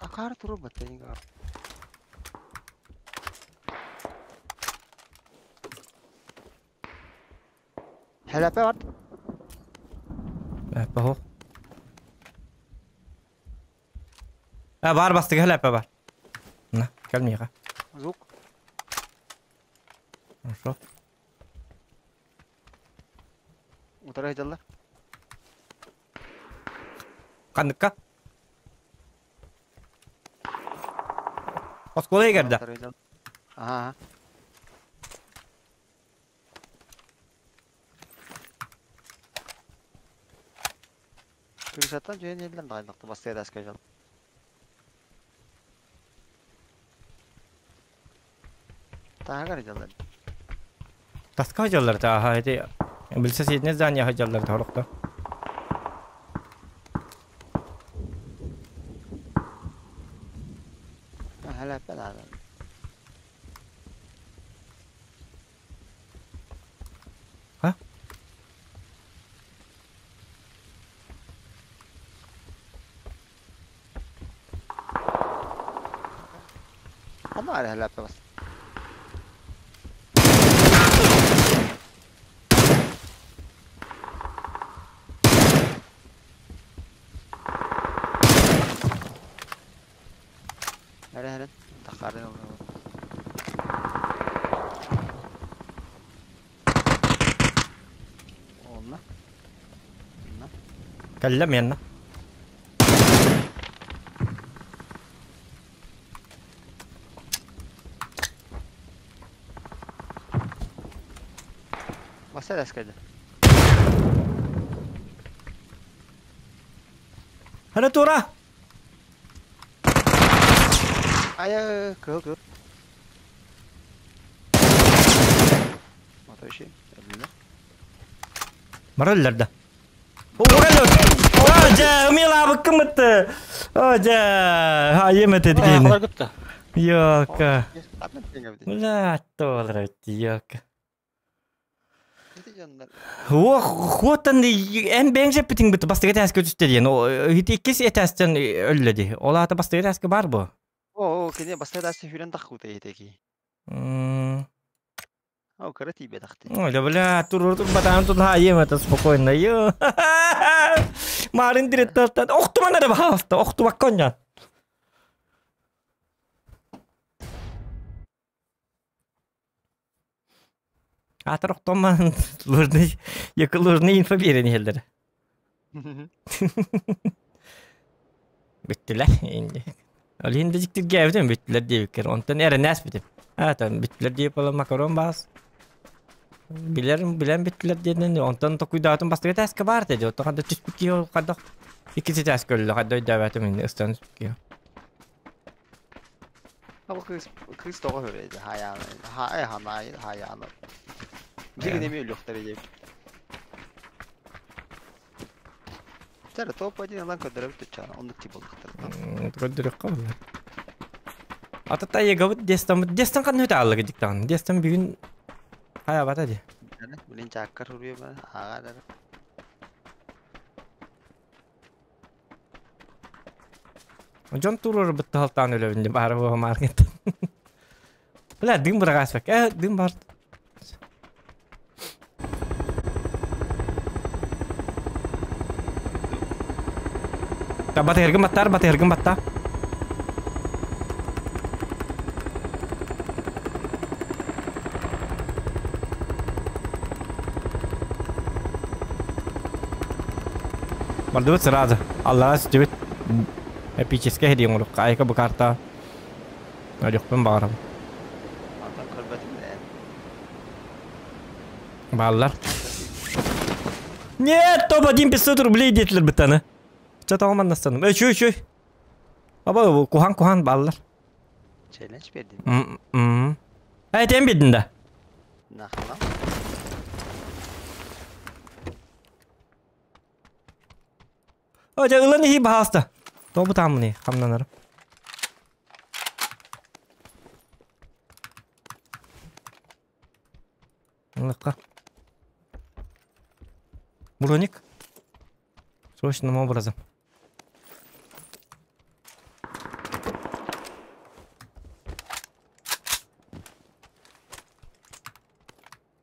Акаары турар баттайга. Хэлэпэ бар. Лэппэ хоқ. А бар бастыгы хэлэпэ бар. На, кэл миэхэ. Звук. Хорошо. Утары сылдьаллар. Ханныкка? Оскуола егерде. Ага. Күрүсаттан дьүһэн иһиллэн даҕайдахта бастыа даска дьон. Таһыгар дьаллар. Таска дьаллар тааха ити билсе соседнее здание дьаллар хорохто. Халаппа даҕаны. А? Ханна баар халаппа бас. Эрэ эрэ таххарын Онно. Онно. Кэллэ миэннэ. Баса эскэдэ. Хана тура! Айа кыһыл кыһыл. Мотойши, өллө. Бара өллөрдө. О, дьэ, умилаабыккын бытты. О, дьэ, айым этэ дигин. Йока. Бля, туолар йока. Ох, хуоттан эн бэйэҥ сеппитиҥ быт бастакы этээскэ түстэ диэн. Ити иккис этээстэн өллө ди. Ол аата бастакы этээскэ бар бу. О, кини бастакы этээскэ сүүрэн таххыта этеки. О, кыра тиийбэтэхти. Ой, да бля, тур батаан тунха ем это спокойно. Ё. Марын директортан охтуман эрэ баһаалыста, охтубакка Аатар охтомман ложный, яка ложный инфо биэрэн иһэллэр. Бүттүлэр. Ол иһин да дьиктиргээбитим бүттүлэр диэбиккэр. Онтон эрэнээс бүтүм. Аата бүттүлэр диэп буолан макарон баас. Билэр билэн бүттүлэр диэнин онтон токуйдаатым бастакы тааска баар дии. Оттон ханда түспүт киһи ол хайдах Икки таас көллө хадда өйдөөбөтүм инни ыстан киһи. Абы кыыс кыыс тоҕо хөрөйдө хаяны. Хай ханай хаяны. Биһиги неме өлүөхтэрэ диэбит. Тара топ-1 ылан көрдөрөбүт түччаана оннук ти буоллахтар. Көрдөрөххө буолла. Ата тайыгабыт дестан дестан ханна өтө диктан. Дестан бүгүн хаябата ди. Билин чааккар хуруйа ба аагаар. Дьон турар бытты халтаан өлөбүн ди баара буга маркет. Бля, дым бырагас бак. Э, дым бар. Та батыргын баттар, батыргын батта. Бардыбыт сразу. Аллаға сүтүбүт. Эпический хедиң олук. Айка бу карта. Алюкпын бағарам. Антон көрбөтүм ээ. Баллар. Нет, топ-1 500 рублей детлер бітаны. Ча тағаман настаным. Эй, чөй, чөй. Аба, кухан кухан баллар. Челлендж бердим. Эй, тен бедин да. Нахала. О, жа ылан ихи бахаста. Тобу тамыны, хамнанар. Лыққа. Броник. Срочным образом.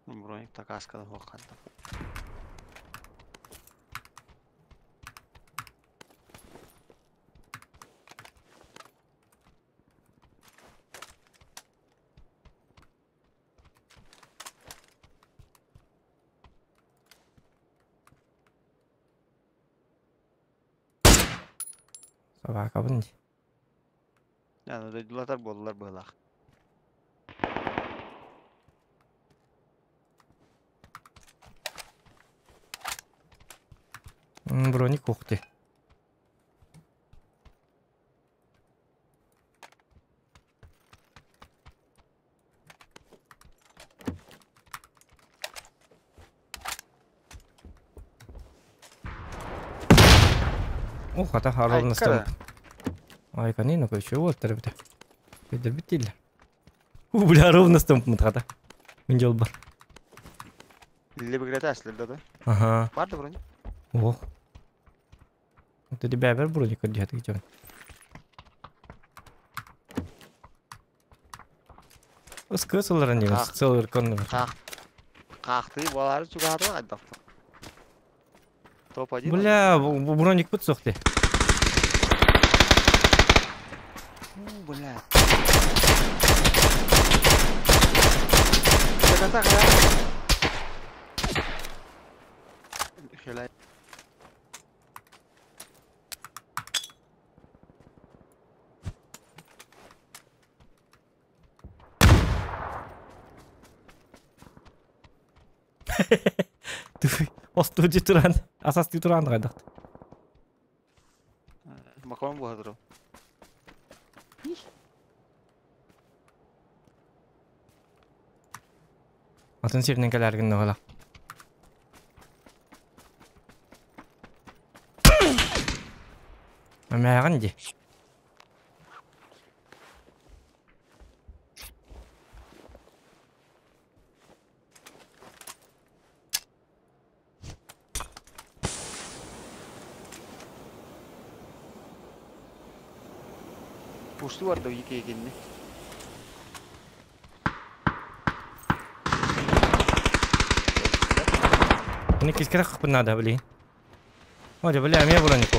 Броник такаскада хуакканта. Собака бұн. Яны дойдулатар боллар быһылах. Броник ухты. Ух, ата ровно Айкара. Ай, канина, короче, вот тербите. Көдөрбүт У, бля, ровно стамп мытхата. Мен жол бар. Либегрете аслыр да. Ага. Бар да броник. Ох. Ты бәбер броник көрдү хаты Ыскы сылларын деген, Ах. целый конный. Каах. Каахты болары чугаары айдафты. Топ-1. Бля, бу броник бут сохты. Бля. Таката кара. Хелай. Остуди туран, асасты туран гайдакт. Макон буһадыр. Атын сирнен кэлэргин ногала. Мэмэҕин ди. Пушту бар да екі екенне. Мне кискера хапы надо, блин. Ой, бля, мне бронику.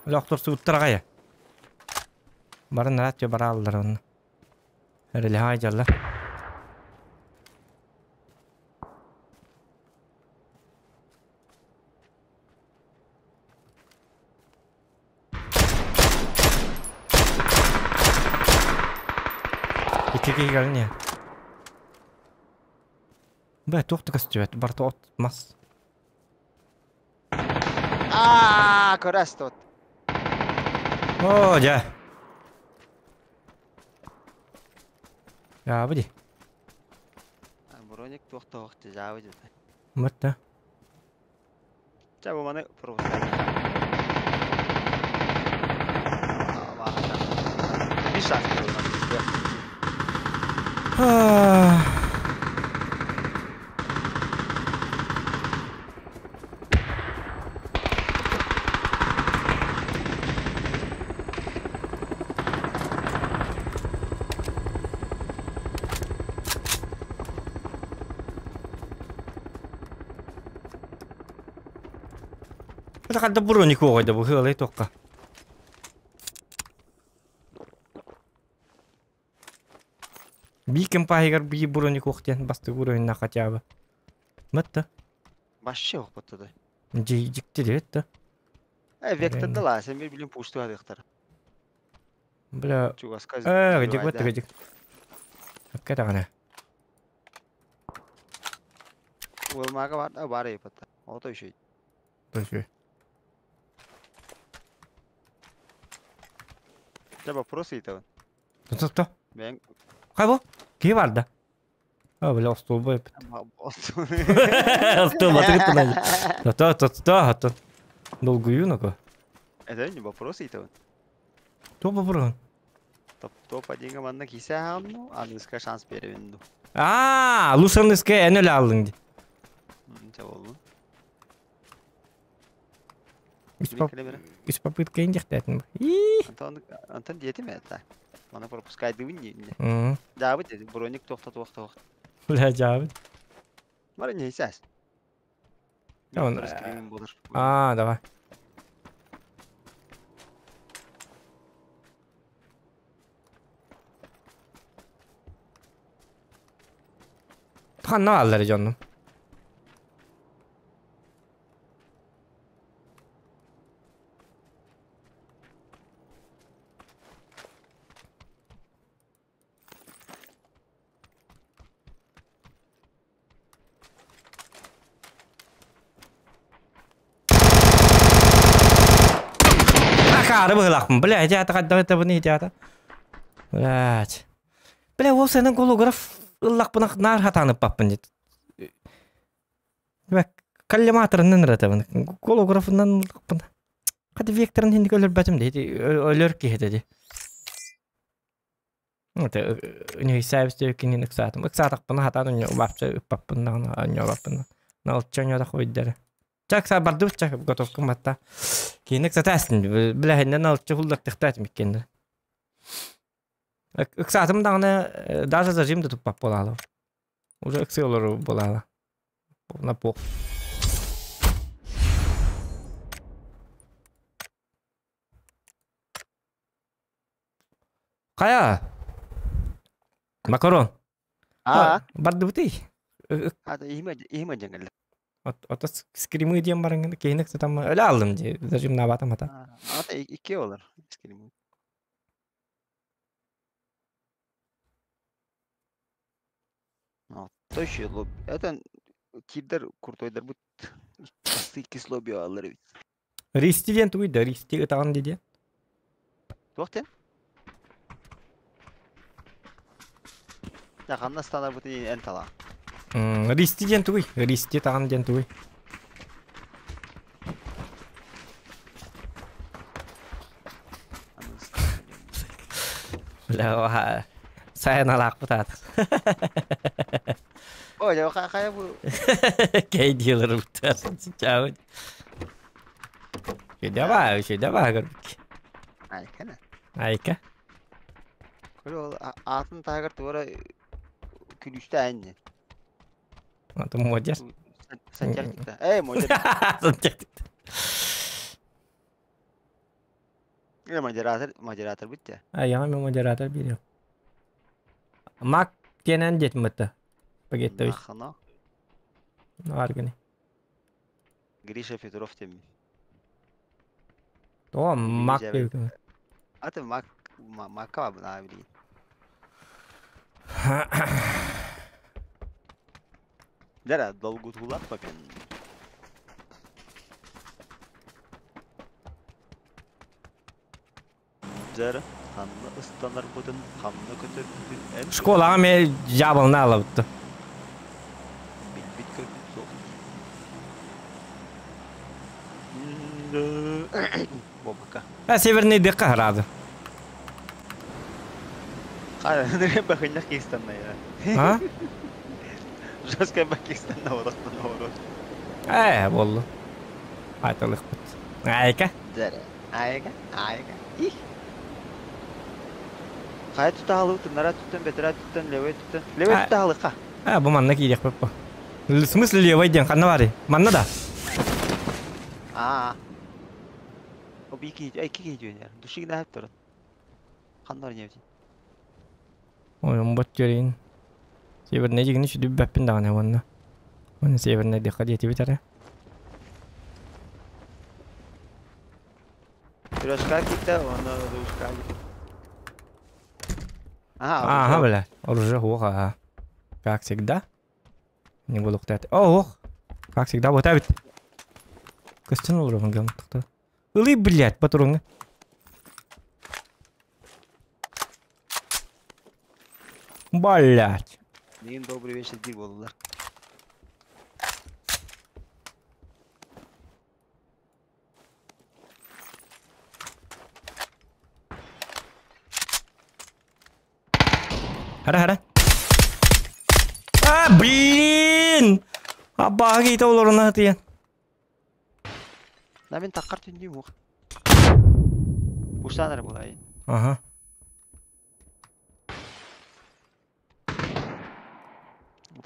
Лохтор суттаргая. Барын рат бара алдар оны. Эрели хай жалла. Икки кэлин. Бә, туох да көстүбэт, барыта от мас. Аа, көрөс тут. О, дьэ. Жаабы ди. Броник туох тоох жаабы деді. Мытта. Ча бу маны пропускай. Bir шанс берем. Это когда броник оҕойда бу хыалай тоққа. Бикем пахигар би броник оқтен басты уровень хотя бы. Мытта. Вообще yok да. Жикти дебет Э, вектор да ла, сен bir билим пушту адыктар. Бля. Чугаска. Э, гидик вот гидик. Акка Уэлмага бар, да бар епатта. Ото еще. Точно. Ча вопрос итабын. Топ топ. Мен Кай бу? Ки бар да? А, бля, столба. Столба ты То то то то. Долгую нако. Это не вопрос итабын. То вопрос. Топ топ один манна кисе ханну, аныска шанс беребинду. А, лушаныска энел алдың ди. Ча болду. Үс попытка индихтәтин. Антон Антон диетим это. Мана пропускай дыбын не. Жабы деди, броник тохта тохта. Бля, жабы. Мара не сәс. А, давай. Ханна аллары жаным. Акары быһылахпын. Бля, театр қадда табыны театр. Блядь. Бля, ол сенің голограф ыллахпын нар хатанып баппын дед. Бә, коллиматорынан ратабын. Голографынан ыллахпын. Қады векторын хинdik өлөр бәтім дейді. Өлөр ки dedi. Это не сәбис деп кинин ыксатым. Ыксатақпын хатан үнө бапча ыппаппын дагы үнө баппын. Налчан яда койдары. Чак са барды чак готовка матта. Кейин ыксатасын. Бля, хиннен налчы хуллак тыктат миккенде. Ыксатым дагы даже зажим да туппап болалы. Уже ыксылар болалы. На пол. Кая? Макарон. А, Барды бутый. а, ихме ихме жеңгел. Ото скримы диэн барыңын кейинек сатам өлө алдым ди. Зажим набатам ата. Ата икки олар. Скримы. Точно лоб. Это кидер куртойдар бут. Асты кисло био алар бит. Ристи диэн тугуй да, ристи ытаган диди. Туохтен? Я ханна станар бут эн тала. Ристи диэн тугуй, ристи таган диэн тугуй. Бля, сайын алак бутат. Ой, я хая бу. Кей дилер бутар. Чао. Давай, давай, горбки. Айка. Айка. Көрө атын тагыр тура күлүштө әнне. Аты модер. Сантехникта. Эй, модер. Сантехник. Э, модератор, модератор битте. А я мен модератор берем. Мак тенен дет мытты. Пагетті. Нахана. Аргыны. Гриша Петров тем. О, мак Аты мак мака бна били. Дьэ, долгутуулаах бакын. Дьэ, ханна ыстанарбытын, ханна көтөрбүтүн эн Школаҕа эмиэ дьаабылына аалабытты. Билбит көрбүт суох. Буолбакка. А северный дыхха хараады. Хара, бахыннах кистанна я. А? Жестко Пакистанна олохтон оҕорор. Ээ, буолла. Айталыхпыт. Айка. Дьэ, айга, айга. Их. Хайа тутаалыы тыннара түттэн, бэтэрээ түттэн, левый түттэн. Левый тутаалыха. А, бу манна киириэхпит бу. В смысле левый диэн ханна барый? Манна да? Аа. О, би ки, ай ки ки дүйнер. Душигна хеп турun. Ханна барый Ой, бот көрейін. Северный дегені сүдү бәппін даҕаны уонна. Уонна северный диэххэ диэтибит эрэ. Пирожка киттэ, уонна ручка киттэ. Ага, Ага, бля. Оружие хуох, ага. Как всегда. Не буду ктать. О, ох. Как всегда, вот ведь. Костян олорон гам тохто. Ылый, блядь, патронга. Блядь. Нин добрый вечер дии буоллулар. Хара, хара. А, блин! Абаги олорона тиен. Да мен таққар түндейм ух. Пуштанар булай. Ага.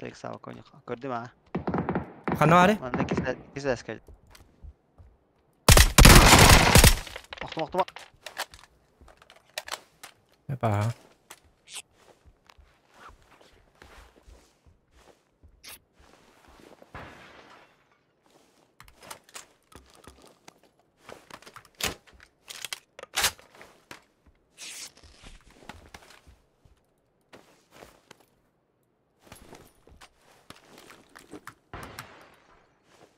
Так сава коня. Көрдүм а. Ханна бары? Манна кисе кисе эскел. Охтум охтум. Опа.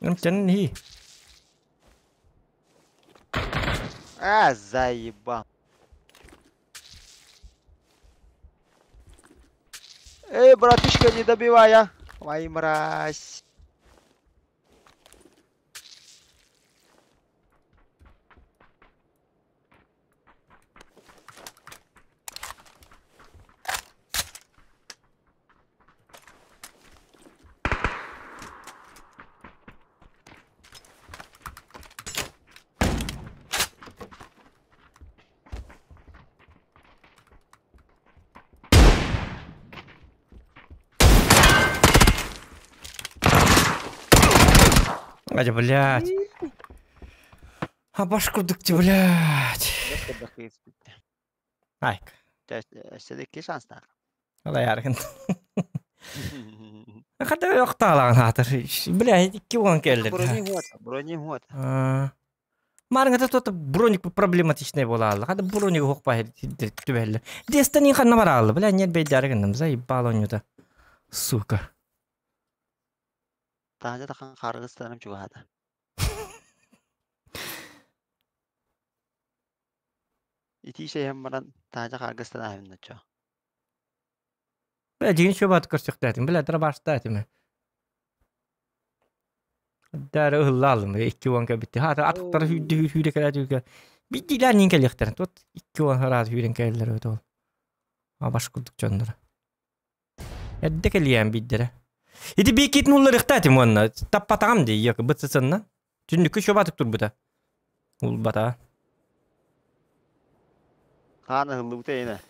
Năm hi. А, заебал. Эй, братишка, не добивай, а. Ой, мразь. Ай, блядь. А башку дыкти, блядь. Айк. Икки шанстаах. Ала яргын. Хата yoqtaalaan хатыр. Бля, икки уон келдер. Брони вот, брони вот. Марыңа тот броник проблематичный болалы. Хата броник хокпа түбәлле. Дестани ханна баралы. Бля, нет бейдәргенем. Заебал он Сука. Таһа тахан харгыстаным чугада. Ити шейхем баран таһа харгыстанам чо. Бля, дигин шөбат көрсөктәтим. Бля, дра баштатим. Дәрі ыллалым. Икки уон кәбитти. Хата атыктары хүдді хүдді кәләтүгә. Биддиләр нин кәлехтер. Тот икки уон харат хүрен кәлләр өтө ол. А баш курдук чондор. Эдде кәлиән биддере. Ити бикит нуллар ихтатим онна. Таппатагам ди, yok бытсысынна. Түндүккү шөбатык турбута. Ул бата. Хаана хыллыбыта эне.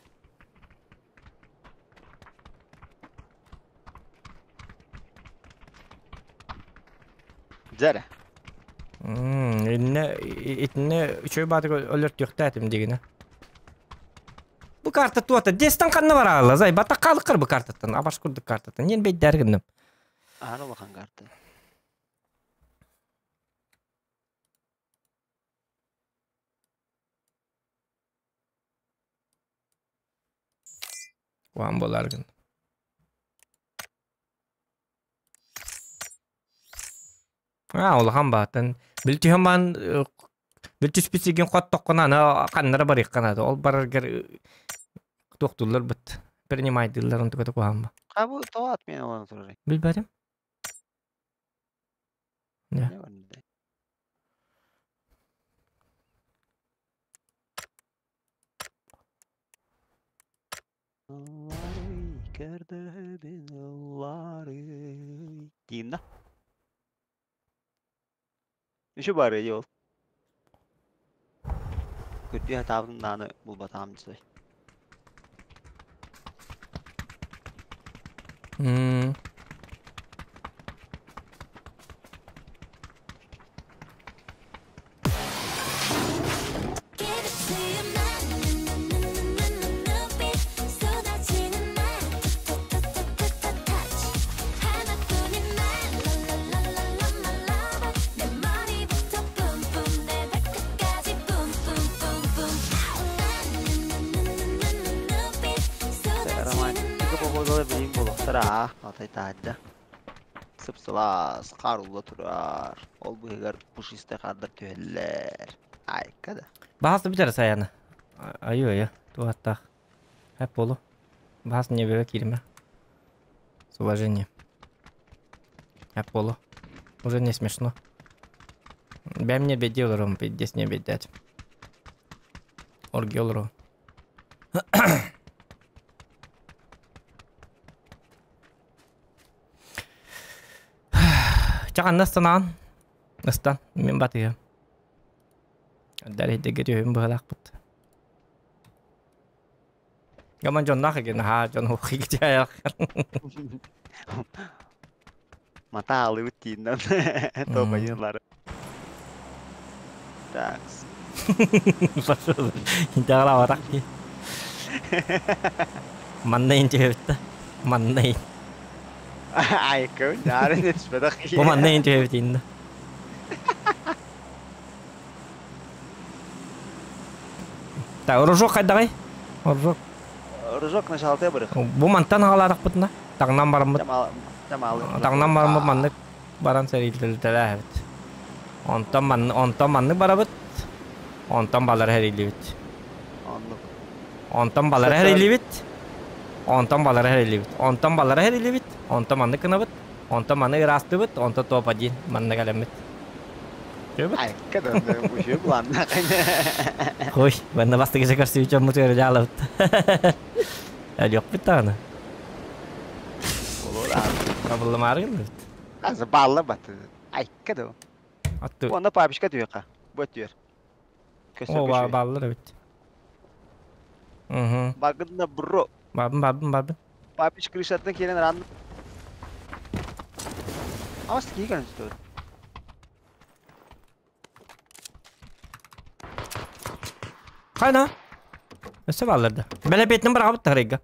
Дәрі. Инне итне шөбатык өлөр төхтәтим дигене. Бу карта туата дестан канна баралла. Зай бата калыкыр бу картаттан. Абаш курдук картаттан. Нен бейдәргинем. Аһана улахан карта. Уан боларгын. А, улахан баатын. Бил түһэн баан бил түспүт сиргин хоттоххуна аны ханнара барыахха наада. Ол бараргар туохтууллар быт. Принимайдыыллар онтуката куһаҕан ба. А бу тоҕо отмена буолан турарый? Билбэтим. Не барда? Ылларый, көрдөһөбүн ылларый. Дина. Үчү бары ол. Көрдүү хатаабытын дааны булбатаҕым дьэ. Романтика погодалар билигин буолуохтара аа, атай таһырдьа. Сып-сылаас, хаар уулла турар. Ол быыһыгар пушистай хаардар түһэллэр. Айка да. Баһаста бүтэр сайаны. Айы айы. Туаттах. Хэп болу. Баһас не бебе кирме. С уважением. Хэп болу. Уже не смешно. Бэм не беди олором, пиздец не бедять. Орги олором. Чаҕанна ыстанаҕын? Ыстан, мин батыһыам. Дариһдэргэ түһүм быһалаахпыт. Гаман дьонноох эген наһаа дьон ухигитяях. Мата алыбыт тииннэн тобайылары. Так. Пошел. Интегралаабатах дии. Манна интүһэбит Манна Айка, нарын түспэтэх. Бу манна интүһэбит инна. Так, ружок хайдаҕай? Ружок. Ружок началата барых. Бу мантан аҕалаатахпытына, таҥнан бараммыт. Таҥнан бараммыт маннык баран сэриилтэлээбит. Онтон манны онтон маннык барабыт. Онтон балары хэрилибит. Оннук. Онтон балары хэрилибит. Онтон балары хэрилибит. Онтон балары хэрилибит. Онтон маннык гынабыт. Онтон маны ыраастыбыт. Онтон топ-1 манна кэлэммит. Чөбүт. Айка да үчүгэй планнаах. Ой, манна бастакы көрсүбүт дьоммут үөрэ дьаалабыт. Өлүөхпүт даҕаны. Олор аан. Табыллымаары гынныбыт. Азы балла баты. Айка да. Атту. Онно папочка түһүөххэ. Бу өттүгэр. Көстөр О, көчүө. баллар эбит. Угу. Багынна бро. Бабын, бабын, бабын. Папич крышаттан киирэн ран. Ас киһи кэлэн түстэ. Хайна? Өссө бааллар да. Бэлэпиэтинэн быраҕабыт тарайга.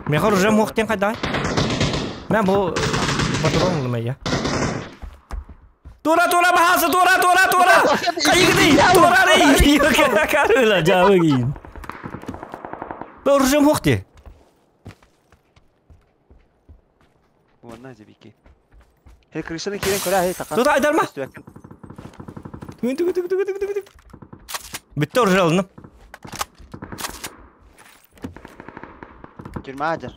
Меха оружие муох диэн хайдаҕай? Мэ бу патрон ыллым эйэ. Тура тура баһаасы тура тура тура! Хайыгыный? Тура рей! Карыла жабыгин. Оружие муох дии. Уонна дебики. Хей крышаны киирэн көрө хей тақа. Тура айдарма! Көстүбэккин. Түгүн түгүн түгүн түгүн түгүн түгүн. Бүттэ оружие ылыным. Тюрьма ажар.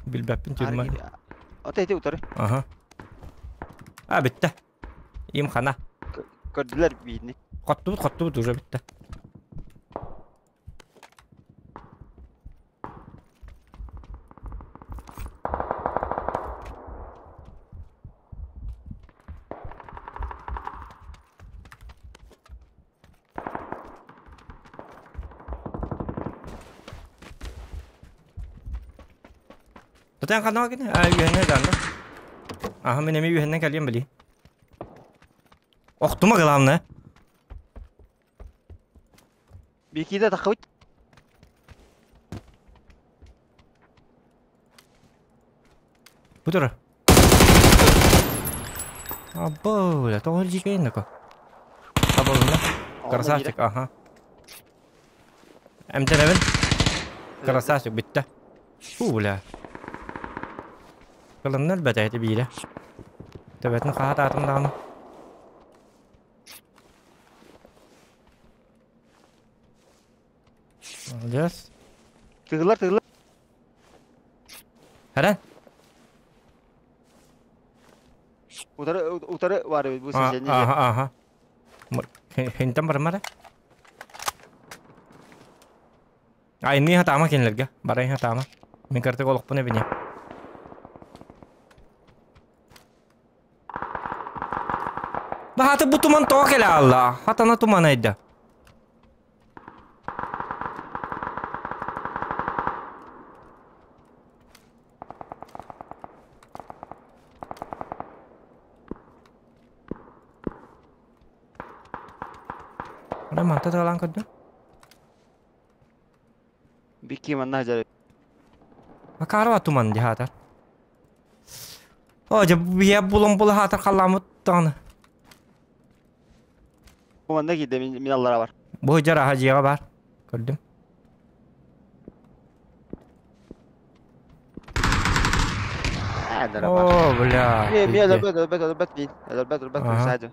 Билбэппин тюрьма. Ото ити утары. Аха. А бүттэ. Им хана. Көрдүлэр биирни. Хоттубут хоттубут уже бүттэ. Тутан ханаа гин аа үһэннэ даанда. Аха мен эми үһэннэн кэлиэм били. Охтума главное. Бикиде тахыбыт. Бу тура. Або, тоҕо дьикэйин нако. Табылынна. Красавчик, аха. Эмтэнэбин. Красавчик, бүттэ. Фу, бля. Кылыннар бәтәйті бире. Төбәтін қағат атымдағыны. Молодец. Тыгылар, тыгылар. Хәрән? Утары, утары бар бу сесени. Ага, ага. Хинтен бармара. Ай, не хатама кенлерге. Барай хатама. Мен карты голықпын эбине. Бахаты бу туман тоға келе алла. Хатана туман айда. Ora манта талан көрдүм. Бикки манна жары. Макарова туман ди хатар. О, жа бия булун була хатар қаламыт таны. Бу манна киде мин аллара бар. Бу жара хажыга бар. Көрдүм. О, бля. Ми ми өлбөт өлбөт өлбөт мин. Өлбөт өлбөт саажы.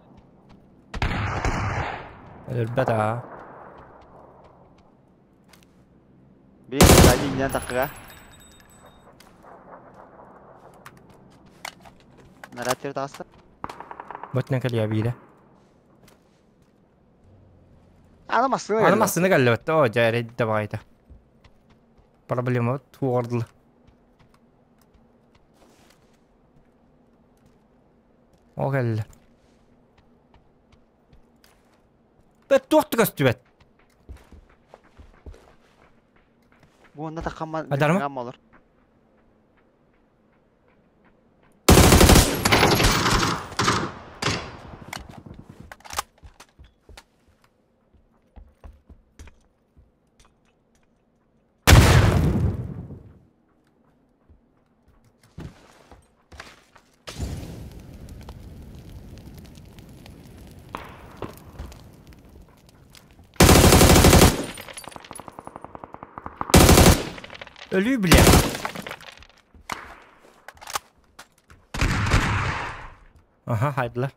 Өлбөт а. Би саажы инен такыга. Наратир тағысы. Бөтнен кэлиэ биирэ. Аны массыны Аны массыны кэллэбэт. О, дьэ, давай-та. Проблема туордул. О, кэллэ. Бэт туохту көстүбэт. Бу онна таққамма Адарма? олар. Өлүү бля. Aha, haydiler.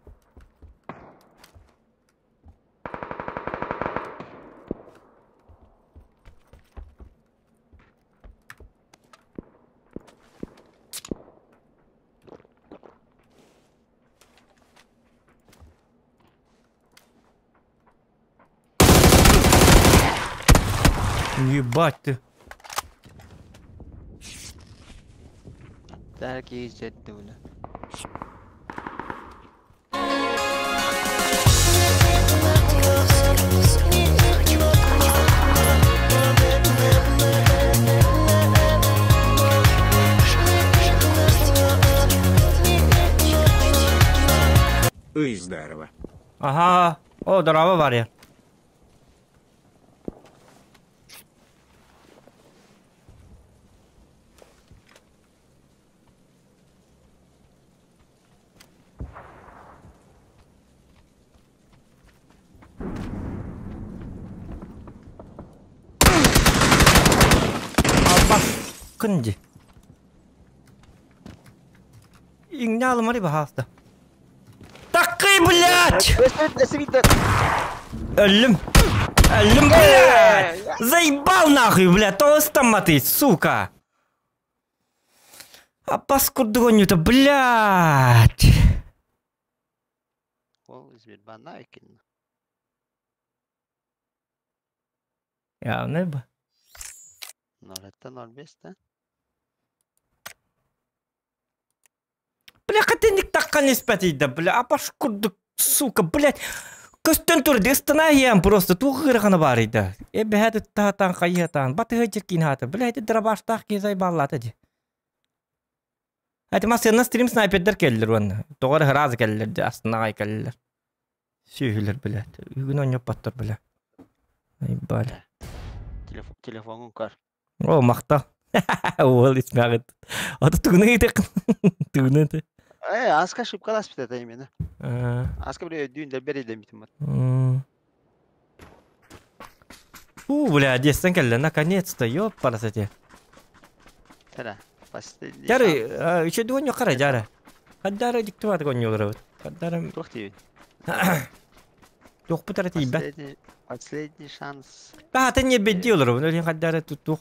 Ебать ты. Дәрки жетті бұны. Ый, здорово. Ага. О, здорово, Варя. Күнди. Иңне алмари бахаста. Такы, блядь! Өллүм. Өллүм, блядь! Заебал нахуй, блядь! Тоостамма ты, сука! А паскудгоню-то, блядь! Ол Измирбана екен. Явно бы. 0,05 да? Бля, хотя такка не спать, да, бля, а пашкурдук, сука, блядь. Көстөн турды, станаем просто, туғырғаны бар еді. Эбі татан қайытан, баты хыджыркин хаты, бля, это дробаштақ кезай баллаты де. Әті масырна стрим снайпердер келдер оны. Тоғыр хыразы келдер де, астына қай келдер. Сүйілер, бля, үгін ойнап баттыр, бля. Айбал. Телефонун көр. О, мақта. Ол исмәғыт. Аты түгіні етек. Түгіні еті. Аска шипкалас бит это именно. Аска бля дүйін бер едемитим. У, бля, дестен келді, наконец-то, ёпарасоте. Тара. Последний Жары, шанс. еще дуон қара жары. Хаддара диктоват гоньолар. Хаддара Туох диибин? туох бутара тиийбэт. Последний шанс. Баатын не бедди олор. Өлін хаддара тух.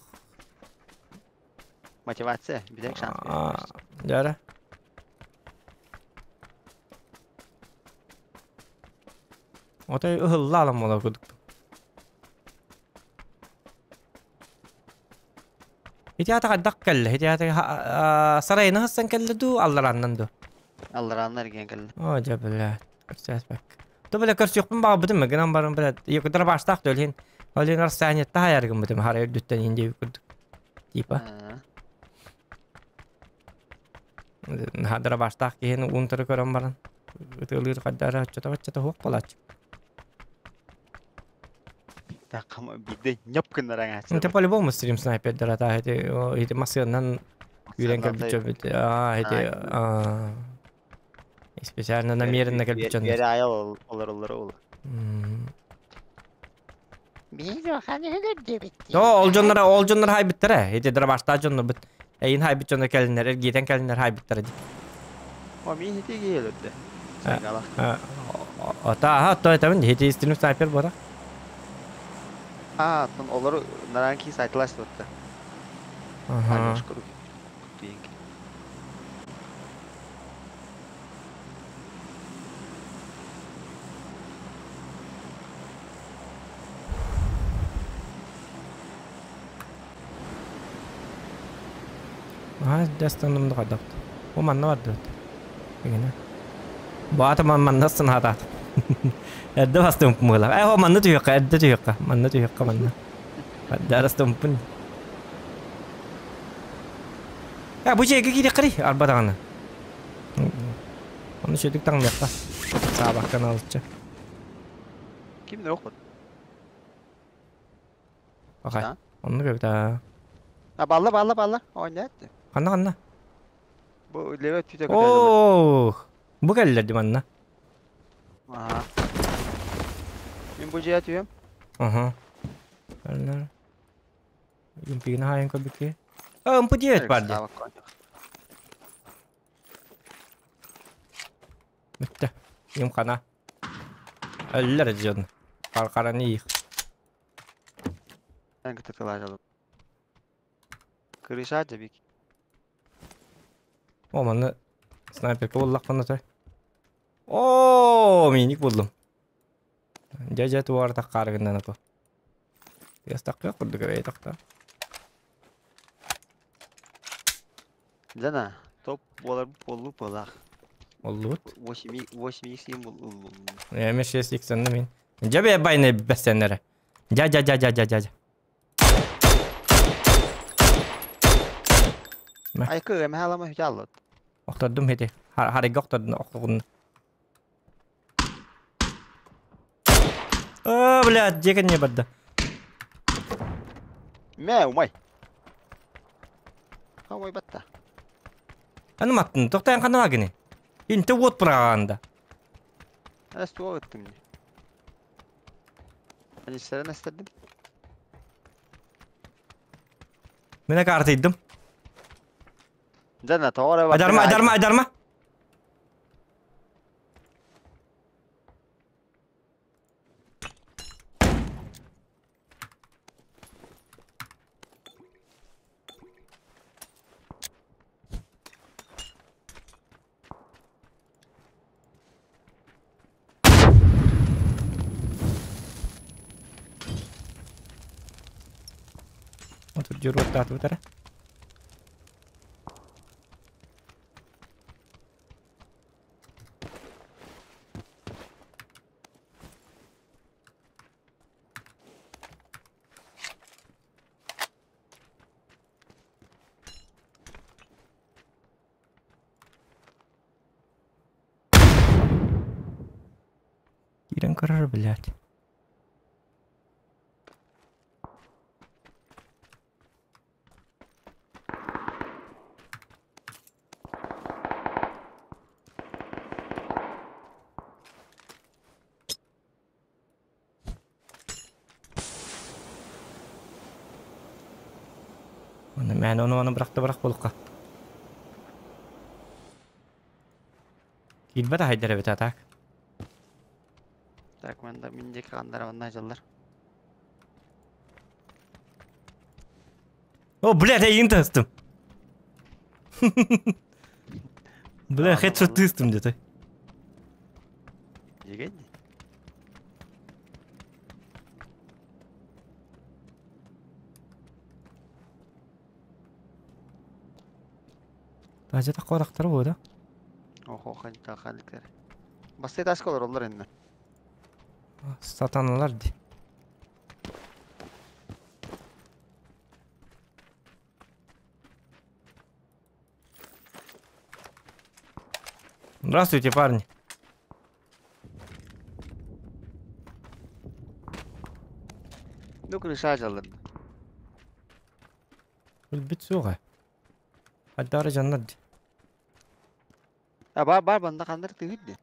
Мотивация, бүтэһик шанс. Жары. Отой ыһылла алам олар кудук. Ити ата каддак келле. Ити ата сарайына хассан келле ду аллараннан ду. Аллараннар эргийэн кэллэ. О, дьэ, блядь. Көрсөөс бак. То бля көрсүөхпүн баҕарбытым, гынан баран блядь. Якутара баштаах төлін. Олин расстояние тахайар гыммытым хара үрдүттэн инде курдук. Типа. Хадара баштаах киһини уунтары көрөн баран. Ытылыр каддара чата хук болач. Такама биирдэ ньоп гыннаран Это по-любому стрим снайпер дара эти масынан үйрен кэлбит а эти специально намеренно кэлбит дьон. Бери айал олороллор ол. О, ол дьоннор, ол дьоннор хайбыттара. Эти дара дьоннор бит. Эйин хайбыт дьоннор кэлиннер, эргиэтен кэлиннер хайбыттара ди. О, мин хити келді. Сангала. Ата, аха, то это хити стрим снайпер бора. А, тон олар наранки сайтлаш tuttu. Ага. Аа, дастаным да кадак. О, манна барды. Эгене. Баата ман маннастан хатат. Эдде бастым мыла. Э, о, манна түйөккө, эдде түйөккө. Манна түйөккө манна. Дарастым пун. Э, бу жеге кире кыри арбадаганы. Оны шөдүк таңдакка. Сабак каналычы. Ким не окут? Акай. Оны көбүтэ. А, балла балла балла. О, не? Канна канна. Бу леве түтө О, бу келлерди манна. Ага. Мен бу жеге түйөм. Ага. Аллар. Юмпигин хайын көбүкке. А, МП9 барды. Бүтті. Емхана. Әллер жон. Қарқараны иық. Мен күтіп Крыша жабик. О, манна снайперка боллақ манна той. О, миник болдум. Жа-жа туар таққарығынан ато. Ястаққа құрды көрей тақта. Жана, топ болар болу болақ. Оллут. 8 8 x бол. Эме 6 x мен. Жабе байны бәсеннere. Жа жа жа жа жа жа. Айкы эме халама хүчаллот. Оқтардым хети. Харыга оқтардым оқтығын. А, блядь, жеген не барды. Мә, умай. Умай батта. Аны маттын, тоқтайын қана вагыны. Инте от бұрағанда. Әс туа өттім не. Әне сәрін әстердім. Мене карта иддім. Жана, тоғара Айдарма, айдарма, айдарма. Отур жүріп татып өтәрі. Ирен көрөр, блядь. Оны мен оны бырақта бырақ болыққа. Киирбэт аһайдар эбит а так. Так, мен да мин диэки ханнара манна дьаллар. О, блядь, я им тастым. Бля, хедшот тыстым где-то. Дьигэн. Тажа таккарактар бу да. Охо, халиктер. Басты таска олороллор инне. Сатаналар ди. Здравствуйте, парни. Ну, крыша жаллар. Өлбүт суоҕа. Хайдары дьоннор ди. А бар бар банда ханнар тыгыт ди.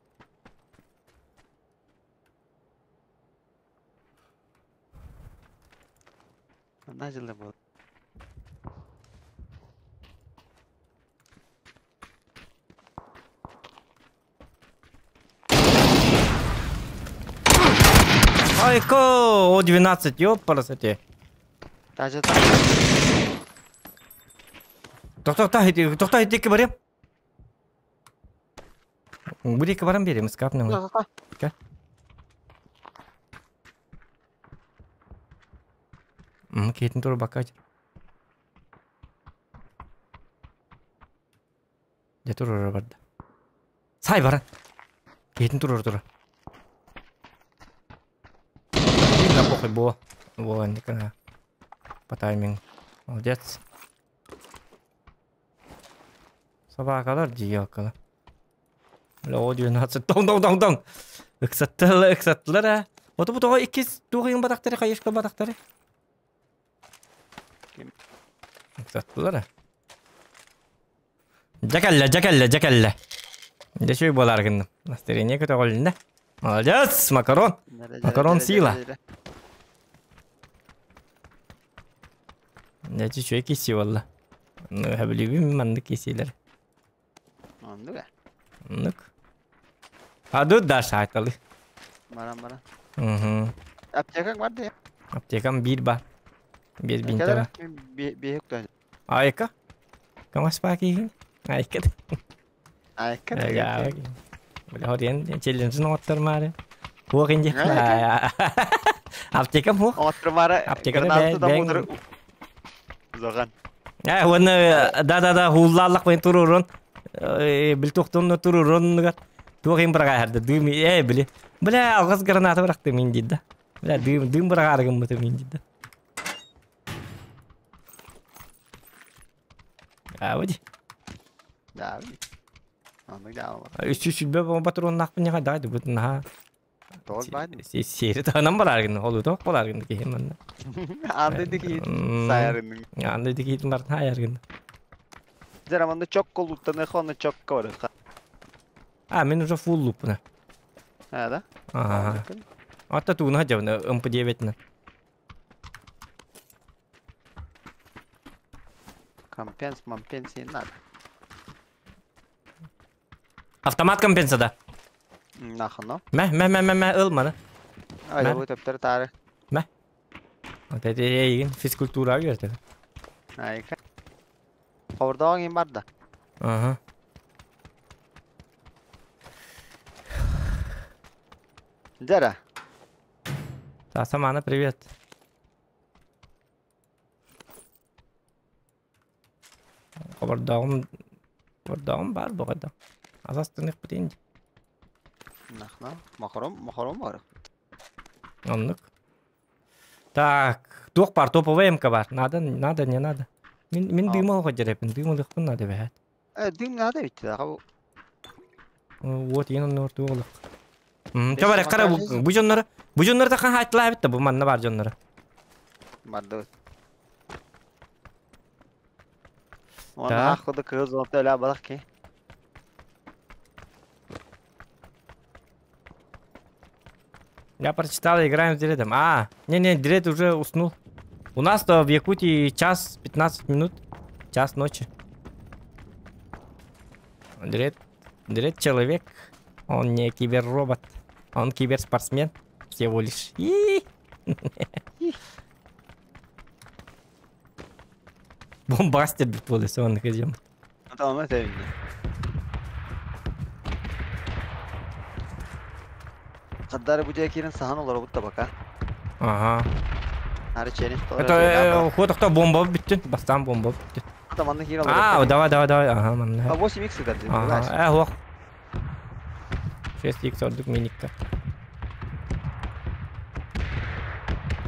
Манна жылы бол. Айко, о 12, ёпарасоте. Даже так. Тохто, тохто, иди барым. Бу диэки баран биэриэм, ыскаап нөҥүө. Кэл. Киһитин турбакка Дьэ туруора барда. Сай баран. Киһитин туруора тура. На похуй бо. Во, никогда. По таймингу. Молодец. Собакалар дьиэлкала. Бля, о 12. Дong дong дong дong. Ыксаттылар, ыксаттылар а. Ото бу тоҕо иккис туох ыйын батахтары, хайышка батахтары. Ыксаттылар а. Дьэ кэллэ, дьэ кэллэ, дьэ кэллэ. Дьэ үчүгэй буолаары гынным. Настроение көтөҕүлүннэ. Молодец, макарон. Макарон сила. Дьэ үчүгэй киси буолла. Ну, сөбүлүүбүн маннык кисилэр. Оннук ээ. Оннук. А тут да саайталы. Баран баран. Угу. Аптекаң бар дии. Аптекам биир бар. Биир бинтэ бар. Биэһик туһа. Айка. Камас паки. Айка. Айка. Бля, хориен челленджин оҥоттормаары. Хуох инди. Аптекам хуох. Оҥоттормаары. Аптеканы бэйэҥ. Зоған. Э, уонна да-да-да хууллааллах байн турурун бил туохтунна туруруннугар туох им быраҕааһарда дыым э били бля алҕас граната бырахтым мин диир да бля дыым дыым быраҕаары гыммытым мин диир да Ауди. Да. Оннук дьаама. Үс сүүс сүүрбэ патроннаахпын ньаха дай бут наһаа Тоҕус баайдым. Сиэри таһынан барааргын, олутуох болааргын киһи манна. Анды дикиит сайарынның. Анды дикиитин бартын айаргын. Дьэ, манна чокко луттаныха, онно чокко барыха. А, мен уже фулл луппуна. А, да? Ага. Атта тууна дьабына МП9 Компенс, мампенс не надо. Автомат компенсада. Нахано. Мэ, мэ, мэ, мэ, мэ, ыл маны. Ай, бу төптөр тары. Мэ. Вот это эйигин физкультура үөртэ. Айка. Ховордоҕуҥ иһин барда. Ага. Дьэ Самана, привет. Хобордооҕум хобордооҕум баар буҕайда. Асастыныахпыт ин. Нахна, мохором, мохором бар. Оннук. Так, туох бар, топовый МК бар. Надо, надо, не надо. Мин мин дыым олоҕо дьэрэпин, дыым ылыахпын надо бэһээт. Э, дыым надо ведь, да. Вот, иэн оннугар туох ылыах. Чэ бар, қара бу дьоннору, бу дьоннору тахан хаайтылаабыт да бу манна бар дьоннору. Бардыбыт. Уонна аах курдук кыһыл золото өлөө балах ки. Я прочитал, играем с Дредом. А, не-не, Дред уже уснул. У нас-то в Якутии час 15 минут, час ночи. Дред, Дред человек. Он не киберробот. Он киберспортсмен. Всего лишь. Бомбастер бит он идем. Tamam sevindi. Kaddar bu жекерин сахан олар бутта бака. Ага. Нары челлендж Это хотохто бомба бүттүн. Бастан бомба бүттүн. А, давай, давай, давай. Ага, манна. 8x деді. Ага, ох. 6x ордук миникка.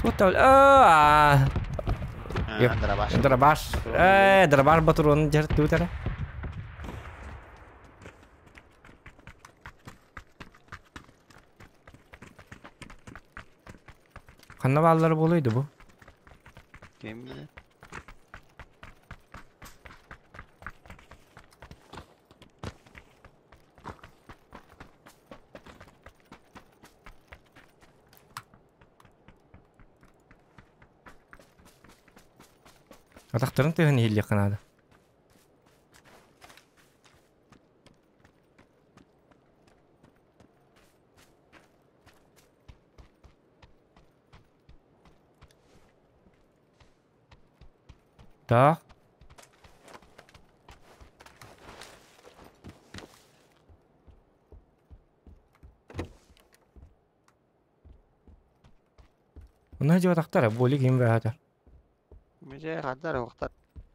Тут а. Дробаш. Дробаш. Дробаш батурон жер тутара. Ханна баллары болойду бу? Ким билер? Атақтарын тыгын хилли канады. Так. Уна жоо тактара боли ким баата. Меже каддар октар.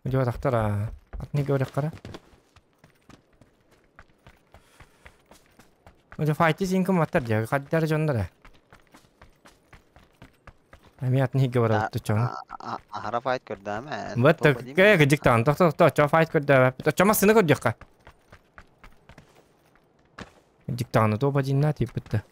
Жоо тактара. Атны көрөк кара. Ожо файти син кым аттар жа каддар жондара. Эми атны көрөк тучон. Ахара файт көрдөм. Вот кая гыжыктан тохто тохто чо файт көрдө. Чома сыны көрдүк. Гыжыктан то бажинна типытты.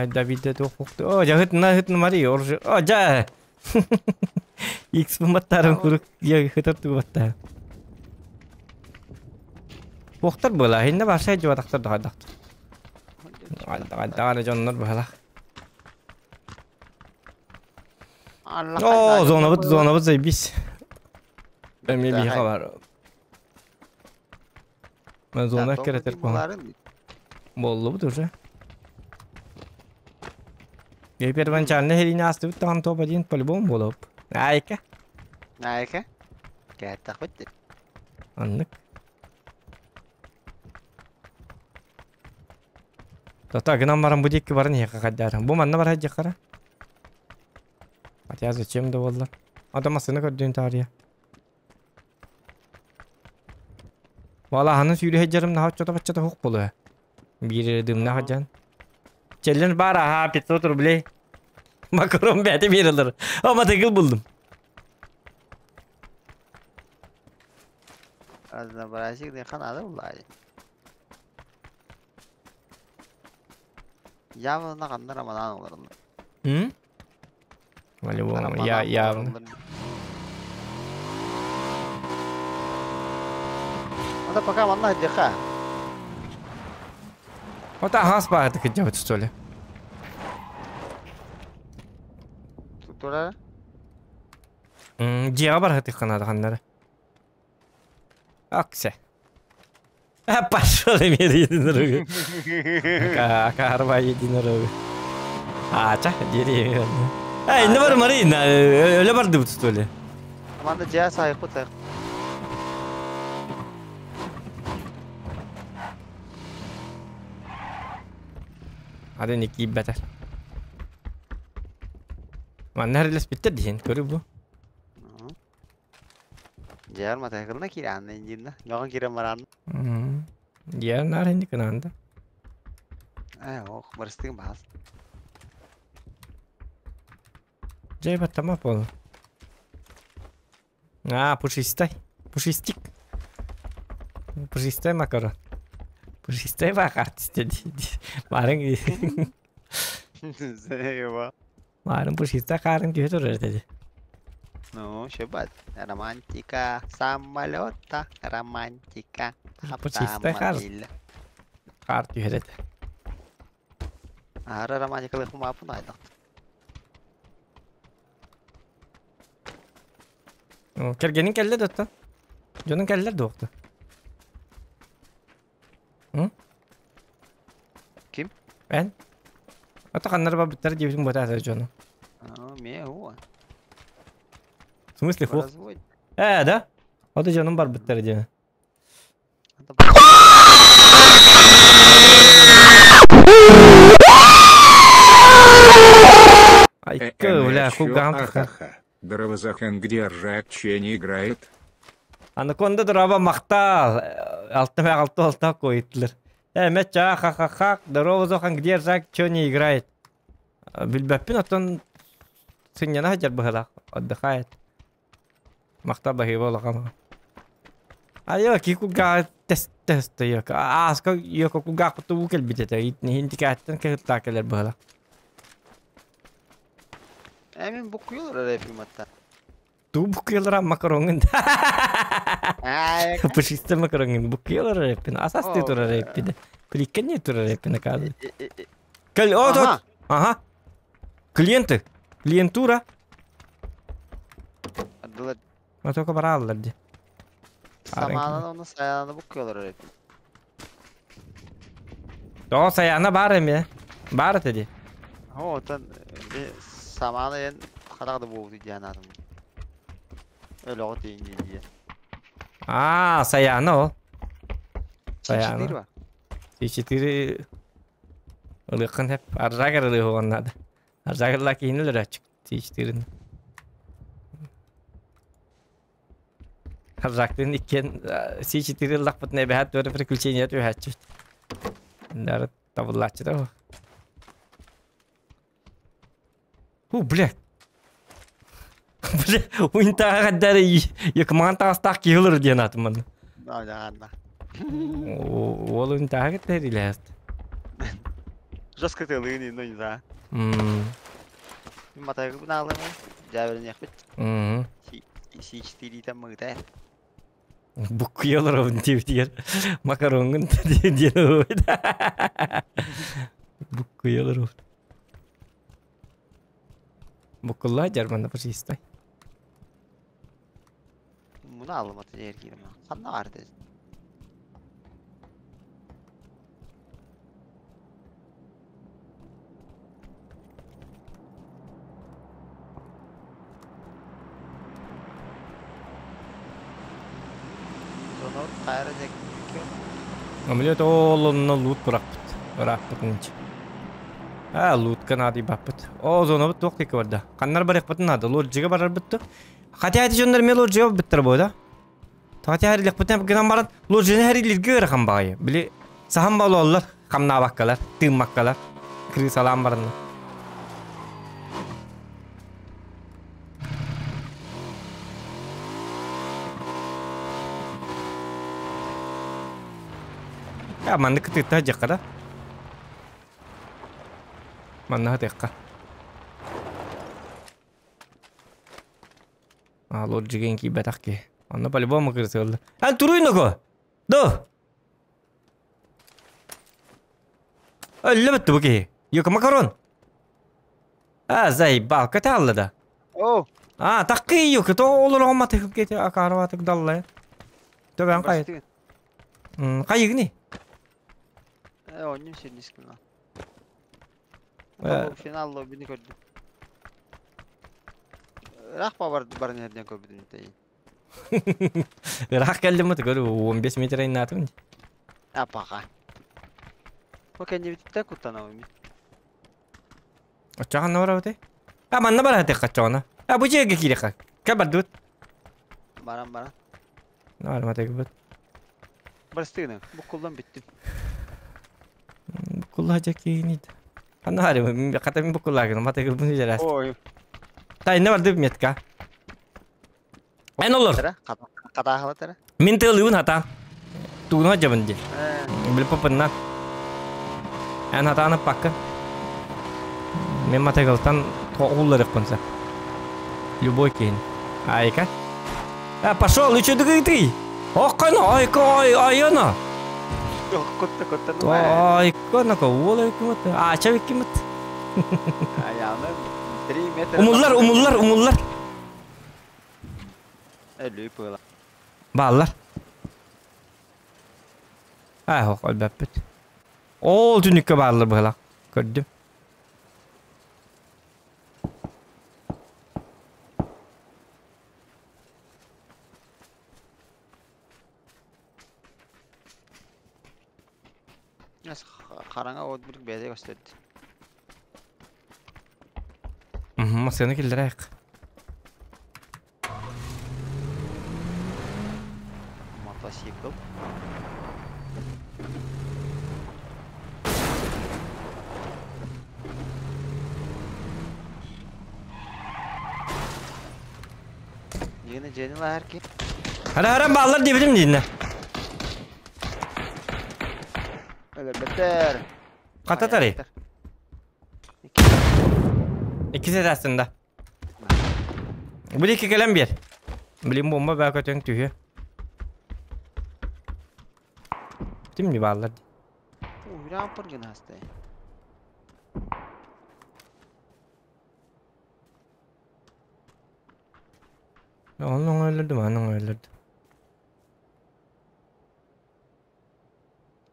Давид тоқпоқты. О, жа хытна хытна мари оржы. О, жа. Икс буматтарын курук я хытар тугатта. Поқтар была, хинне башай жуа тақтар да дакт. Ада жоннор бала. О, зона бут, зона бут заебись. Эми би хабар. Мен зона керетер по. Болду бут уже. Я первоначально херня асты там топ-1 по-любому было. Айка. Айка. Кәтті бітті. Аннык. Тата гынан баран бу дикки барын яка каддар. Бу манна бар хаҗы кара. Хотя зачем да боллар? Адамасыны көрдүн тария. Вала ханы сүйрі хаҗарым на хаччата баччата хук болу. Бир дымна хаҗан. Челлендж бар, ага, 500 рублей. Макарон бәті берілір. Ама тегіл бұлдым. Разнообразик не ханады бұлай. Явно қанды Рамадан оларын. М? По-любому, я явно. Это пока манна отдыха. Вот ага, спа это делать, что ли? Тура? Диа бар хаты ханады ханнары. Аксе. А пошел мир единорога. Акарва единорога. А, ча, деревья. Эй, не бар Марина, өлө барды бут что ли? Команда диа сайық бут сайық. Hadi Nicky beter. Манна харлас биттер диэн көрү бу. Жар матайкылна киран инжинна. Логон кирен баран. Жар нар хинди кынанда. Ай, ох, барыстыгын бас. Жай баттама пол. А, пушистай. Пушистик. Пушистай макарон. Пушистай бак артист. Барың. Зеева. Марын пушиста хаарын киһи турар этэ. Ну, шебат. Романтика самолета, романтика Пушиста хаар. автомобиля. Хаар түһэр этэ. Аара романтикалык маапын айдах. Кэргэнин кэллэ да Дьонун кэллэр дуохта. Ким? Эн? Ата ханнар барбыттар диэбитин бата дьону. Ме хуа. В смысле хуа? Э, да? Ото дьонум барбыттар диэн. Айка, бля, кулгаам Ахаха. Дровозахан, где ржак че не играет? Анаконда драба махтал. Алты алты алты койытлар. Э, меча ха-ха-ха. Здорово, Зохан, где ржак че не играет? Билбэппин оттон сынньана сылдьар быһыылаах, отдыхает. Махтал баһыыба улахан. Айа, ки кулгаа тэс тэс тэйэк. Ааска йоко кулгаах туу кэлбит этэ. Хинтикээттэн кыһыттаа кэлэр быһыылаах. Эмин буккуйалар эрэ фиматта. Туу буккуйалар макаронгын. Пушиста макаронгын буккуйалар эппин. Асасты турар эппин. Прикинь турар эппин акады. Кэл, о, Ага. Клиенты. Клиентура. А только бараллар ди. Саманан оны саяны буккуйалар эппин. Тоҕо саяна бар эми. Бар этэ ди. О, отон самана ен хадаг да буолду диэн атым. Өлөҕө тиин диэн. А, саяна ол. Саяна. Си-четыре ылыаххын сөп. Аржагар ылыаҕын наада. Аржагарлаа киһини өлөрөөччүк. Си-четыре. Аржактыын иккиэн Си-четыре ыллахпытына эбэһээт туора приключения түһээччибит. Дары табыллааччыта бу. Ху, бля. Бля, уинтааҕа хаддары якмаан таастаах киһи олорор диэн аатым манна. Уол уинтааҕа кытта илээст. Жестко тылыгын ну не знаю. Матайгы наалымы, жаберинехпит. Си-4 там мыгыта. Буккуйа олоробун диэбитигэр макароҥҥун диэн Буккуйа олоробун. Буккулла дьарманна пашистай. Муна алыматы эргирим. Ханна барды? Сонор кайра жек. Омлет олонна лут бырахпыт. Ырааппыт нинче. А, лутка надо баппыт. О, зона туох тик барда. Ханнар барыахпытын надо. Лоджига барарбытты. Хотя эти дьоннор мен лоджига быттар бу да. Хотя хэрилэхпитин гынан баран лоджины хэрилирге ыарахан баҕайы. Били сахан бололлар, хамнаабаккалар, тыыммаккалар, крысалаан бараннар. Я маннык кытыытта дьахха да. Манна хатыахха. А, лоджиген киирбэтэх киһи. Онно по-любому кырсыаллар. Эн туруй ноко! До! Өллө бытты бу киһи. Йока макарон. А, заебал, каталла да. О! А, таккы йока, то олор оматы кети акарватык далла. Төбән кай. Кайыгни? Э, онним сирнискин. Финал лобини көрдүм. Ыраах бар барын эрден көрбүтүм тейин. Ыраах кэллим көрү 15 метр айнаатым. Апаха. Бу кэннибититтэн куттанабын. Оччоҕо барабыт А манна бараатык хаччоҕуна. А бу дьиэгэ киириэххэ. Кэ бардыбыт. Баран баран. Барматыгыбыт. Барыстыгына. Буккуллан бүттүм. Буккулла дьэкиинит. Ханна хари хата мин буккуллагын матыгыбын жарас. Ой. Та инне барды метка. Эн олор. Катаахалатара. Мин тылыбын хата. Тугуна жабын ди. Билип попынна. Эн хатааны пакка. Мен матыгылтан Оҕулларыахпын сөп. Любой киһини. Айка. А, пошел, ну что ты? Окконо, ойко, ой, ойоно. Котта котта. Ойко, уол экимут. Ача экимут. Ayağını 3 метр. Умуллар, умуллар, умуллар. Өлүү пыла. Бааллар. Аа, хок, өлбөппүт. Ол түнүккө бааллар быһылак. Көрдүм. Хараңа от bir бәде gösterdi. Масыны киллерек. Мотоцикл. Yine Jenny herki. Hara hara бааллар дебилим дейін. Öyle beter. Ката тари. Иккисе астында. Бу iki келем бер. Билим бомба баа көтөң түйе. Тим не бааллар. Уйран пыргын хастай. Onun öldürdüm, onun öldürdüm.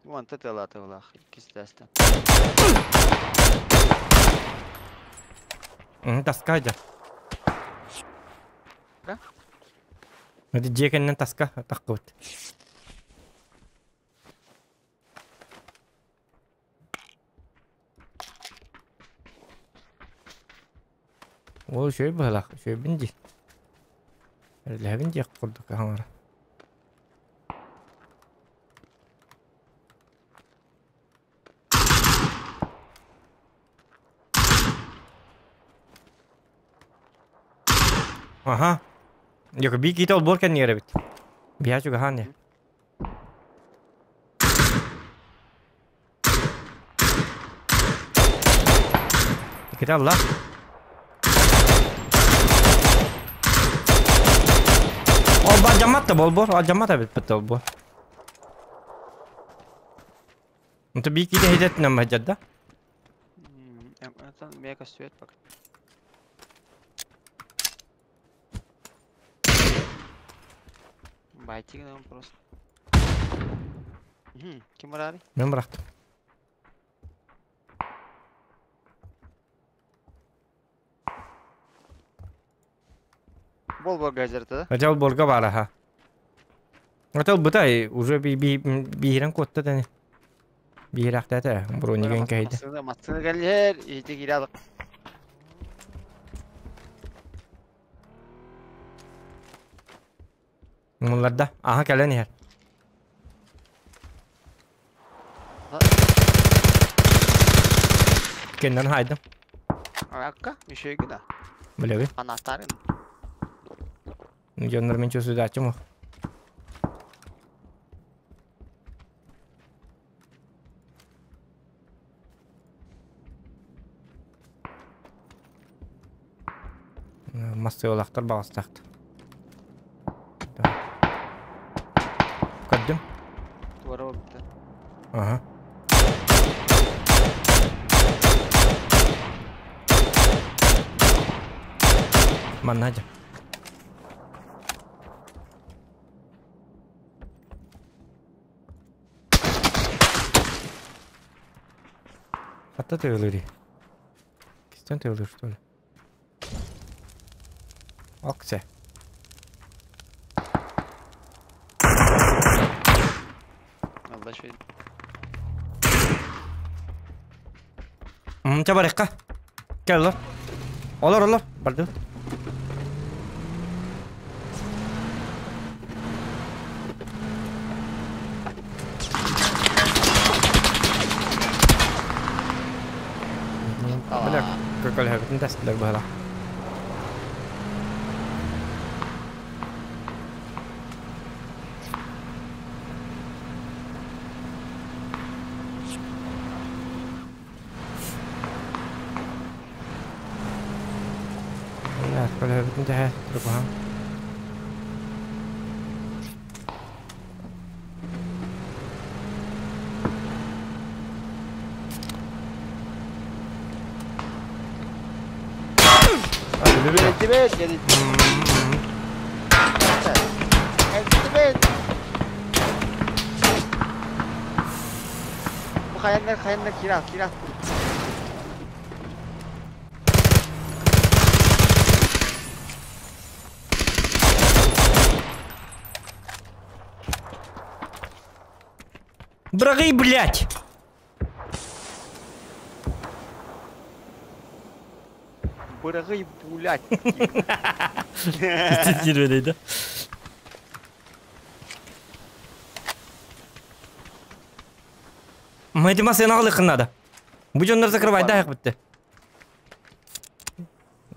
Вон тела тылах. Иккисе астан. Таска жа. Да? Hadi жекеннен таска таққыбыт. Ол шөй быһылах, шөйбүн ди. Ләбин ди курдук хаңара. Аха. Yok bir kit ol borken yere bit. Bir açık hani. Dikkat Allah. Ол бар жамат да бол бор, ал жамат бит бит ол бор. انت بيك كده هدتنا ما جدة. Мега свет пока. Байтик нам просто. Ким барары? Мен бырақтым. Бол бол газерті да? Хотел борга бара ха. Хотел бутай уже би би бирен котта дени. Бирактата бронеген кейди. Масына масына келер, ити кирадык. Bunlarda. Aha kelen yer. Кеннен хайдым. Акка, еще гына. Билеби. Анахтарын. Дьоннор мен чөсүдачым ох. Массыолахтар бағыстақты. Көрдүм. Туара болыпты. Ага. Манна жа. Хатта тыылыри. Кистен тыылыр, что ли? Оксе. Алла шөй. Чабарыкка. Кел олар. Олар, олар. Барды. Бля, какой легкий тест для было. Көлөһөбүтүн тэһэ турбаһан. Элдибет, Элдибет. Бу хаяннар хаяннар кирас кирас. Браги, блядь! Бырагый булять. Кирбелейді. Мэдима сен ағылықын надо. Бу жоннор закрывай да бітті.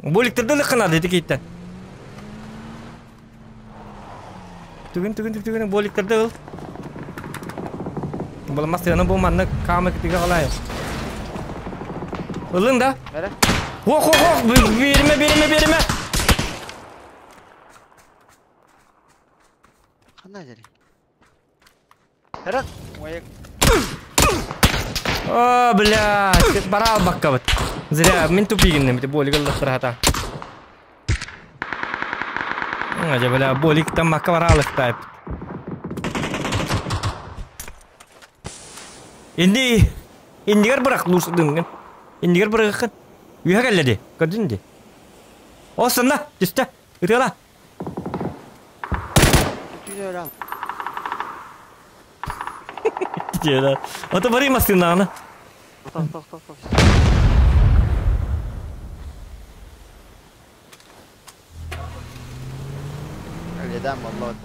Боликтерді лықын надо, еді кейттен. Түгін, түгін, түгін, түгін, боликтерді ыл. Бұлы сені бұл манны камы күтіге қалай. Ылың да? Ох, ох, ох, берме, берме, берме. Қандай жері? Хәрәт, моя О, блядь, бара албакка бит. Зря, мен тупигиннем, бит болик ыллықтыр хата. Ажа, бля, боликтан макка бара алықтайып. Инди, индигер бырақ лушдың. Индигер бырақын. Үйе келді, көрдің де. Осында, түсті, үтіла. Түтелі. Ото бари машинаны. Тоқ, тоқ, тоқ, тоқ. Eleden vallahi.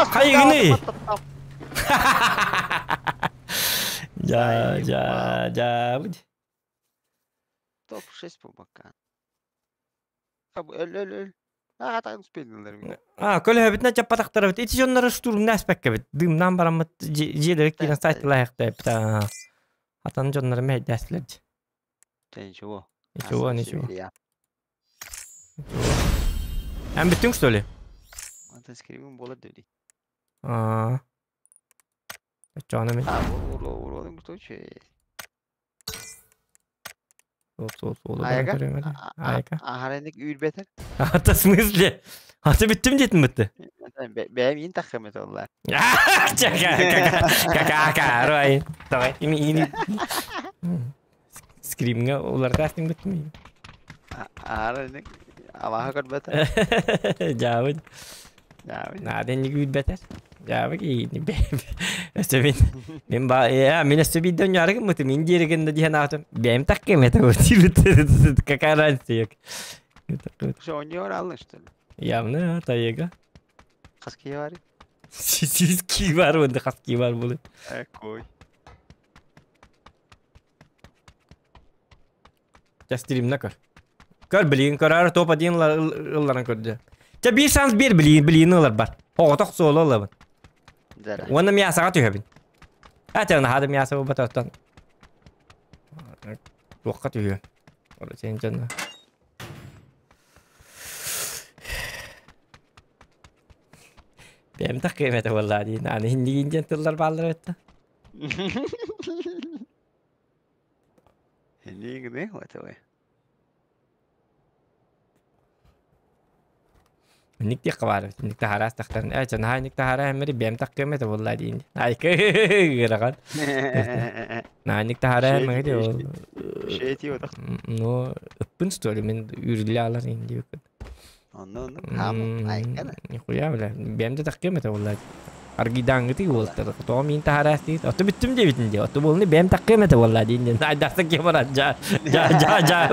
Хайгыны. Ja, ja, ja. Топ-6 по бока. Öl öl öl. А, так успели. А, көлө битне чаппатактар бит. Ити жоннары штурм näспекке бит. Дымнан барамыт жедерек кирен сайт лайыкты бит. Атан жоннары мәйдәслер. Ничего. Ничего, ничего. Әм биттің что ли? Ата скримим болады dedi. А. Чоны мен. А, ур ур ур что че? Сол сол сол. Айга? Ахарендик үйрбетер. Ата смысле? Ата биттим детин битти. Бәм ин тахымет олар. Кака, рой. Давай, ими ини. Скримге олар тастың биттим. Ахарендик Аллаха көрбетер. Жабыт. Жабыт. Надо не үйрбетер. Жабыт и не Өстө мен мен ба я мен өстө биден ярыгым мыты мен дерегенде диэн атым. Бэм таккем это вот. Какая разница? Что, он не орал, что ли? Явно, таега. Хаски бар. Сиски бар, онда хаски бар болды. Какой? Жастырым көр. Көр билин көрөр топ один ылларын көрдү. Жа бир шанс бер билин билин ылар бар. Оғытық солы ылабын. Оны мясаға түйөбін. Әтән хады мяса бу бататтан. Туаққа түйө. Ола сен жана. Бэм таккемете болла дейін. Аны хинди индиан тыллар баллар өтті. Хинди гне вот Ник тек бар. Ник тахарас тахтан. Э, жана ник тахара эмери бэм таккемете болла дейін. Айкы гыраган. На ник тахара эмери ол. Шети вот. Ну, ыппын что ли мен үрүле алар инди. Онно онно. Хам айкана. Нихуя бля. Бэм де таккемете болла. Аргидангы болтар. То мин тахарас дейт. Ото бүттүм дебитин де. Ото болны бэм таккемете болла дейин. Ай дарса ке барат. Жа жа жа жа.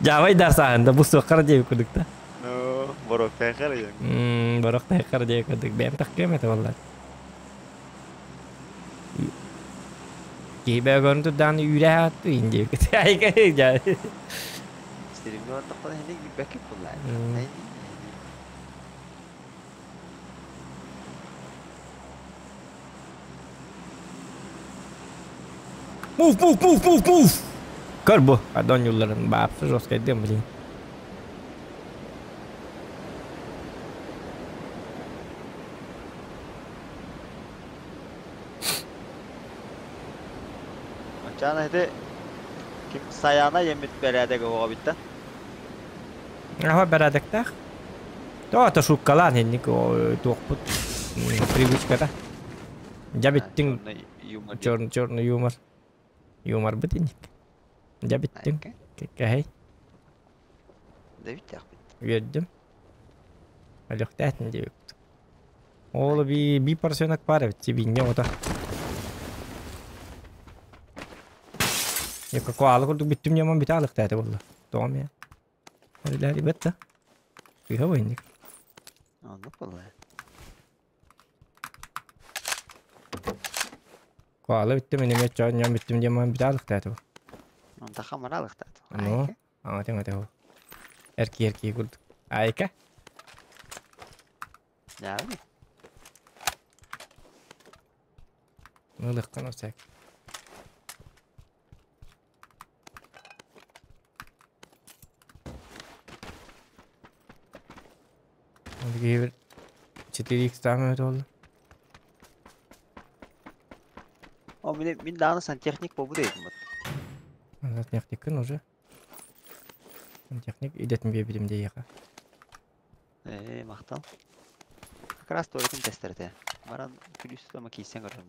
Жабай дарсагында бу сокар деп күдүк да. Ну, борок тайкар. Борок тайкар деп күдүк. Бэм таккемете болла. Кибе көрүнтү дан үйрә атты инди. Айка жа. Стримде оттоқта хинди бәкеп болла. Move, move, move, move, move! Көр бу, адон юлларын баапсы жесткайдым, блин. Чана ити ким Саяна еммит бэрээдэгэ оҕо битта. Аха бэрээдэктээх. То шуккалаан хинник туохпут привычката. Дьэ биттиҥ черный черный юмор. Юмор бит инник. Дьэ биттиҥ. Кэһэй. Дэбиттээхпит. Үөрдүм. Өлөхтөэтин диэбит. Ол би би поросенок пар эбит сибинньэ ота. Яка коала курдук бүттүм ньаман бүтэ алыктаата болла. Тоҕом я. Олилари бетта. Кыха бойник. Оннук болла. Коала бүттүм инеме чон ньам бүттүм ньаман бүтэ алыктаата. Онта хамара алыктаата. Ну, аңа тең. Эрки эрки курдук. Айка. Яа. Ылыккан осак. Ол 4x там это oldu. О, мин мин дааны сантехник болбу дейдим. Сантехникын уже. Сантехник идетин бебидим дейеха. Э, мактал. Как раз туалетин тестерде. Баран плюс тама кийсен көрөм.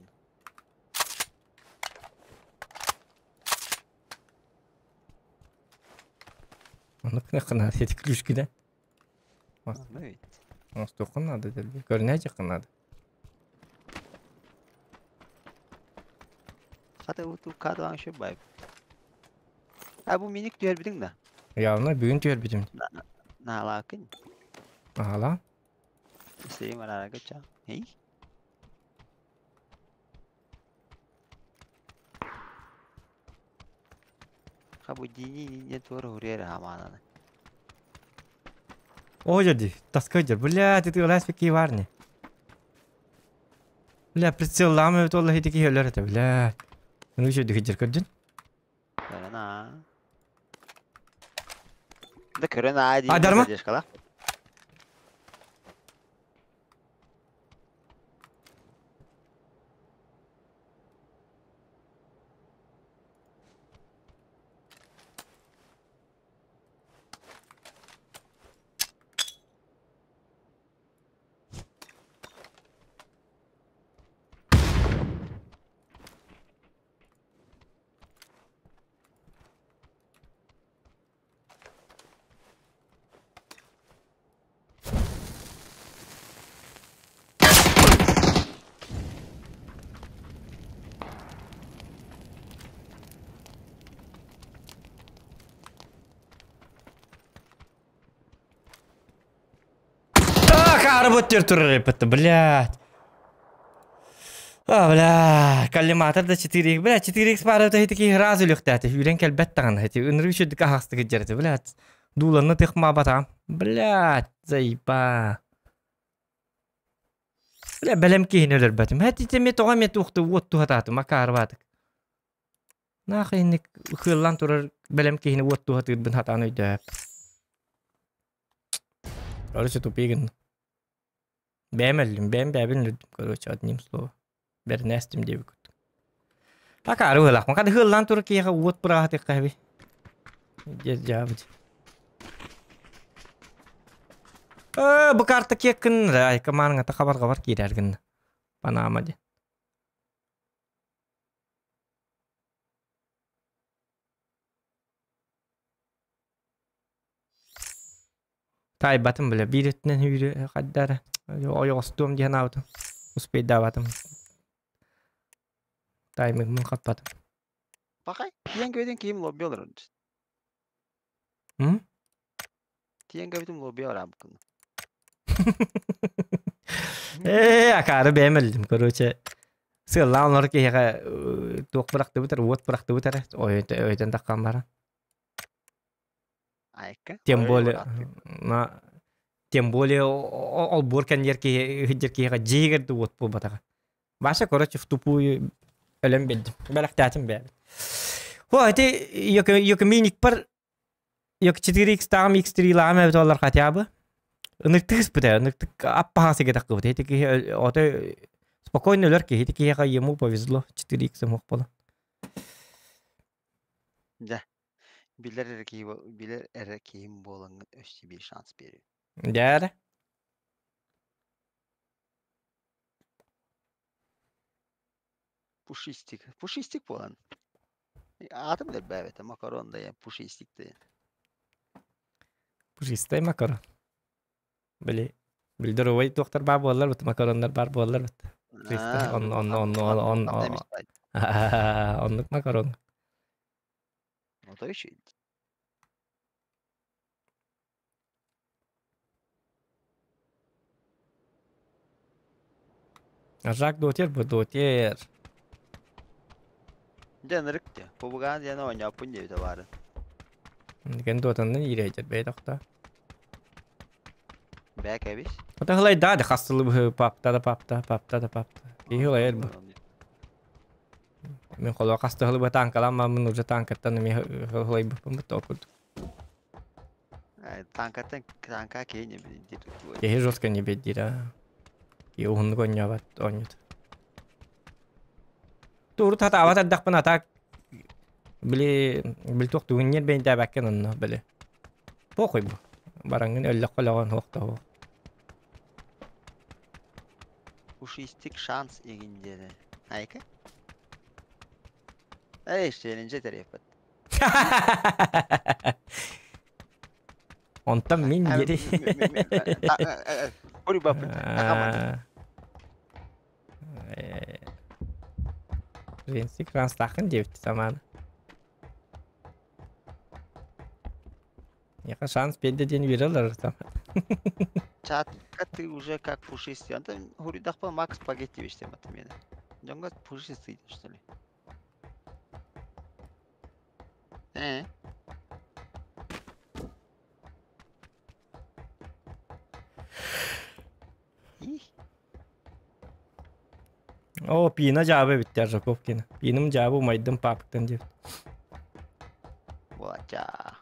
Оны кына эти ключки да. Остуқын надо деді. Көріне жақын надо. Хата уту кадуан шо бай. А бу миник түһэр бидиң да. Явно бүгүн түһэр бидим. Наалаакын. Ала. Сей марара кача. Хей. Хабу дини не туор хурера хамананы. О, жади, таска жер. Бля, ты лас пики варни. Бля, прицел ламы толла хити ки хөлөр это, бля. Ну еще дихи жер көрдүн. Көрөн Да көрөн а ди. А, дарма? Карбот турар эппетте, блядь. А, бля, коллиматор да 4x, бля, 4x бары да хитики разу лөхтәте, үрен келбет тагын, хити, үнрү шүдүк ахасты геджерти, блядь. Дуланны тыхма батам. Блядь, заеба. Бля, бәлем кейін өлөр бәтім. Хәти теме тоға мет уқты вот тухататы, макар батык. Нахрен хыллан турар бәлем кейін вот тухаты бін хатан өйдәп. Короче, тупигин. Бәмәлим, бәм бәбин лүдүм, короче, одним словом. Бернестим деп күттүк. Акары хылак. Макады хыллан турар кейға вот бұрағаты қабы. Жабыт. Бу карта кеккин, ай, команга та хабарга бар кирергин. Панама де. Тай батым биле бир өттүнен хүрү каддара. Ойоостуом диэн аабытым. Успейдаабатым. Тайминг мын каппатым. Бакай, тиен көйден кийим лобби олор. М? Тиен көйден лобби олор күн. Э, акары бэмэлдим, короче. Сыллаан олор киһиэхэ туох бырахты бутар, уот бырахты бутар. Ой, өйтен таккан бара. Айка. Тем более, на тем более ол бур кеньер ки хиджер киһиэхэ дьиэгэр уот буолбатаҕа. Баша, короче, в тупую Өлөн билдим. Бэлэхтээтим бэйэбин. О, ити Йокоминикпар Йок 4X-тааҕым X3-лааҕым эбит олар хотя бы. Ыныктык ыспыта, ыныктык аппаһа сигэтэх кыбыт. Ити киһи ото спокойно өлөр киһи. Ити киһиэхэ ему повезло. 4X мух буолан. Дьэ, билэр эрэ киһи билэр эрэ киһим буолаҥҥын өссө биир шанс биэриэм. Дьэ Пушистик. Пушистик буолан. Аатым да элбээбэтэ. Макарон да пушистик да. Пушистай макарон. Били билдеровай туохтар баар буоллар бут макароннар баар буоллар бут. Он он он он он оннук макарон. Ото үчүй. Жак дотер бу дотер. Дьэ ынырык дьэ. Пубугаан диэн оонньооппун диэбитэ баарын. Ген дотаннан иирээдэр бэй тохто. Бээ кэбис. Ата хылайдаа да хастылы быһы папта да папта папта да папта. Киһи хылайар бу. Мин холоо хастыһылы бу танкаламмаммын уже танкаттан эмиэ хылайбыппын бу тоокурдук. Танкаттан танка киһи не диир. Киһи жестко не беддиир а. Киһи уһуннук оонньообот оонньут. Тууру татаабат эрдэхпин атак били били туох тугунньер бэйдээбэккин онно били. Похуй бу. Бараҥҥын өллөххө өлөҕөн суох да суох. Пушистик шанс игин диэни. Айка? Эй, челлендже тэрийэппит. Онтон мин диэри. Женский кранстаахын диэбит самаана. Миэхэ шанс биэрдэ диэн үөрэ олорор там. Чатка ты уже как пушистый. Антон хуруйдахпа Макс спагетти вештем аты мени. Дьоҥҥо пушистый что ли? Э. О, пина жаабы эбит Аржаковкина. Пиным жаабы умайдым папыктан диэбит. Буолачча.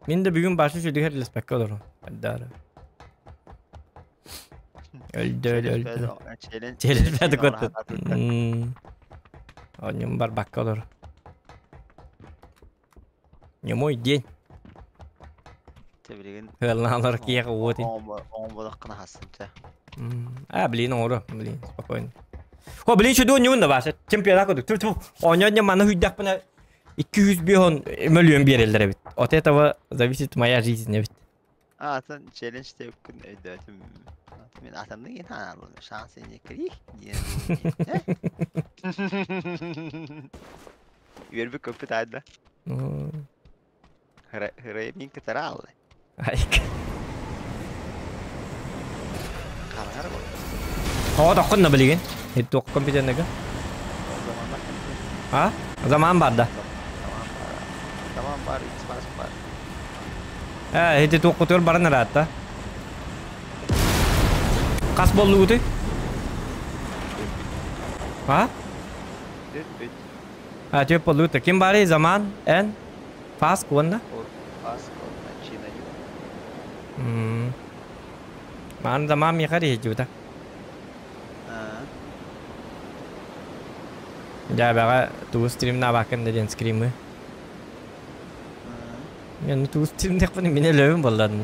Мин да бүгүн башы сүдүгэр илеспэккэ олорон. Даары. Өлдө өлдө өлдө. Челлендж көттүт. Онньум барбакка олор. Не мой день. Билигин Ыаллаалар киэхэ уот. Оҥободоххуна хассын А, блин, оҥоро, блин, спокойно. О, блин, чудо ньуун да бааса. Чемпионат курдук. Ту ту. Оонньоон маны хүйдэхпинэ 205 мөлүйүөн биэрэллэр эбит. От этого зависит моя жизнь эбит. А, атын челлендж деп күн өйдөөтүм. Мен атымны ген хаалым. Шанс не крих. Үөрбүт көппүт аайда. Хырай мин кытара алды. Айк. Хараҥар бол. Тоҕо тоххун да билигин? Туох компьютерныга? А? Заман бар да. Заман бар, Xbox бар. Э, ити туохкутугар баран ыраатта. Хас боллугутуй? А? Бүт. А, түөп боллугута. Ким барый заман, эн, фаск уонна? Фаск уонна чина Маан заман миэхэ риһидьибитэ. Дьээбэҕэ тугу стримнаабаккын да диэн скримы. Мен тугу стримнэхпин мин өлөбүн буолларына.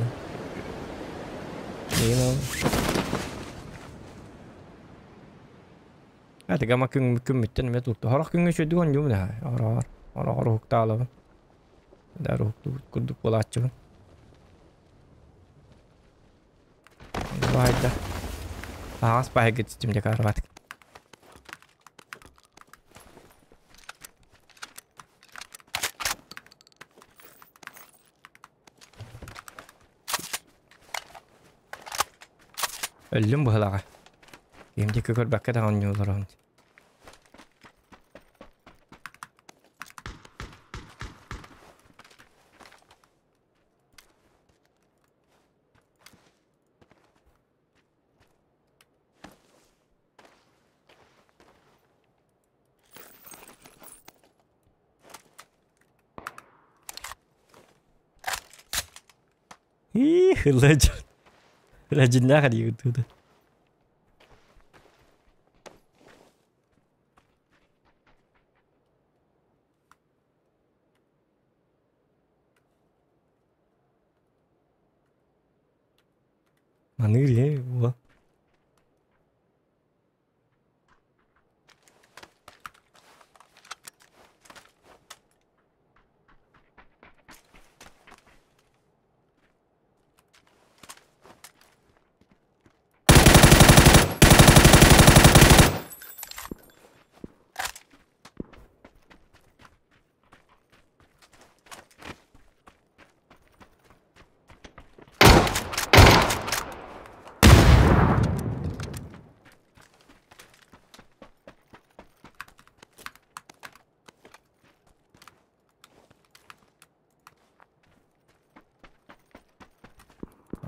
Атыгама күн күммүттэн эмэ тутту. Хорох күҥҥэ үчүгэй оонньуубун аһай. Ороҕор ороҕор уһуктаалабын. Да уһуктубут курдук буолааччыбын. Баайда. Аҕас баайга түстүм дьэ карватык. Өллүм быһылаҕа. Киһим диэки көрбөккө да оонньуулар оон. Их, ылла Ылла дьиннээх дии Маныыр е, була.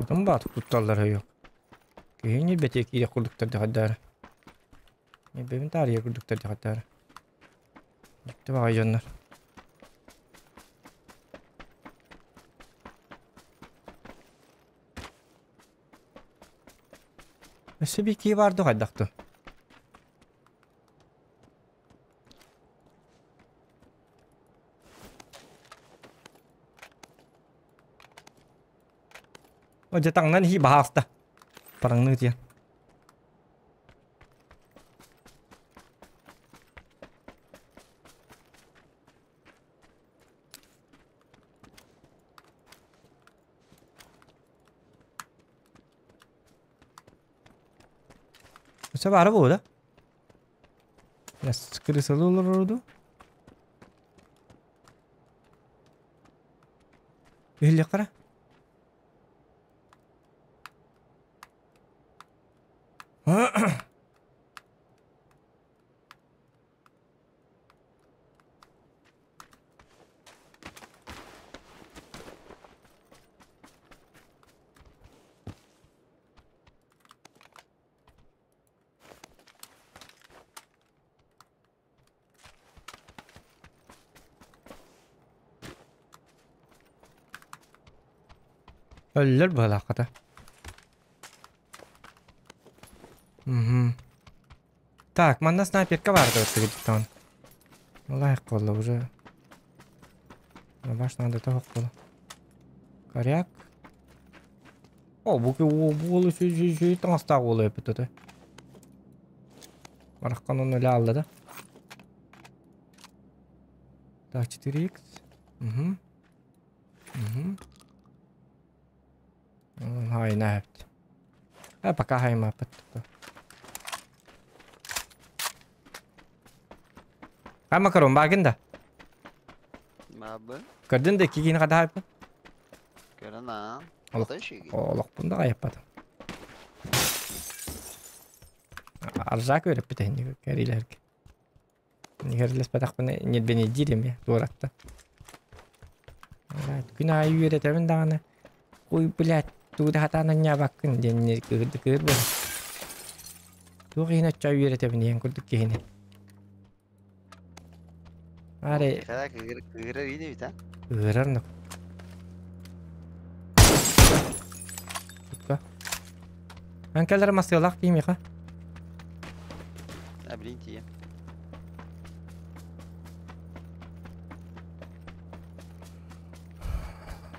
Адам баат кутталлар yok. Киһини бете кире курдуктар дихаддар. Бебин тария курдуктар дихаддар. Дикте багай дьоннор. Өссө би кии барды хайдахты. О, жа таҥнан хи баһааста. Параңны тиэн. Өссө баара буолла. Крысалы олорду. Үһүллэ кара. Өллөр быһалааххата. Угу. Так, манна снайперка бар да вот Лайк колла уже. Баш надо того колла. Коряк. О, бу бу сү таҥастаах буолуо эппит это. Бараххан оны өлө алла да. Так, 4х. Угу. Угу. Хайна эпт. А пока хайма пат. Хай макарон багын да. Мабы. Көрдүн да кигин када хайпын. Көрөн аа. Олох. Олох бунда кайаппатым. Аржак өрөп битен кәрилерге. Нигерлес патакпын нербени дирем дуоратта. Күн айы үйретемин даганы. Ой, блядь, тууда хатаана нябаккын ден кыырды кыыр бол. Туох иһин оччо үйретемин диэн курдук киһини. Аре Кара кыгыр кыгырар ине бит а. ырар нук. Тукка. Анкалар масыалах киимиха. А блин тие.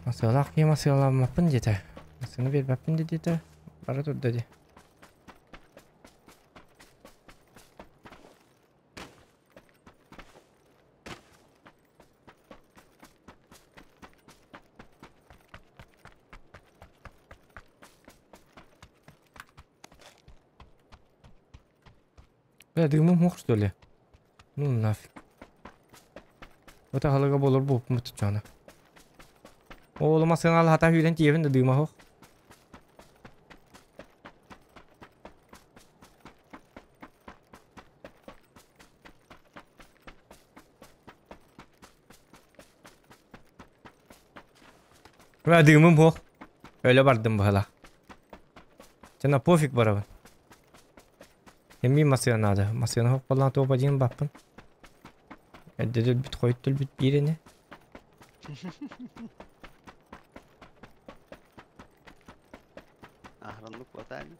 Масыалах кии масыаламмаппын дете. Масыны бербаппын дете. Бара турда ди. Бля, дымым мох, что ли? Ну нафиг. Это халыга болор бу мутчана. Оğluma sen al hata hüylen tiyevin de duyma hoh. Бля, дымым hoh. Öyle bardım bu hala. Cana пофиг барабын. Эми масыян ады. Масыян хоқ болан топ один баппын. Эддедел бит койттул бит бирине. Нахраннык батааны.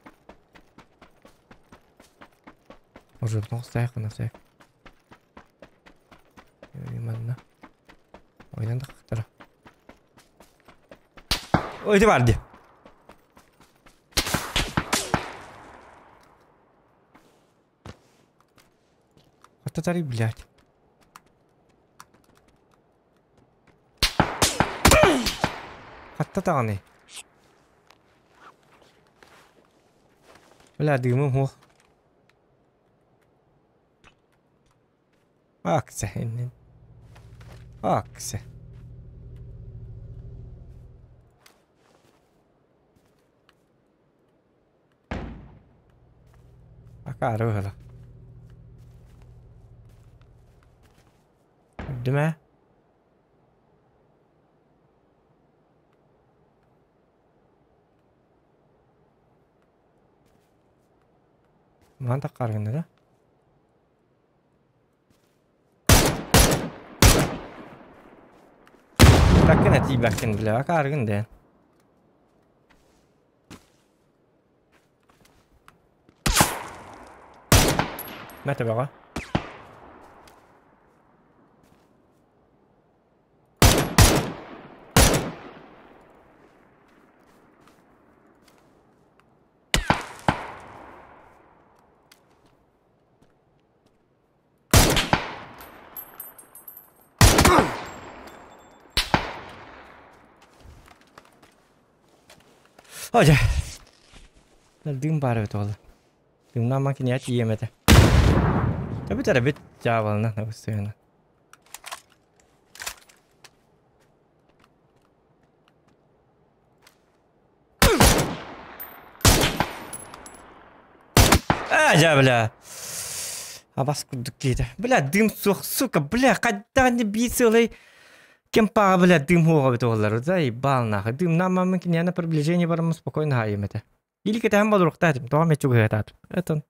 Уже тоғыз қана сәк. Манна. Ойдан да қақтыра. Ой, бар ди. Хаттатари, блядь. Хаттатағаны. Бля, дымым хох. Акса иннин. Акса. Акары ыла. Дүмә. Ман таққаргында да. Бәккен әти бәккен біле, акаргын да. Мәтә баға. Оже. Дым бар бит ол. Дымнан макиня тиемете. Та бит жабална на постоянно. А, жа, бля. Абас курдук кейді. Бля, дым сух, сука, бля, қайда не бейсілей. Кемпаға, бля, дым хоға бит олар. Заебал нахуй. Дым нам мамын на приближение барым спокойно хайым это. Или кете хам балур татым, тоға мечу гетат. Это.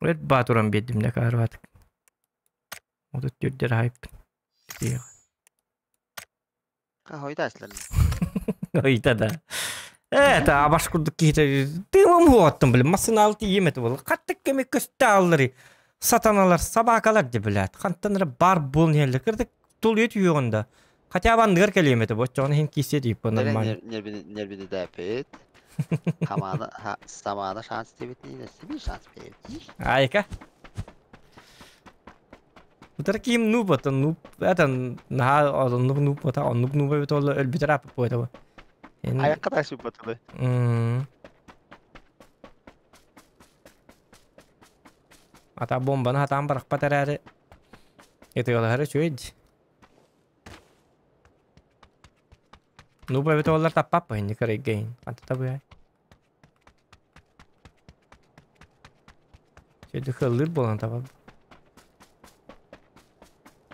Өт батурам бедим не карват. Отут түрдер хайп. Хойда эслен. Ойта да. Это абаш курдук кейті. Дымым хоаттым, бля, масына алты еметі бол. Қаттық кеме көсті аллары. Сатаналар, собакалар деп блядь. Қантаныр бар бол нелі. Кірдік тул ет үйғында. Хотя бы андығыр келемеді. Вот жоны хин кисе deyip нормально. Нербини дәпет. Хамана, самана шанс дебет не bir шанс берет. Айка. Утар ким нуб это нуб это на нуб нуб это нуб нуб это өлбүтер ап это. Аякка да сүп батылы. Ата бомбаны хатан барақ патарары. Это олары чөйд. Ну бе олар таппап инди карайгейн. Анта табы. Чөйді хыллыр болан табап.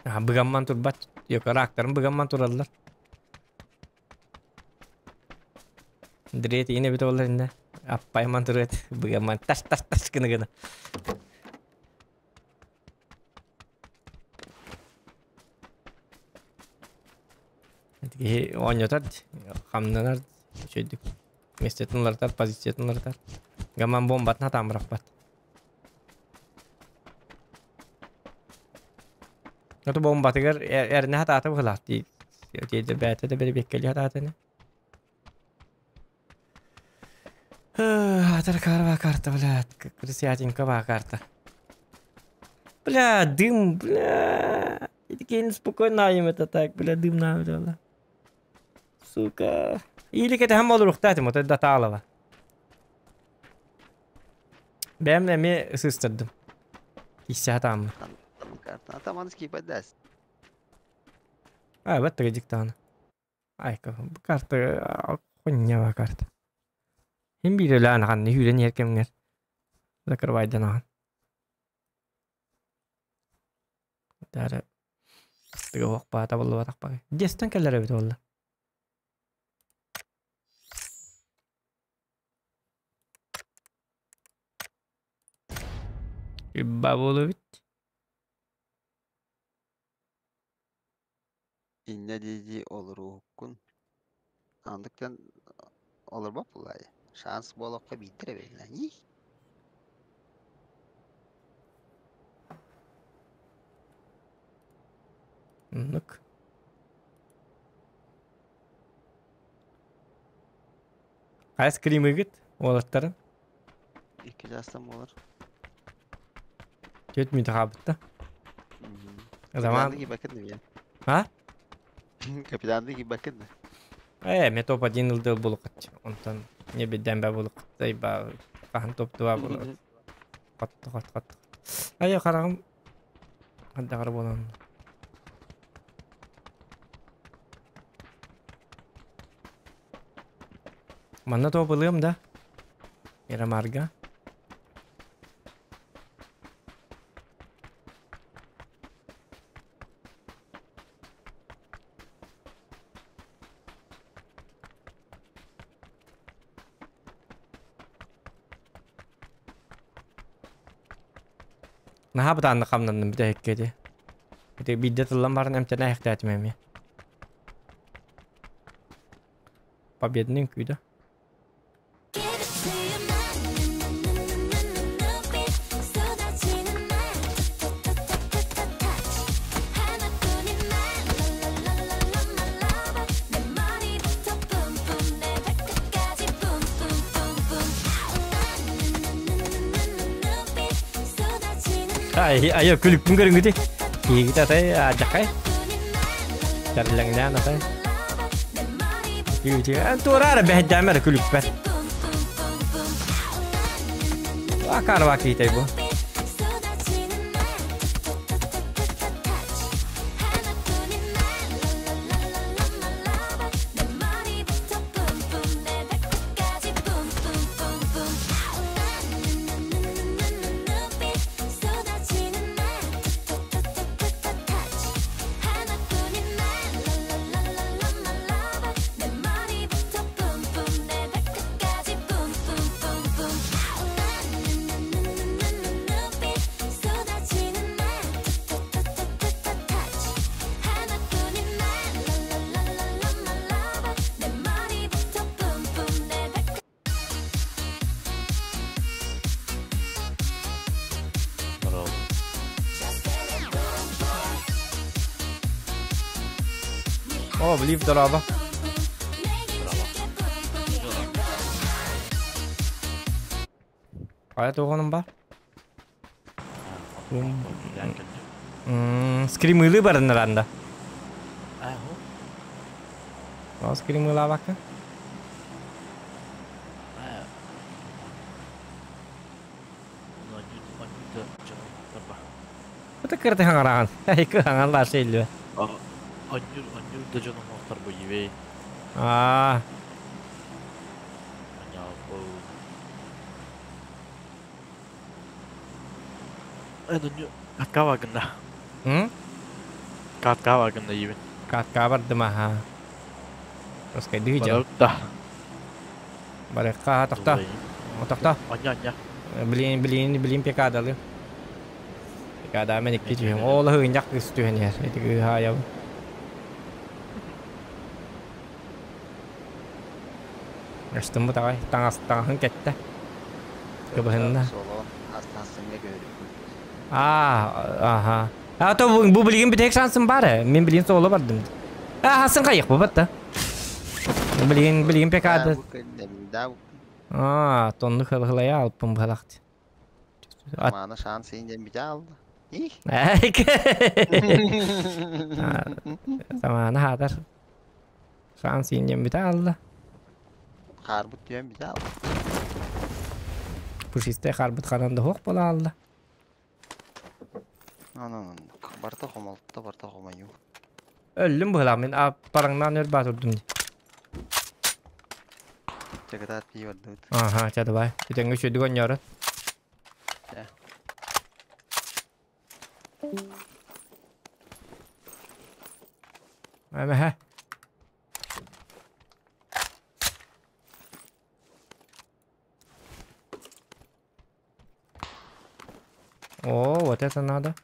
А быгамман турбат. Yok, ракторын быгамман тураллар. Дрет ине бит олар инде. Аппайман турат. Быгамман таш таш таш гына гына. Ойнотар, хамнанар, чөйдүк. Местетин позициятын лартар. Гаман бомбатына тамырак бат. Ото бомбатыгар эрне хататы бухлат. Тейде бәте де бери беккели хататыны. Атар карва карта, блядь. Крысятинка ба карта. Бля, дым, бля. И такие спокойно им это так, бля, дым на бля. Сука. Или кете хам olur ухтатым, вот это даталова. Бәм эми сыстырдым. Киссе хатамы. Атаман скипать даст. А, вот так диктан. Айка, карта, хуйня карта. Хим бире лән хан, хүрен еркемгер. Закрывай дана. Дәрі. Тыгы оқпа, табылы батақпа. Дестен кәлері бит олды. Бабулы бит. Инне диди олар уккун. Андыктан олорбот буоллаҕа. Шанс буолуохха биирдэ эрэ бэриллэр. Оннук. Хайа скримыгыт уолаттарын? Икки чаастан буолар. Түөрт мүнүүтэ хаалбыт да. Заман. Капитанды киирбэккин да билэн. А? Капитанды киирбэккин да. Ээ, мен топ один ылдыл булукат. Онтон не биден бә булукат. Ба хаһан топ два булукат. Хатты хат хат. Ай, хараҕым хандаҕар буолан. Манна топ ылыам да. Мирамарга. Наһаа бытааннык хамнанным бүтэһиккэ ити. Ити биирдэ тыллан баран эмтэнэ эһэхтээтим эмиэ. Победный үҥкүү да. Ай, айо күлүкпүн көрүҥүтүй. Киһигит атай адьахай. Тэрлэҥнээн атай. Туора эрэ бэһэйдээмэ эрэ күлүкпэр. Акарва киитэй бу. О, Блив, дорообо. Хайа туоҕунум бар? Скримылы барыннаранда. О, скримылаабакка. Бу кырты хаҥараан. Айкы хаҥаллар шейлү. Анньыр, анньыр да дьонум охтор бу ебей. Аа. Каткава гында. М? Каткава гында ебин. Катка бардым аха. Роскайды жа. Да. Барыкка тохто. Тохто. Анья, анья. Блин, блин, блин пекадалы. Пекада мен икки түһүм. Ол хыынньак кыс түһэн иһэр. Ити кыыһаайабын. Астыммыт аҕай. Таҥас таҥаһын кэттэ. Кыбыһынна. Аа, аха. А то бу билигин бүтэһик шансым бар ээ. Мин билигин соло бардым. А, хасын кайык бу батта. Билигин билигин пекады. Аа, тонну хылхылая алпын быһалахт. Маана шанс инден бите алды. Самаана хаатар. Шанс инден бите алды. Харбыт түйен бите алды. Пушисте харбыт ханан да хоқ бола алды. Анан барта хомалтта барта хомаю. Өллүм быһылаах мин параңнаан өр баатырдым. Чагатаат пии бардыбыт. Аха, ча давай. Үтэҥҥэ үчүгэйдик оонньоорун. Чэ. Эмэһэ. О, вот это надо.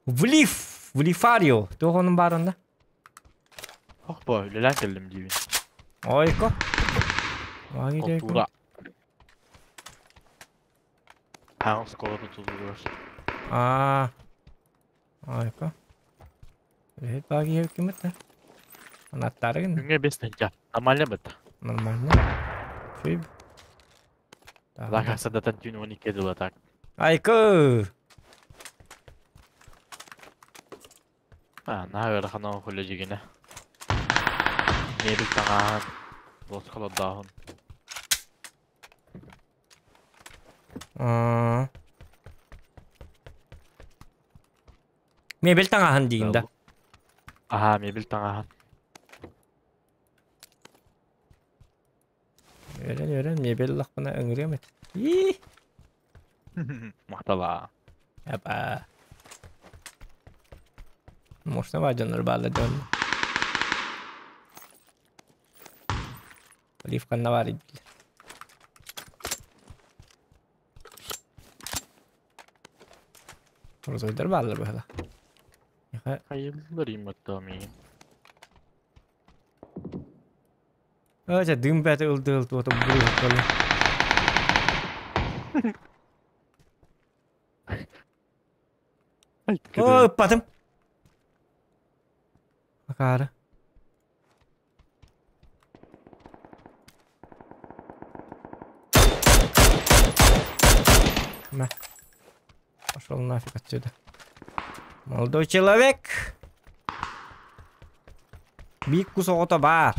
Влив! Влифарио. Туох онун баар онно? Ох бо, үлэлээн кэллим диибин. Ойко. Култуура. Хаҥ оскуола тутуллугар. Аа. Ойко. Үлэһит баа киһи киммит да? Анаттары гын. Күҥҥэ 5 тыһыынча. Нормально быт. Нормально. Чүй. Так, асадатан түүн 12 дыла так. Айко! А, наһаа ыарахан оҥо дьигинэ. Мебель таҥааһын, доска олордооһун. Мебель таҥааһын диигин да? Аһаа, мебель таҥааһын. Үөрэн үөрэн мебель ыллахпына ыҥырыам этэ. Ии! Махтала. Апа. Можно баар дьоннор бааллар дьон. Лифт ханна баар дииллэр. Крутой бааллар быһыла. Хайыллар имматтаа миигин. Ача дым бәті ылды ылды ото буру. О, ыппатым. Акаары. На. Пошел нафиг отсюда. Молодой человек. Биир кус оҕото баар.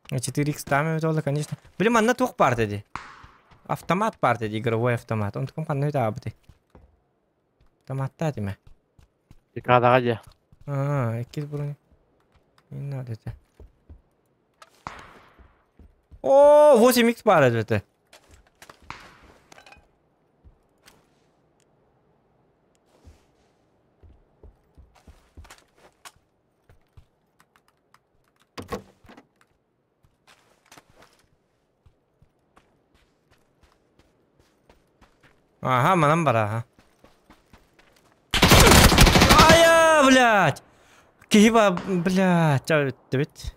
4x там это конечно. Блин, манна туох баар дии. Автомат баар дии, игровой автомат. Онтукум ханна үтаабыты. Автоматта диме. Декадаға же. А, иккис бронь. Не надо это. О, 8x баар это. Ага, манан бар, ага. Ая, блядь! Киһи ба, блядь, бүттүбүт.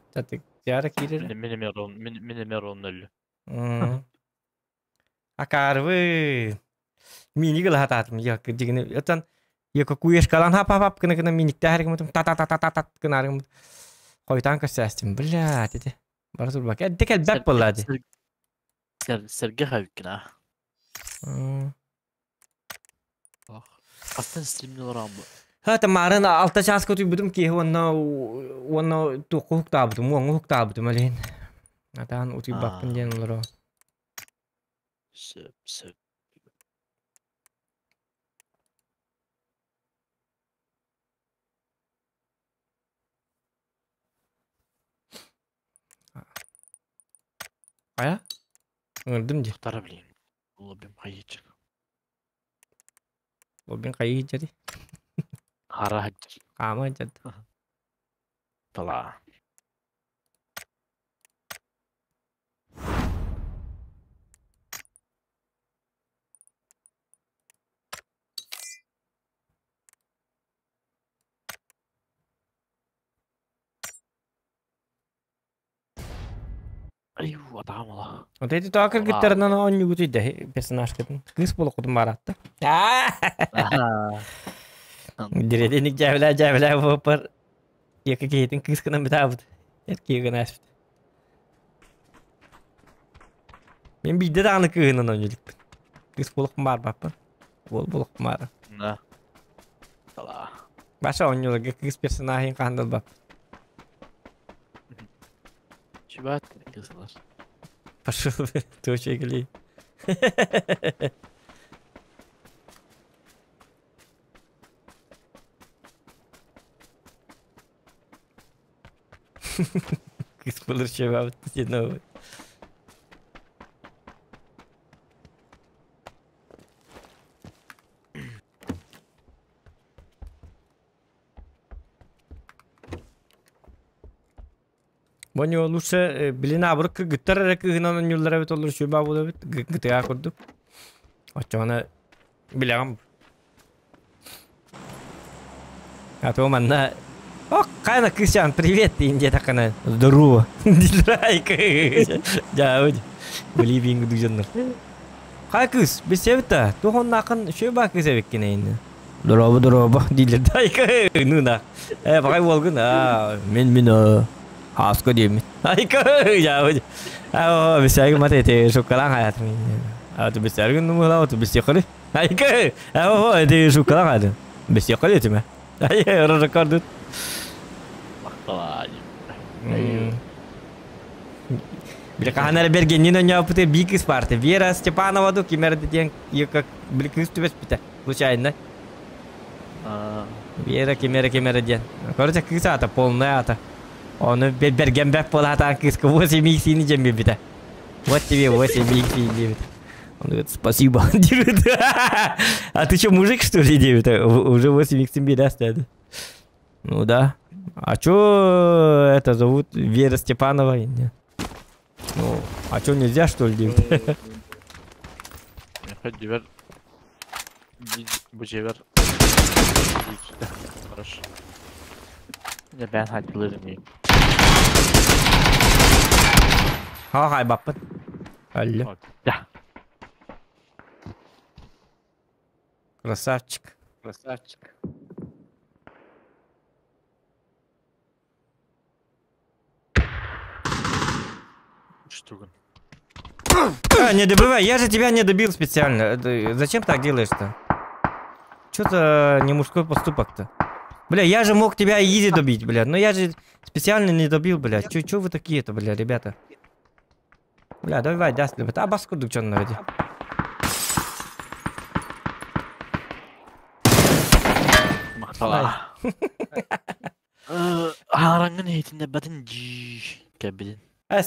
Яра киирэр. Мин эмер он өллү. Акаарбы. Мини гыла хатаатым. Я дигини отан яка куешкалан хап хап хап гына гына миниктэ гымытым та та та та та та гына Хойтан көсәстим. Блядь, эти. Бара турбак. Эдде кел бәк буллади. Сэргэ хавиккина. Астан стримни олорон бу. Хата марын алта часка туйбутум киһи уонна уонна туохха уһуктаабытым, уоҥҥа уһуктаабытым олиһин. Атаан утуйбаппын диэн олоро. Сөп, сөп. Ая? Ыҥырдым дии. Тара блин. Лоббим хайычык. Лоббин хайыы дьари. Хара хаджыр. Хаама дьад. Тала. Аю, атаамала. Вот эти тоҕо кыргыттарынан оонньуугут да персонажкытын. Кыыс буолуоххутун бааратта. Диреденик дьээбэлээ дьээбэлээ буоппар екі киһитин кыыс гынан бытаабыт. Эр киһи гына ааспыт. Мин биирдэ даҕаны кыыһынан оонньуу иликпин. Кыыс буолуохпун баарбаппын. Уол буолуохпун баара. На. Тала. Баша оонньууларга кыыс персонажын хаһан да ылбаппын. Чубат кызылар. Пошел, точка клей. Кыыс булыр чебабыт новый. Боню лучше билин абырык кыргыттар эрэ кыыһынан оонньууллар эбит олор сүбэ буолабыт гытыга курдук. Оччоҕуна билэҕим. А то манна Ох, хайна кысян, привет, ты инде такана. Здорово. Дилрайка. Жауд. Билибинг дужаннар. Хай кыз, бесебита. Тухон накын шөба кыз эбеккене инде. Здорово, здорово. Дилер дайка. Ну на. Э, багай болгун. А, мен мен хаска деймин. Айка. Жауд. А, бесеги мате те шоколад хаят мен. А, ты бесеги ну мала, ты бесеги. Айка. А, те шоколад хаят. Бесеги теме. Ай, рекорд. Бile каханар бергеннин ойноппут бии кыс парты. Вера Степанова ду кимер диэн как били кыс түбэспитэ случайно. Вера кимера кимера диэн. Короче, кыс ата полная ата. Оны берген бэп буолаатаан кыска 8 иксини дьэн биэрбитэ. Вот тебе 8 икси диэбит. Он говорит, спасибо. А ты что, мужик, что ли, диэбит? Уже 8 иксин биэрээстэди. Ну да. А чё это зовут Вера Степанова? Нет. Ну, а чё нельзя, что ли, диэбит? Хорошо. Ben hatırlarım. Ha hay баппыт. Алло. Да. Красавчик. Красавчик. Что? А, не добивай, я же тебя не добил специально. Зачем так делаешь-то? Чё-то не мужской поступок-то. Бля, я же мог тебя изи добить, бля. Но я же специально не добил, бля. Чё вы такие-то, бля, ребята? Бля, давай, даст, бля. А баску чё наведи. Махтала. Араңын хейтинде батын жи кебидин. А,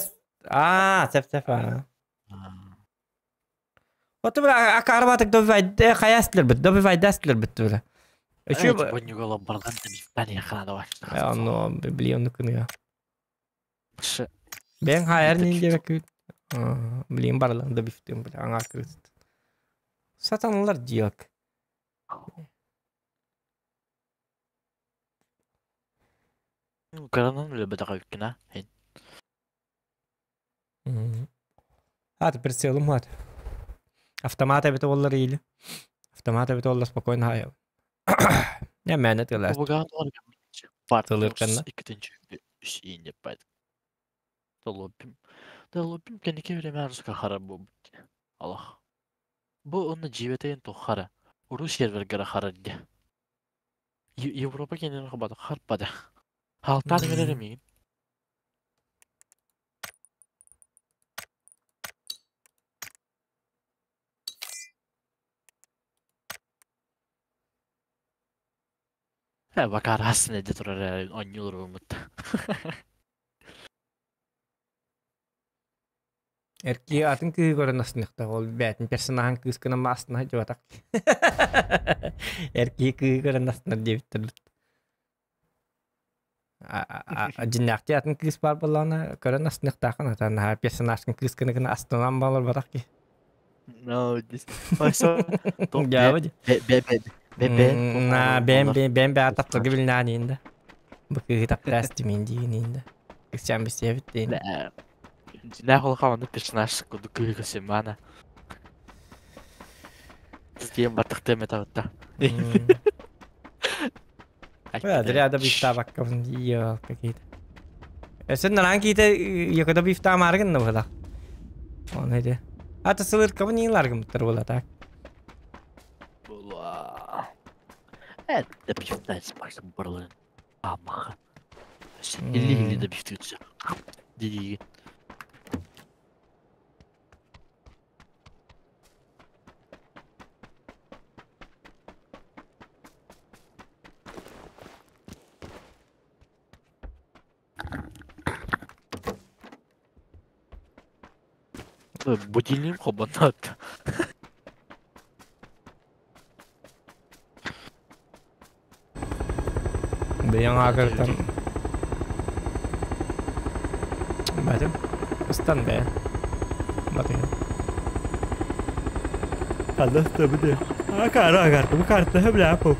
сеп а. Вот бля, акарбатык добивай, хаястлер бит, добивай дастлер бит, бля. Еще бы. Ну, блин, ну кына. Бен хайр нинде бек. Блин, барлан добивтым, бля, аңа кырыст. Сатаналар диак. Каранан биле бетага кина. Ат прицелым ат. Автомат бит оллар или. Автомат бит оллар спокойно хая. Я мәне тылар. Тылыр канна. Долопим кенеке время руска хара бу. Аллах. Бу онны жибетейин то хара. Урус сервергера хара ди. Европа кенен хабады харпады. Халтан верер мигин. Бакарасın editör oynuyor umut. Эрки атын кыһы көрөн астыныхта ол бәтин персонаһын кыыс кына астына жуатак. Эрки кыһы көрөн астынар диэбиттер. Жиннакти атын кыыс бар боллана көрөн астыныхтаакын атан персонажын кыыс кына кына астынан балар барак ки. No, this. Жабы. Бе бе бе бе. На бен бен бен бе атаптыргы билнаанинда. Бу кыһы таптасты мен дигининда. Кысчан бисебит дейин. Нахол персонаж куду кыһы семана. Тем батык теме табытта. Бля, зря добивта баккабын ё какие-то. Сен наран ките якада бифта маргын на была. Он эти. А то сылыркабын не ларгым тур була так. Була. Это бифта спасибо барлын. Амаха. Или да бифтүтсө. Диги. Будильник хобанат. Бияң агыртан. Бәтем. Ыстан бә. Батым. Алла табыды. А кара агар, бу карта бля по.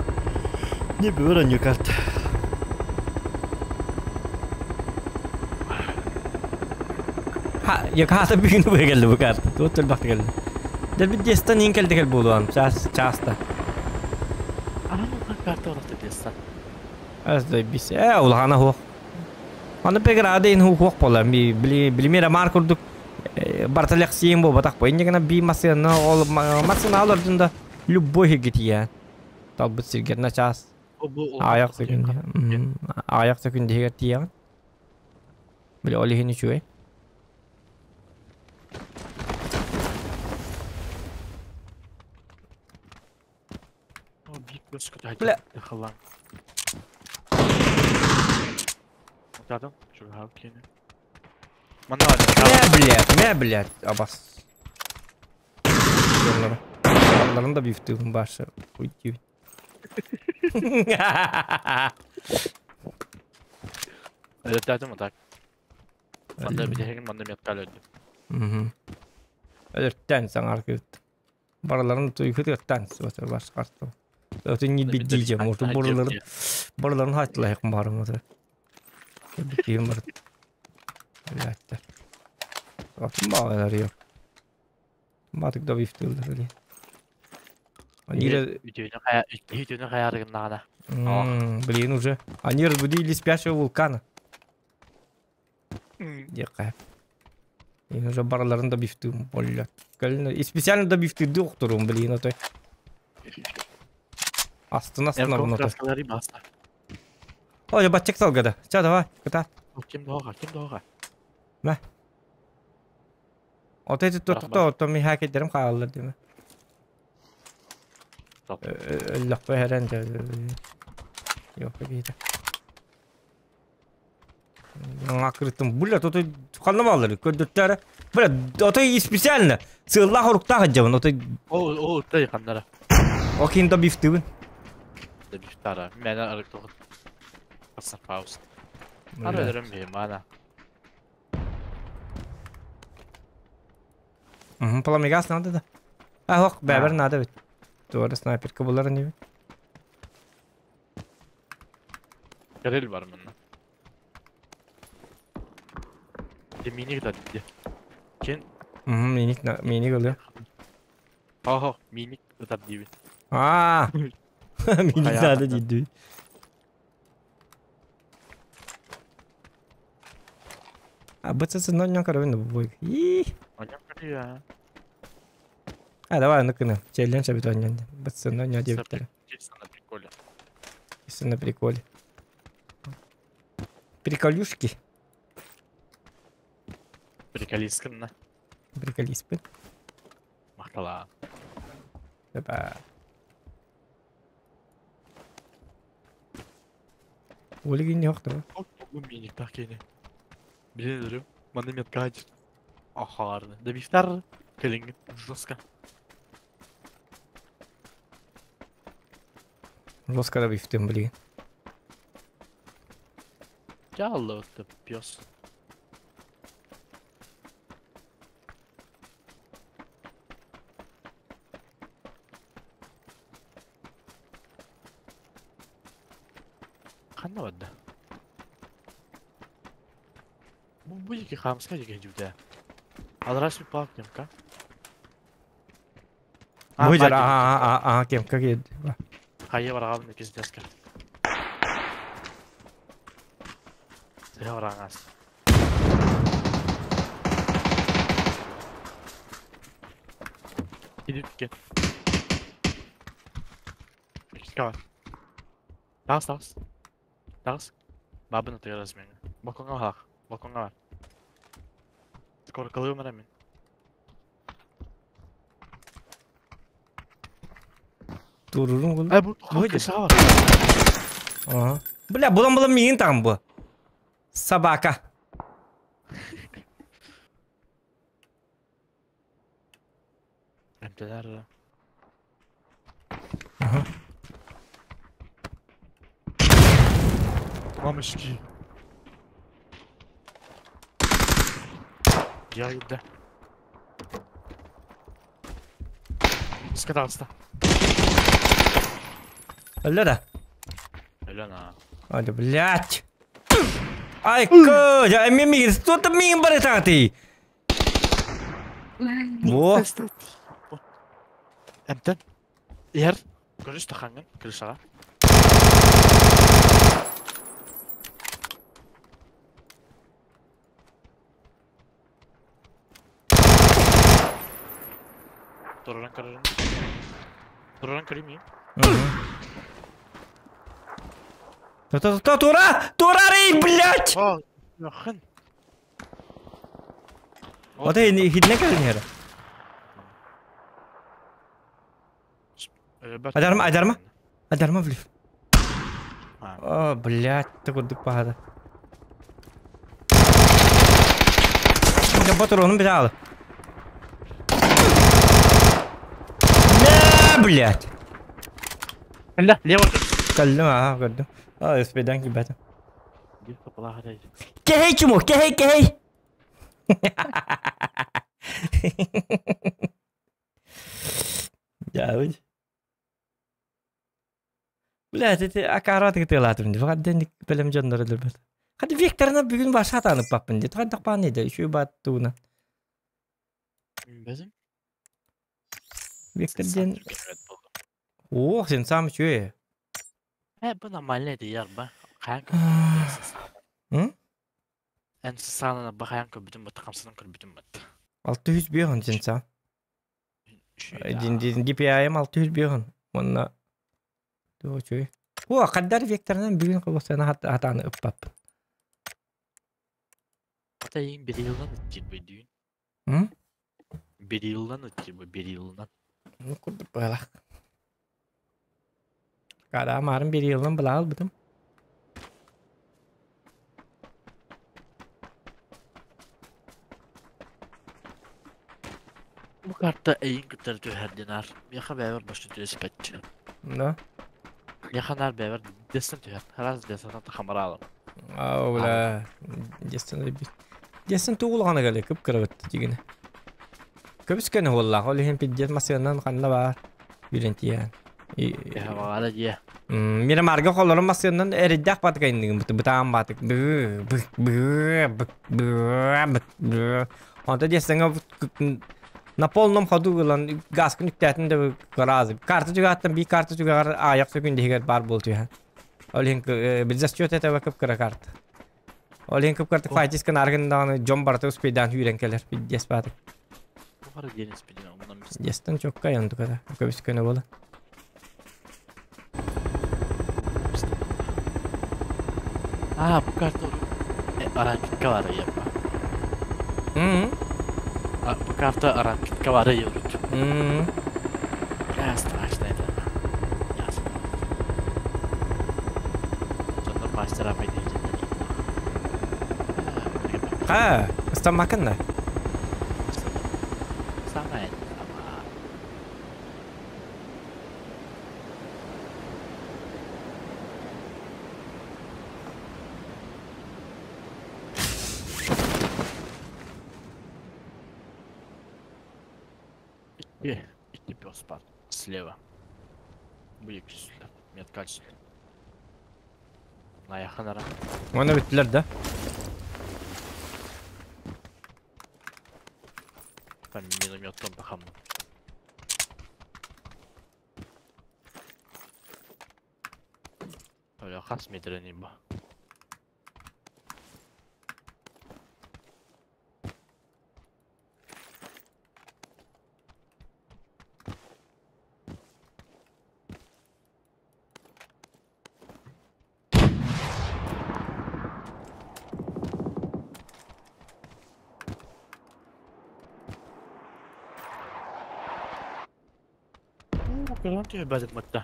Не бөр аню карта. Яката бүгүн бу келди бу карта. Тут бакты келди. Дел бит дестан ин келди кел болуан. Час часта. Анан карта орты дестан. Аз да бис. Улхана хух. Аны пеграды ин хух бола. Би билмера мар курдук. Барталек сиен бо батак бо. Инне гана би масына ол масына алырдында любой гития. Талбыт сиргер на час. Аяк секүндө. Аяк секүндө тия. Биле олихини чуе. Бля. Мә, блядь, абас. Onların da bir üftüğüm başı. Уйти. Өлөттәтім так. Манда битеген манда меткал өldü. Өлөттән саңар күт. Бараларын туйхыт өттән сөтөр башкарты. Өтөн не биддиже, мурту бораларын. Бораларын хаттылайык барым отыр. Битим бар. Өлөттә. Атын бағалар yok. Батык да бифтилдер. Они Блин, уже. Они разбудили спящего вулкана. Декай. И уже бараларын да бифты болят. И специально да бифты докторум, блин, а то. Астына астына бұны. Ой, батчик салгада. Ча, давай, кыта. Ким доға, ким доға. Мә. От эти то то ми хакеттерим қалалар деме. Лаппа херен Yok кейде. Акырытым. Бля, тут ханнамалары көддөттәре. Бля, ото специально. Сылла хорукта хаджабын, ото О, о, тай ханнара. Окин да бифтыбын. Да бифтара. Мен арык тоғыт. Аса пауз. Ара өлөрөм бе, мана. Пламегас надо да. А, ох, бәбер надо бит. Doğru снайперка булар не бит. Карел бар мында. Де миник да де. Кен? Миник на миник өлө. Ага, миник да диби. А. Миник надо диди. А быцасы ноньон карабын бу. И. Ноньон кария. А давай ну-ка, челлендж обитание. Быцасы ноньон деп. Чисто на приколе. Чисто на приколе. Приколюшки. Приколискин, да? Приколиспы. Махтала. Опа. Ольги не охтова. Миник так кene. Билен манда метка ажыр. Ахарны. Да бифтар келинги жестко. Жестко да бифтым, блин. Ялла вот пес. Ханна бадда. Бу екі хамска жеке жүвде. Алраш bir пак кемка. Бу жар, а, кемка кед. Хайы бараган пиздецка. Сыга бараган. Gidip gel. Dakika var. Dans dans. Dans. Бабын атыгырас мени. Балконга бар. Балконга бар. Скоро кылыым мен. Турурун гул. Ай бу кыша бар. Ага. Бля, булан булан миин там бу. Собака. Эмтелер. Ага. Мамочки. Я иду. Скатался. Өллө да. Өлөн аа. Ой, блядь. Ай, ка, я мигин, что ты мигин барытаатый? Во. Эмтэн. Иһэр. Көрүс тахаҥҥын, крышаҕа. Тураран көрөрүм. Тураран көрeyim miyim? Та-та-та, тура! Тура, рей, блядь! О, yakın. Вот и хидне кэлин хера. Адарма, адарма. Адарма влив. О, блядь, ты курдук пахада. Батыр бит На, блядь. Ля, лево. Каллым, ага, көрдүм. А, успедан кибетим. Кehey чумо, кehey, кehey. Дявыч. Блядь, это акарат гытылатым. Фақат денdik белем жоннор өлөрбөт. Хadi Викторна бүгүн баша танып баппын дейт. Хadi пан еді, үшүү бат туына. Безим? Виктор ден... Ох, сен сам үшүү. Э, бу нормально дияр ба. Каян М? Эн саанана ба каян көрбүтүм бат, камсынан көрбүтүм бат. 600 бүйін сен сам. Дин DPI-м 600 бүйін. Онна... Туы О, қаддар Викторнан бүгүн кылбасына хатаны ыппаппын. Ата ең bir yıldan ötür bu düğün. М? Bir yıldan ötür bu, bir yıldan. Ну, курдук балах. Кара марын bir yıldan была албытым. Bu kartta eyin kütler tüher dinar. Яха бәбер башты түспәтче. Да. Яха нар бәбер дестен түһәр. Хараз дестен хамара алым. Ау, бля. Дестен Дестен тугулганы кэлэ күп кырабыт дигене. Көбүскәне болла, ол хем пиддет масыгынан канна бар. Бирентиян. Яха багала дия. Мира марга холорун масыгынан эриддак батык айныгын быты бытаан батык. Бы бы бы бы бы бы. Онта дестенге на полном ходу ылан газ күнүктәтин де каразы. Карта жүгаттан би карта жүгар аяк сөкүн дегер бар болду я. Ол хем бир зачет это вакып кыра карта. Ол хем кып карта файтискан аргындан жон барты успейдан хүрен келер. Пиддес батык. Bu kara deniz bilin ondan biz. Дестен чокка янды када. Көбүскәне бола. А, bu kartta arankitka var ya. Мм. Bu kartta arankitka var ya. Мм. Я страшно это. Ясно. Сонда мастер апай дейін. Ха, ыстамакын да. Самай. İki пес бар. Слева. Bu ikisi. Меткач. На яханара. Оны биттилер да. Там минометтан бахам. Öyle kas metreni bu. Garanti بدت متى.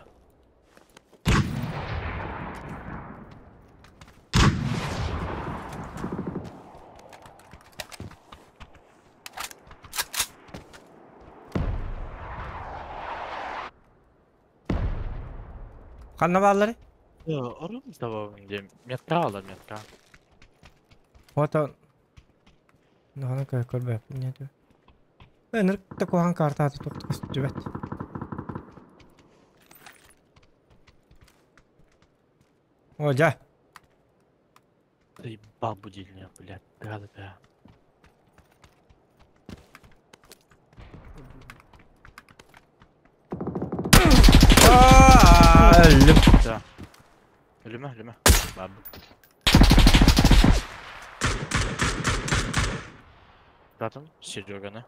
Канна баалары? Орун табабын метка алар метка. Ото Наны көр көрбөп не дө. Мен такохан карта тоқтық түбәт. О, дьэ. Заебал будильник, блядь. Да, да, да. Өллүм. Да. Өлүмэ, өлүмэ. Бабы. Zaten Serеганы.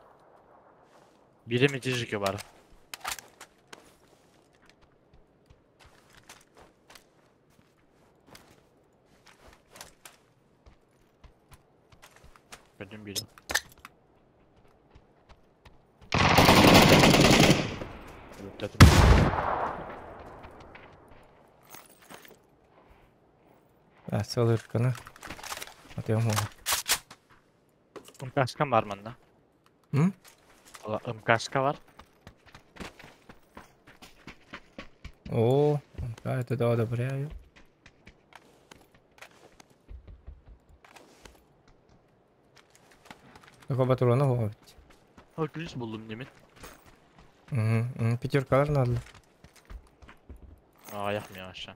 Бире мятежники бар. Көрдүм бири. Өлүктөтүм. А, сылырканы. Атыам ола. МКшка бар манна. М? МКшка бар. О, да, это да, одобряю. Только патрона ховать. О, ключ булдум немен. Угу, пятеркалар надо. Аяк мен аша.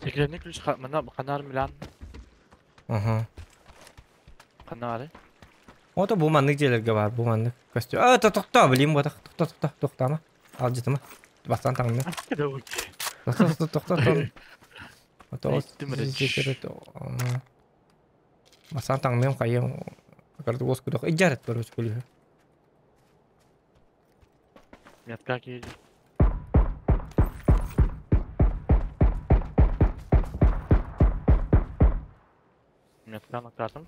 Секретный ключ мына канар милан. Ага. Канары. Ото бу маннык жерлерге бар, бу маннык костюм. А, тохто, блин, вот тохто, тохто, тохтама. Алжытыма. Бастан таңны. Тохто, тохто, тохто, тохто. Ото Бастан таңным кайым. Карды ос кудок. Иджарет короче кулю. Метка кийди. Метканы картым.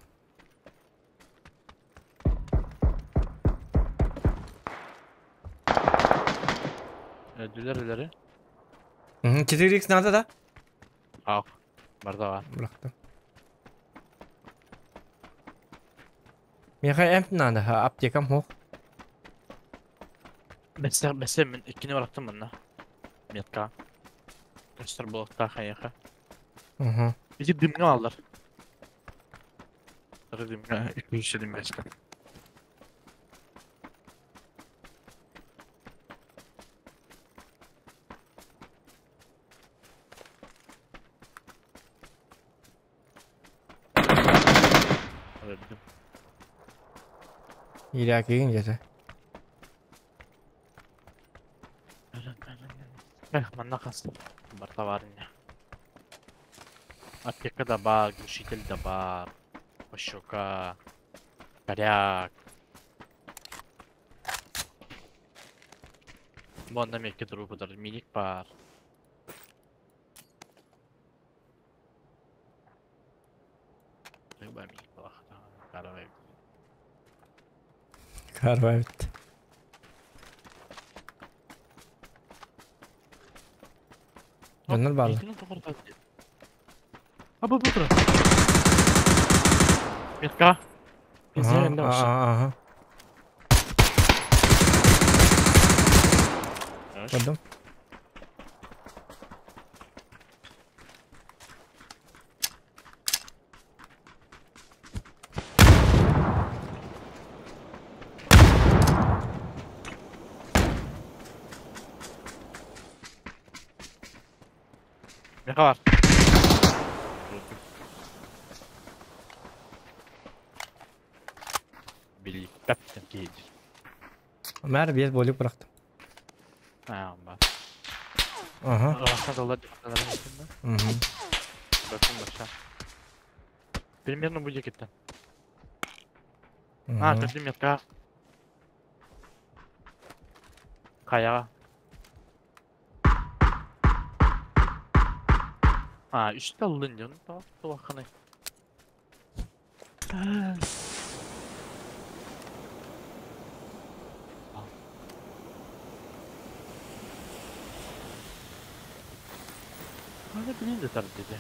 Öldüler ileri. 4x надо, да? Ақ. Бар да бар. Bıraktım. Меха эмп надо, аптекам хох. Бәсә, бәсә мен иккини бараттым мына. Метка. Көстөр болотта хайыха. Угу. Бизи дымга алдар. Дымга 200 дым бәсә. Öldüm. Иракигин жете. Эх, манна хас. Барта бар ине. Аптека да бар, глушитель да бар. Пощека. Коряк. Бонда мекке трупы миник бар. Рыба миник Карвай. Карвай битти. Дьоннор бааллар. А бу бу Метка. Ага. Көрдүм. Меха бар. Биликтеп кейди. Мэр без болик бырахтым. А, бар. Ага. Угу. Примерно будет это. А, тут метка. Кая. А, үстә алын ден, тулаққаны. Аны билин де тар деди.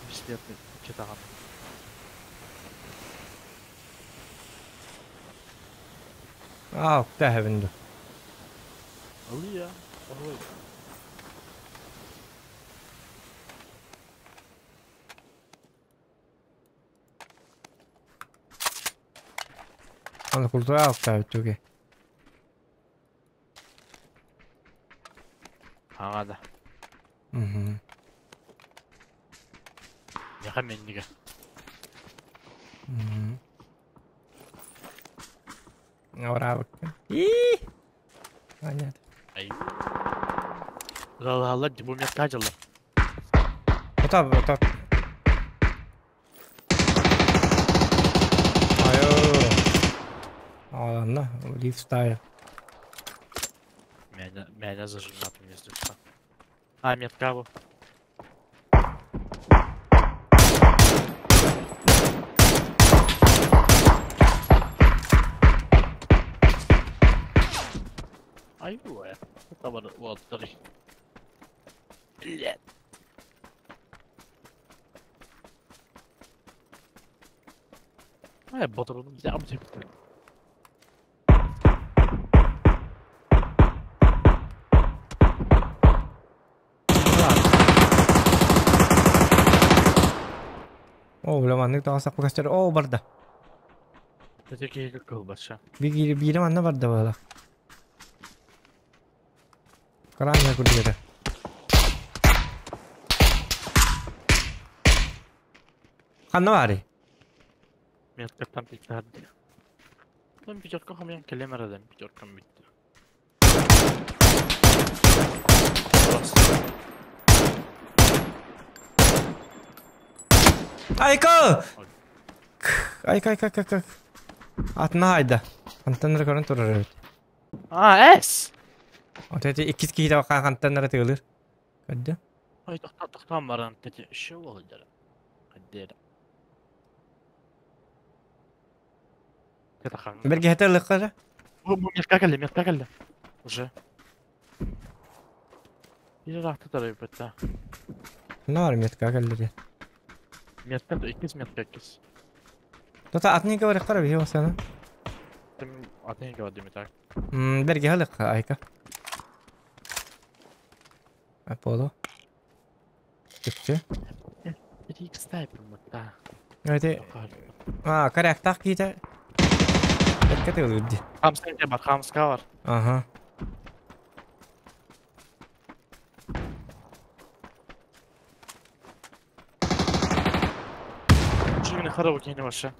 Бесплатный читаган. А, тәһәбинде. Алия, ой. Аны култура алктаа бүтүге. Ага да. Угу. Меха менниге. Угу. Ора И! Понятно. Ай. Ла-ла-ла, бу метка жылы. Ота, ота. Айо. Ладно, лифт ставим. Меня, меня зажимат вместо что. А, метка бу. Айуэ. Это вот вот три. Блядь. Ай, ботурун взял типа. О, бля, маннык таҕас аккастер. О, барда. Это киһи кылбаша. Биир биирэ манна барда буолла. Крайне курдук. Ханна баарый? Меткаттан пиктерди. Ben пятерка хамьян келемерден пятеркам bitti. Айка! Айка, айка, айка, айка. Атына айда. Антеннер көрөн турар эбит. А, эс! Вот эти иккис киһи да антеннер тыгылыр. Көрдө? Ой, тохтоо, тохтоон баран тети шоу болдыр. Хаддер. Бергеһете ылыккара. Бу бу метка келди, метка келди. Уже. Bir рахты тарайып бітті. Нар метка келди. Метка, иккис метка иккис. Тота атны говори кара бихи осана. Атын говори так. Бергеһе ылык айка. Аполло. Түкче. Икс снайпер мытта. Эти А, коряктах киите. Бекке тыгылырды. Хамска бар, хамска бар. Ага. Чүгүнө харабы кийине баша.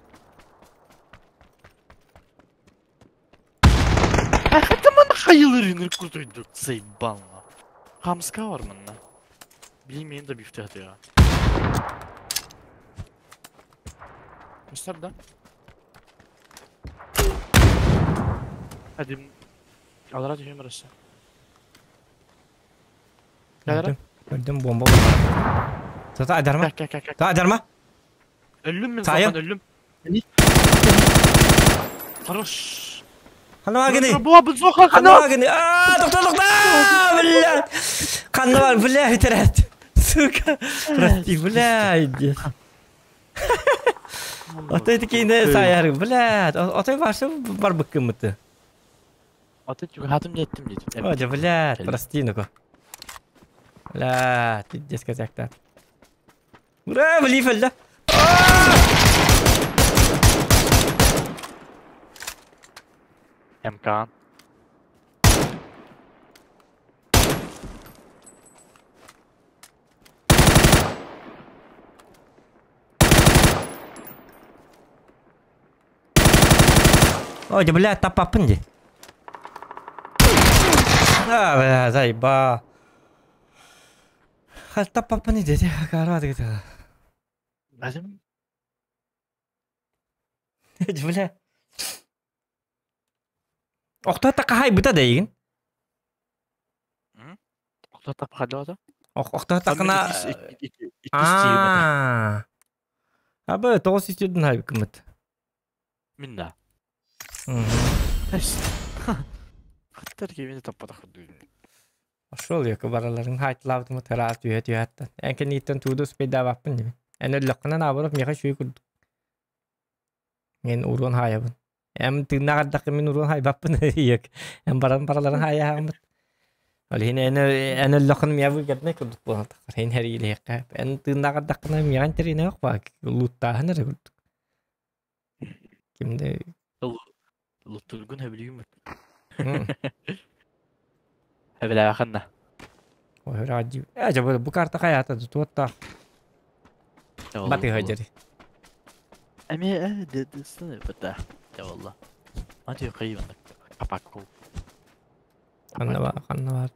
Хатымын хайылыр куртуйду заебал. Хамска бар мында. Билмейм да бифтет я. Göster да. Hadi. Алара түһүм арасы. Кәләрә. Көрдүм бомба. Тота адарма. Кә, кә, кә. Та адарма. Өллүм мин Сайын. саған өллүм. Хорош. Ханна бар гини. Бу бу зоха Ханна хана. бар гини. А, тохта, тохта. Бля. Ханна бар, бля, итерет. Сука. Прости, бля, иди. Отой тикине саяр, бля. Отой барсы бар быккымыты. Аты хатым жеттим дейт. Ой, бля, прости, ну-ка. Бля, ты дискотека. Ура, блифель, да? МК. Ой, бля, тапапын ди. А, бля, заеба. Хал тапапын ди, карат где. Бәзім Бля. Охта такахай бута дейгин. Охта тапхалада. Охта такына. А. Абы тоғыз истедин хайбы кымыт. Мин да. Хаттар кебени таппадах. Ошол екі бараларын хайтлавдымы тара түйе түйе Әнкен ниттен туду спейда баппын демен. Ән өллөккынан абырып меха шүй күрдүк. Мен урон хаябын. Эм тыгнагардакы мен урон хайбаппын иек. Эм баран бараларын хаяхамыт. Ол хин эн эн өллөккын мия бу герне күрдүк болан такар. Хин хер иле Эн тыгнагардакына миян терине yok ба. Луттаһын эре күрдүк. Кимде Луттургун хөбүлүгүм. Хөбүлэ ханна. Ой, Э, бу карта хаята туотта. Баты хajari. Эми дедисini бата. Я والله. ما تقيم انك капакку. Ханна бар, ханна бар.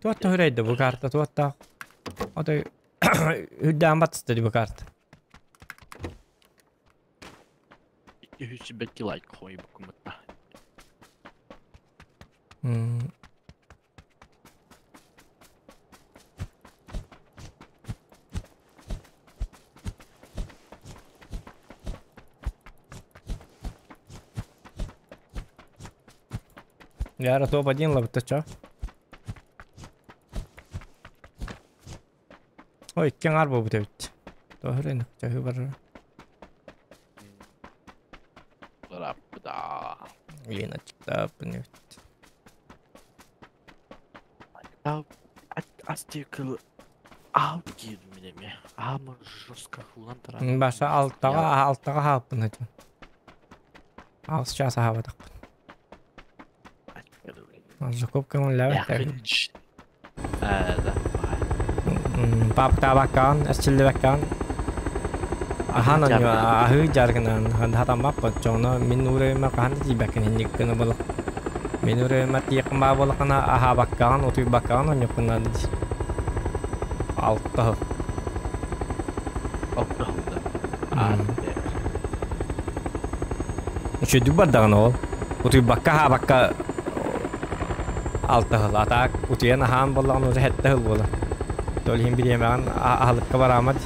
Туотта хүрейді бу карта, туотта. Отой үрдээн батысты бу карта. 205 лайк хой букуматта. Яра топ-1 лабытта ча. Ой, иккен арба бу тебит. Тохрен, чахы бар. Рапда. Лена чыкта, бу Астикл аут киирминеми. Аама жестко хулан тара. Баша алтаға алтаға хааппын хатым. Алыс час хаабатақпын. Закупка ләбәттә. Да. Папта баккан, эсчилли баккан. Ахан ахы жаргынан хатам баппа чоно мин урема кахан ти баккан хинник кына бол. Мин урема тиякын ба болакана аха баккан, отуй баккан оньоккуна ди. Алта. Алта. Үчө дубар ол. Утуй бакка ха бакка алта хыл. Атак утуян ахан боллаган уже хетте хыл бола. Толхин биремеген ахалыкка барамад.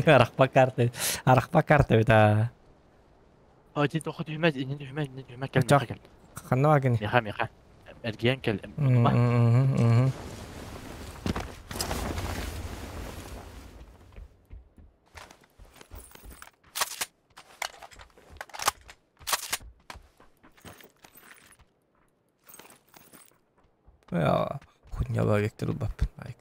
Арахпа карта. Арахпа карта бит. Ой, тохо түһмәт, инен түһмәт, инен түһмәт кел, миха кел. Ханна вагын. Миха, миха. Эрген кел. Я, хуйня ба вектор бап. Айк.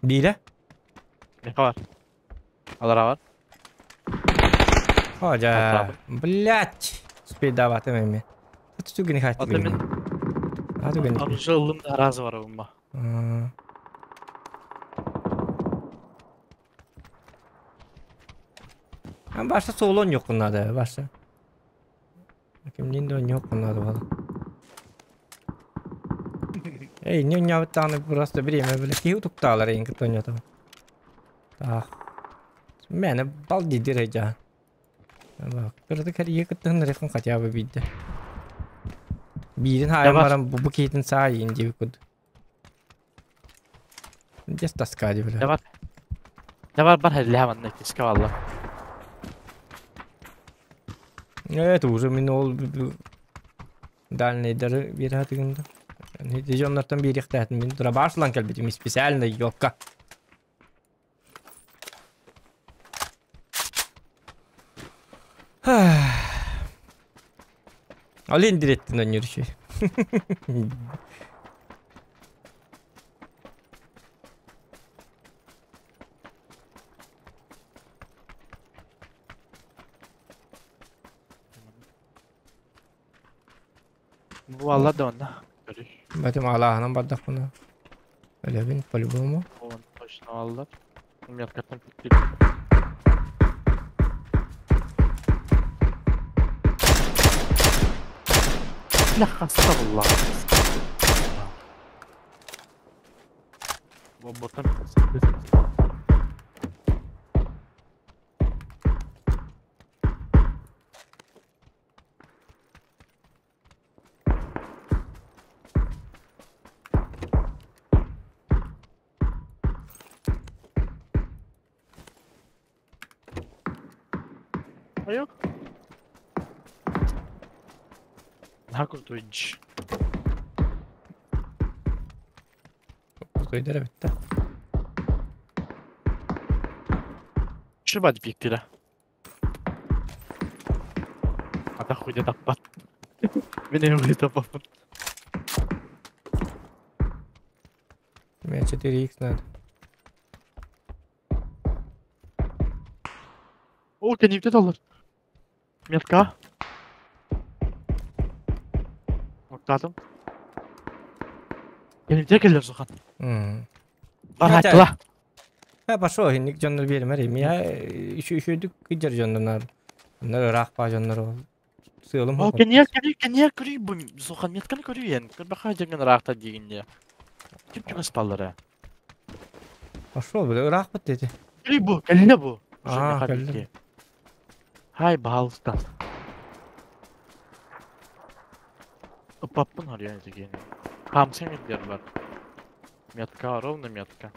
Бире? Миха бар. Алара бар. Ходжа. Блять. Успей давать эми. Тут түгін хат. Ата мен. А түгін. Аржылым да разы бар умма. Мен башта солон yok bunlarda başta. Kimliğinde on yok bunlarda valla. Эй, не нявтаны просто время, блядь, киһи утуктаалар эйин кытта ойнотом. Так. Мэне бал дидир эжа. Кырды кәрие кыттыһын рехын хотя бы бидде. Бирин хайын баран бу кейтин саа иин диби куд. Дес тоска ди, бля. Давар. Давар бар хәллә манна киска валла. Это уже мин ол дальний дары бир хатыгында. Дижоннартан бир ихтәтин мин тура башлан кәлбитим специально ёлка. Алин диреттин өнүршү. Бу алла да онна. Батым Аллахынан бардак буна. Өлөбүн по-любому. Он точно алла. У меня откатан لا استغفر الله. ايوه. Наһаа крутой дж. Крутой эбит да. Şu бад биктире. Ата хуйда таппат. Мен эми хуйда таппаппын. Мне 4х надо. О, кенипте доллар. Метка. Октадым. Кенипте келер Сухан. Бар айттыла. Ha пошел, инник дьоннор биэримэр. Мия үчүдүк кыдьар дьоннор. Оннор ыраах баа дьоннор сыалым. О, кения көрүй, кения көрүй бу Сухан метканы көрүй ен. Көрбәхә дигән ыраахта дигәндә. Ким чугас баллары. Пошел, бля, ыраах бит деди. Көрүй бу, кәлле бу. А, кәлле. Хай, баалыстан. Ыпаппын арыян дигән. Хамсың дияр бар. Метка, ровно метка.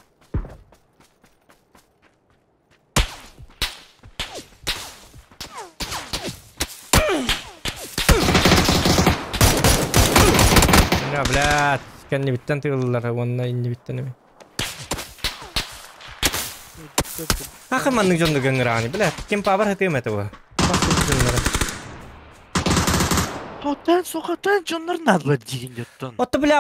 Я, блядь, кэнни биттен тыыллар, уонна инни биттен эми. Аха маннык дьонну көҥүраани, блядь, ким пабар хытыым этэ бу. Хотен, сохотен, дьоннор надо дигән деттон. Отто, бля,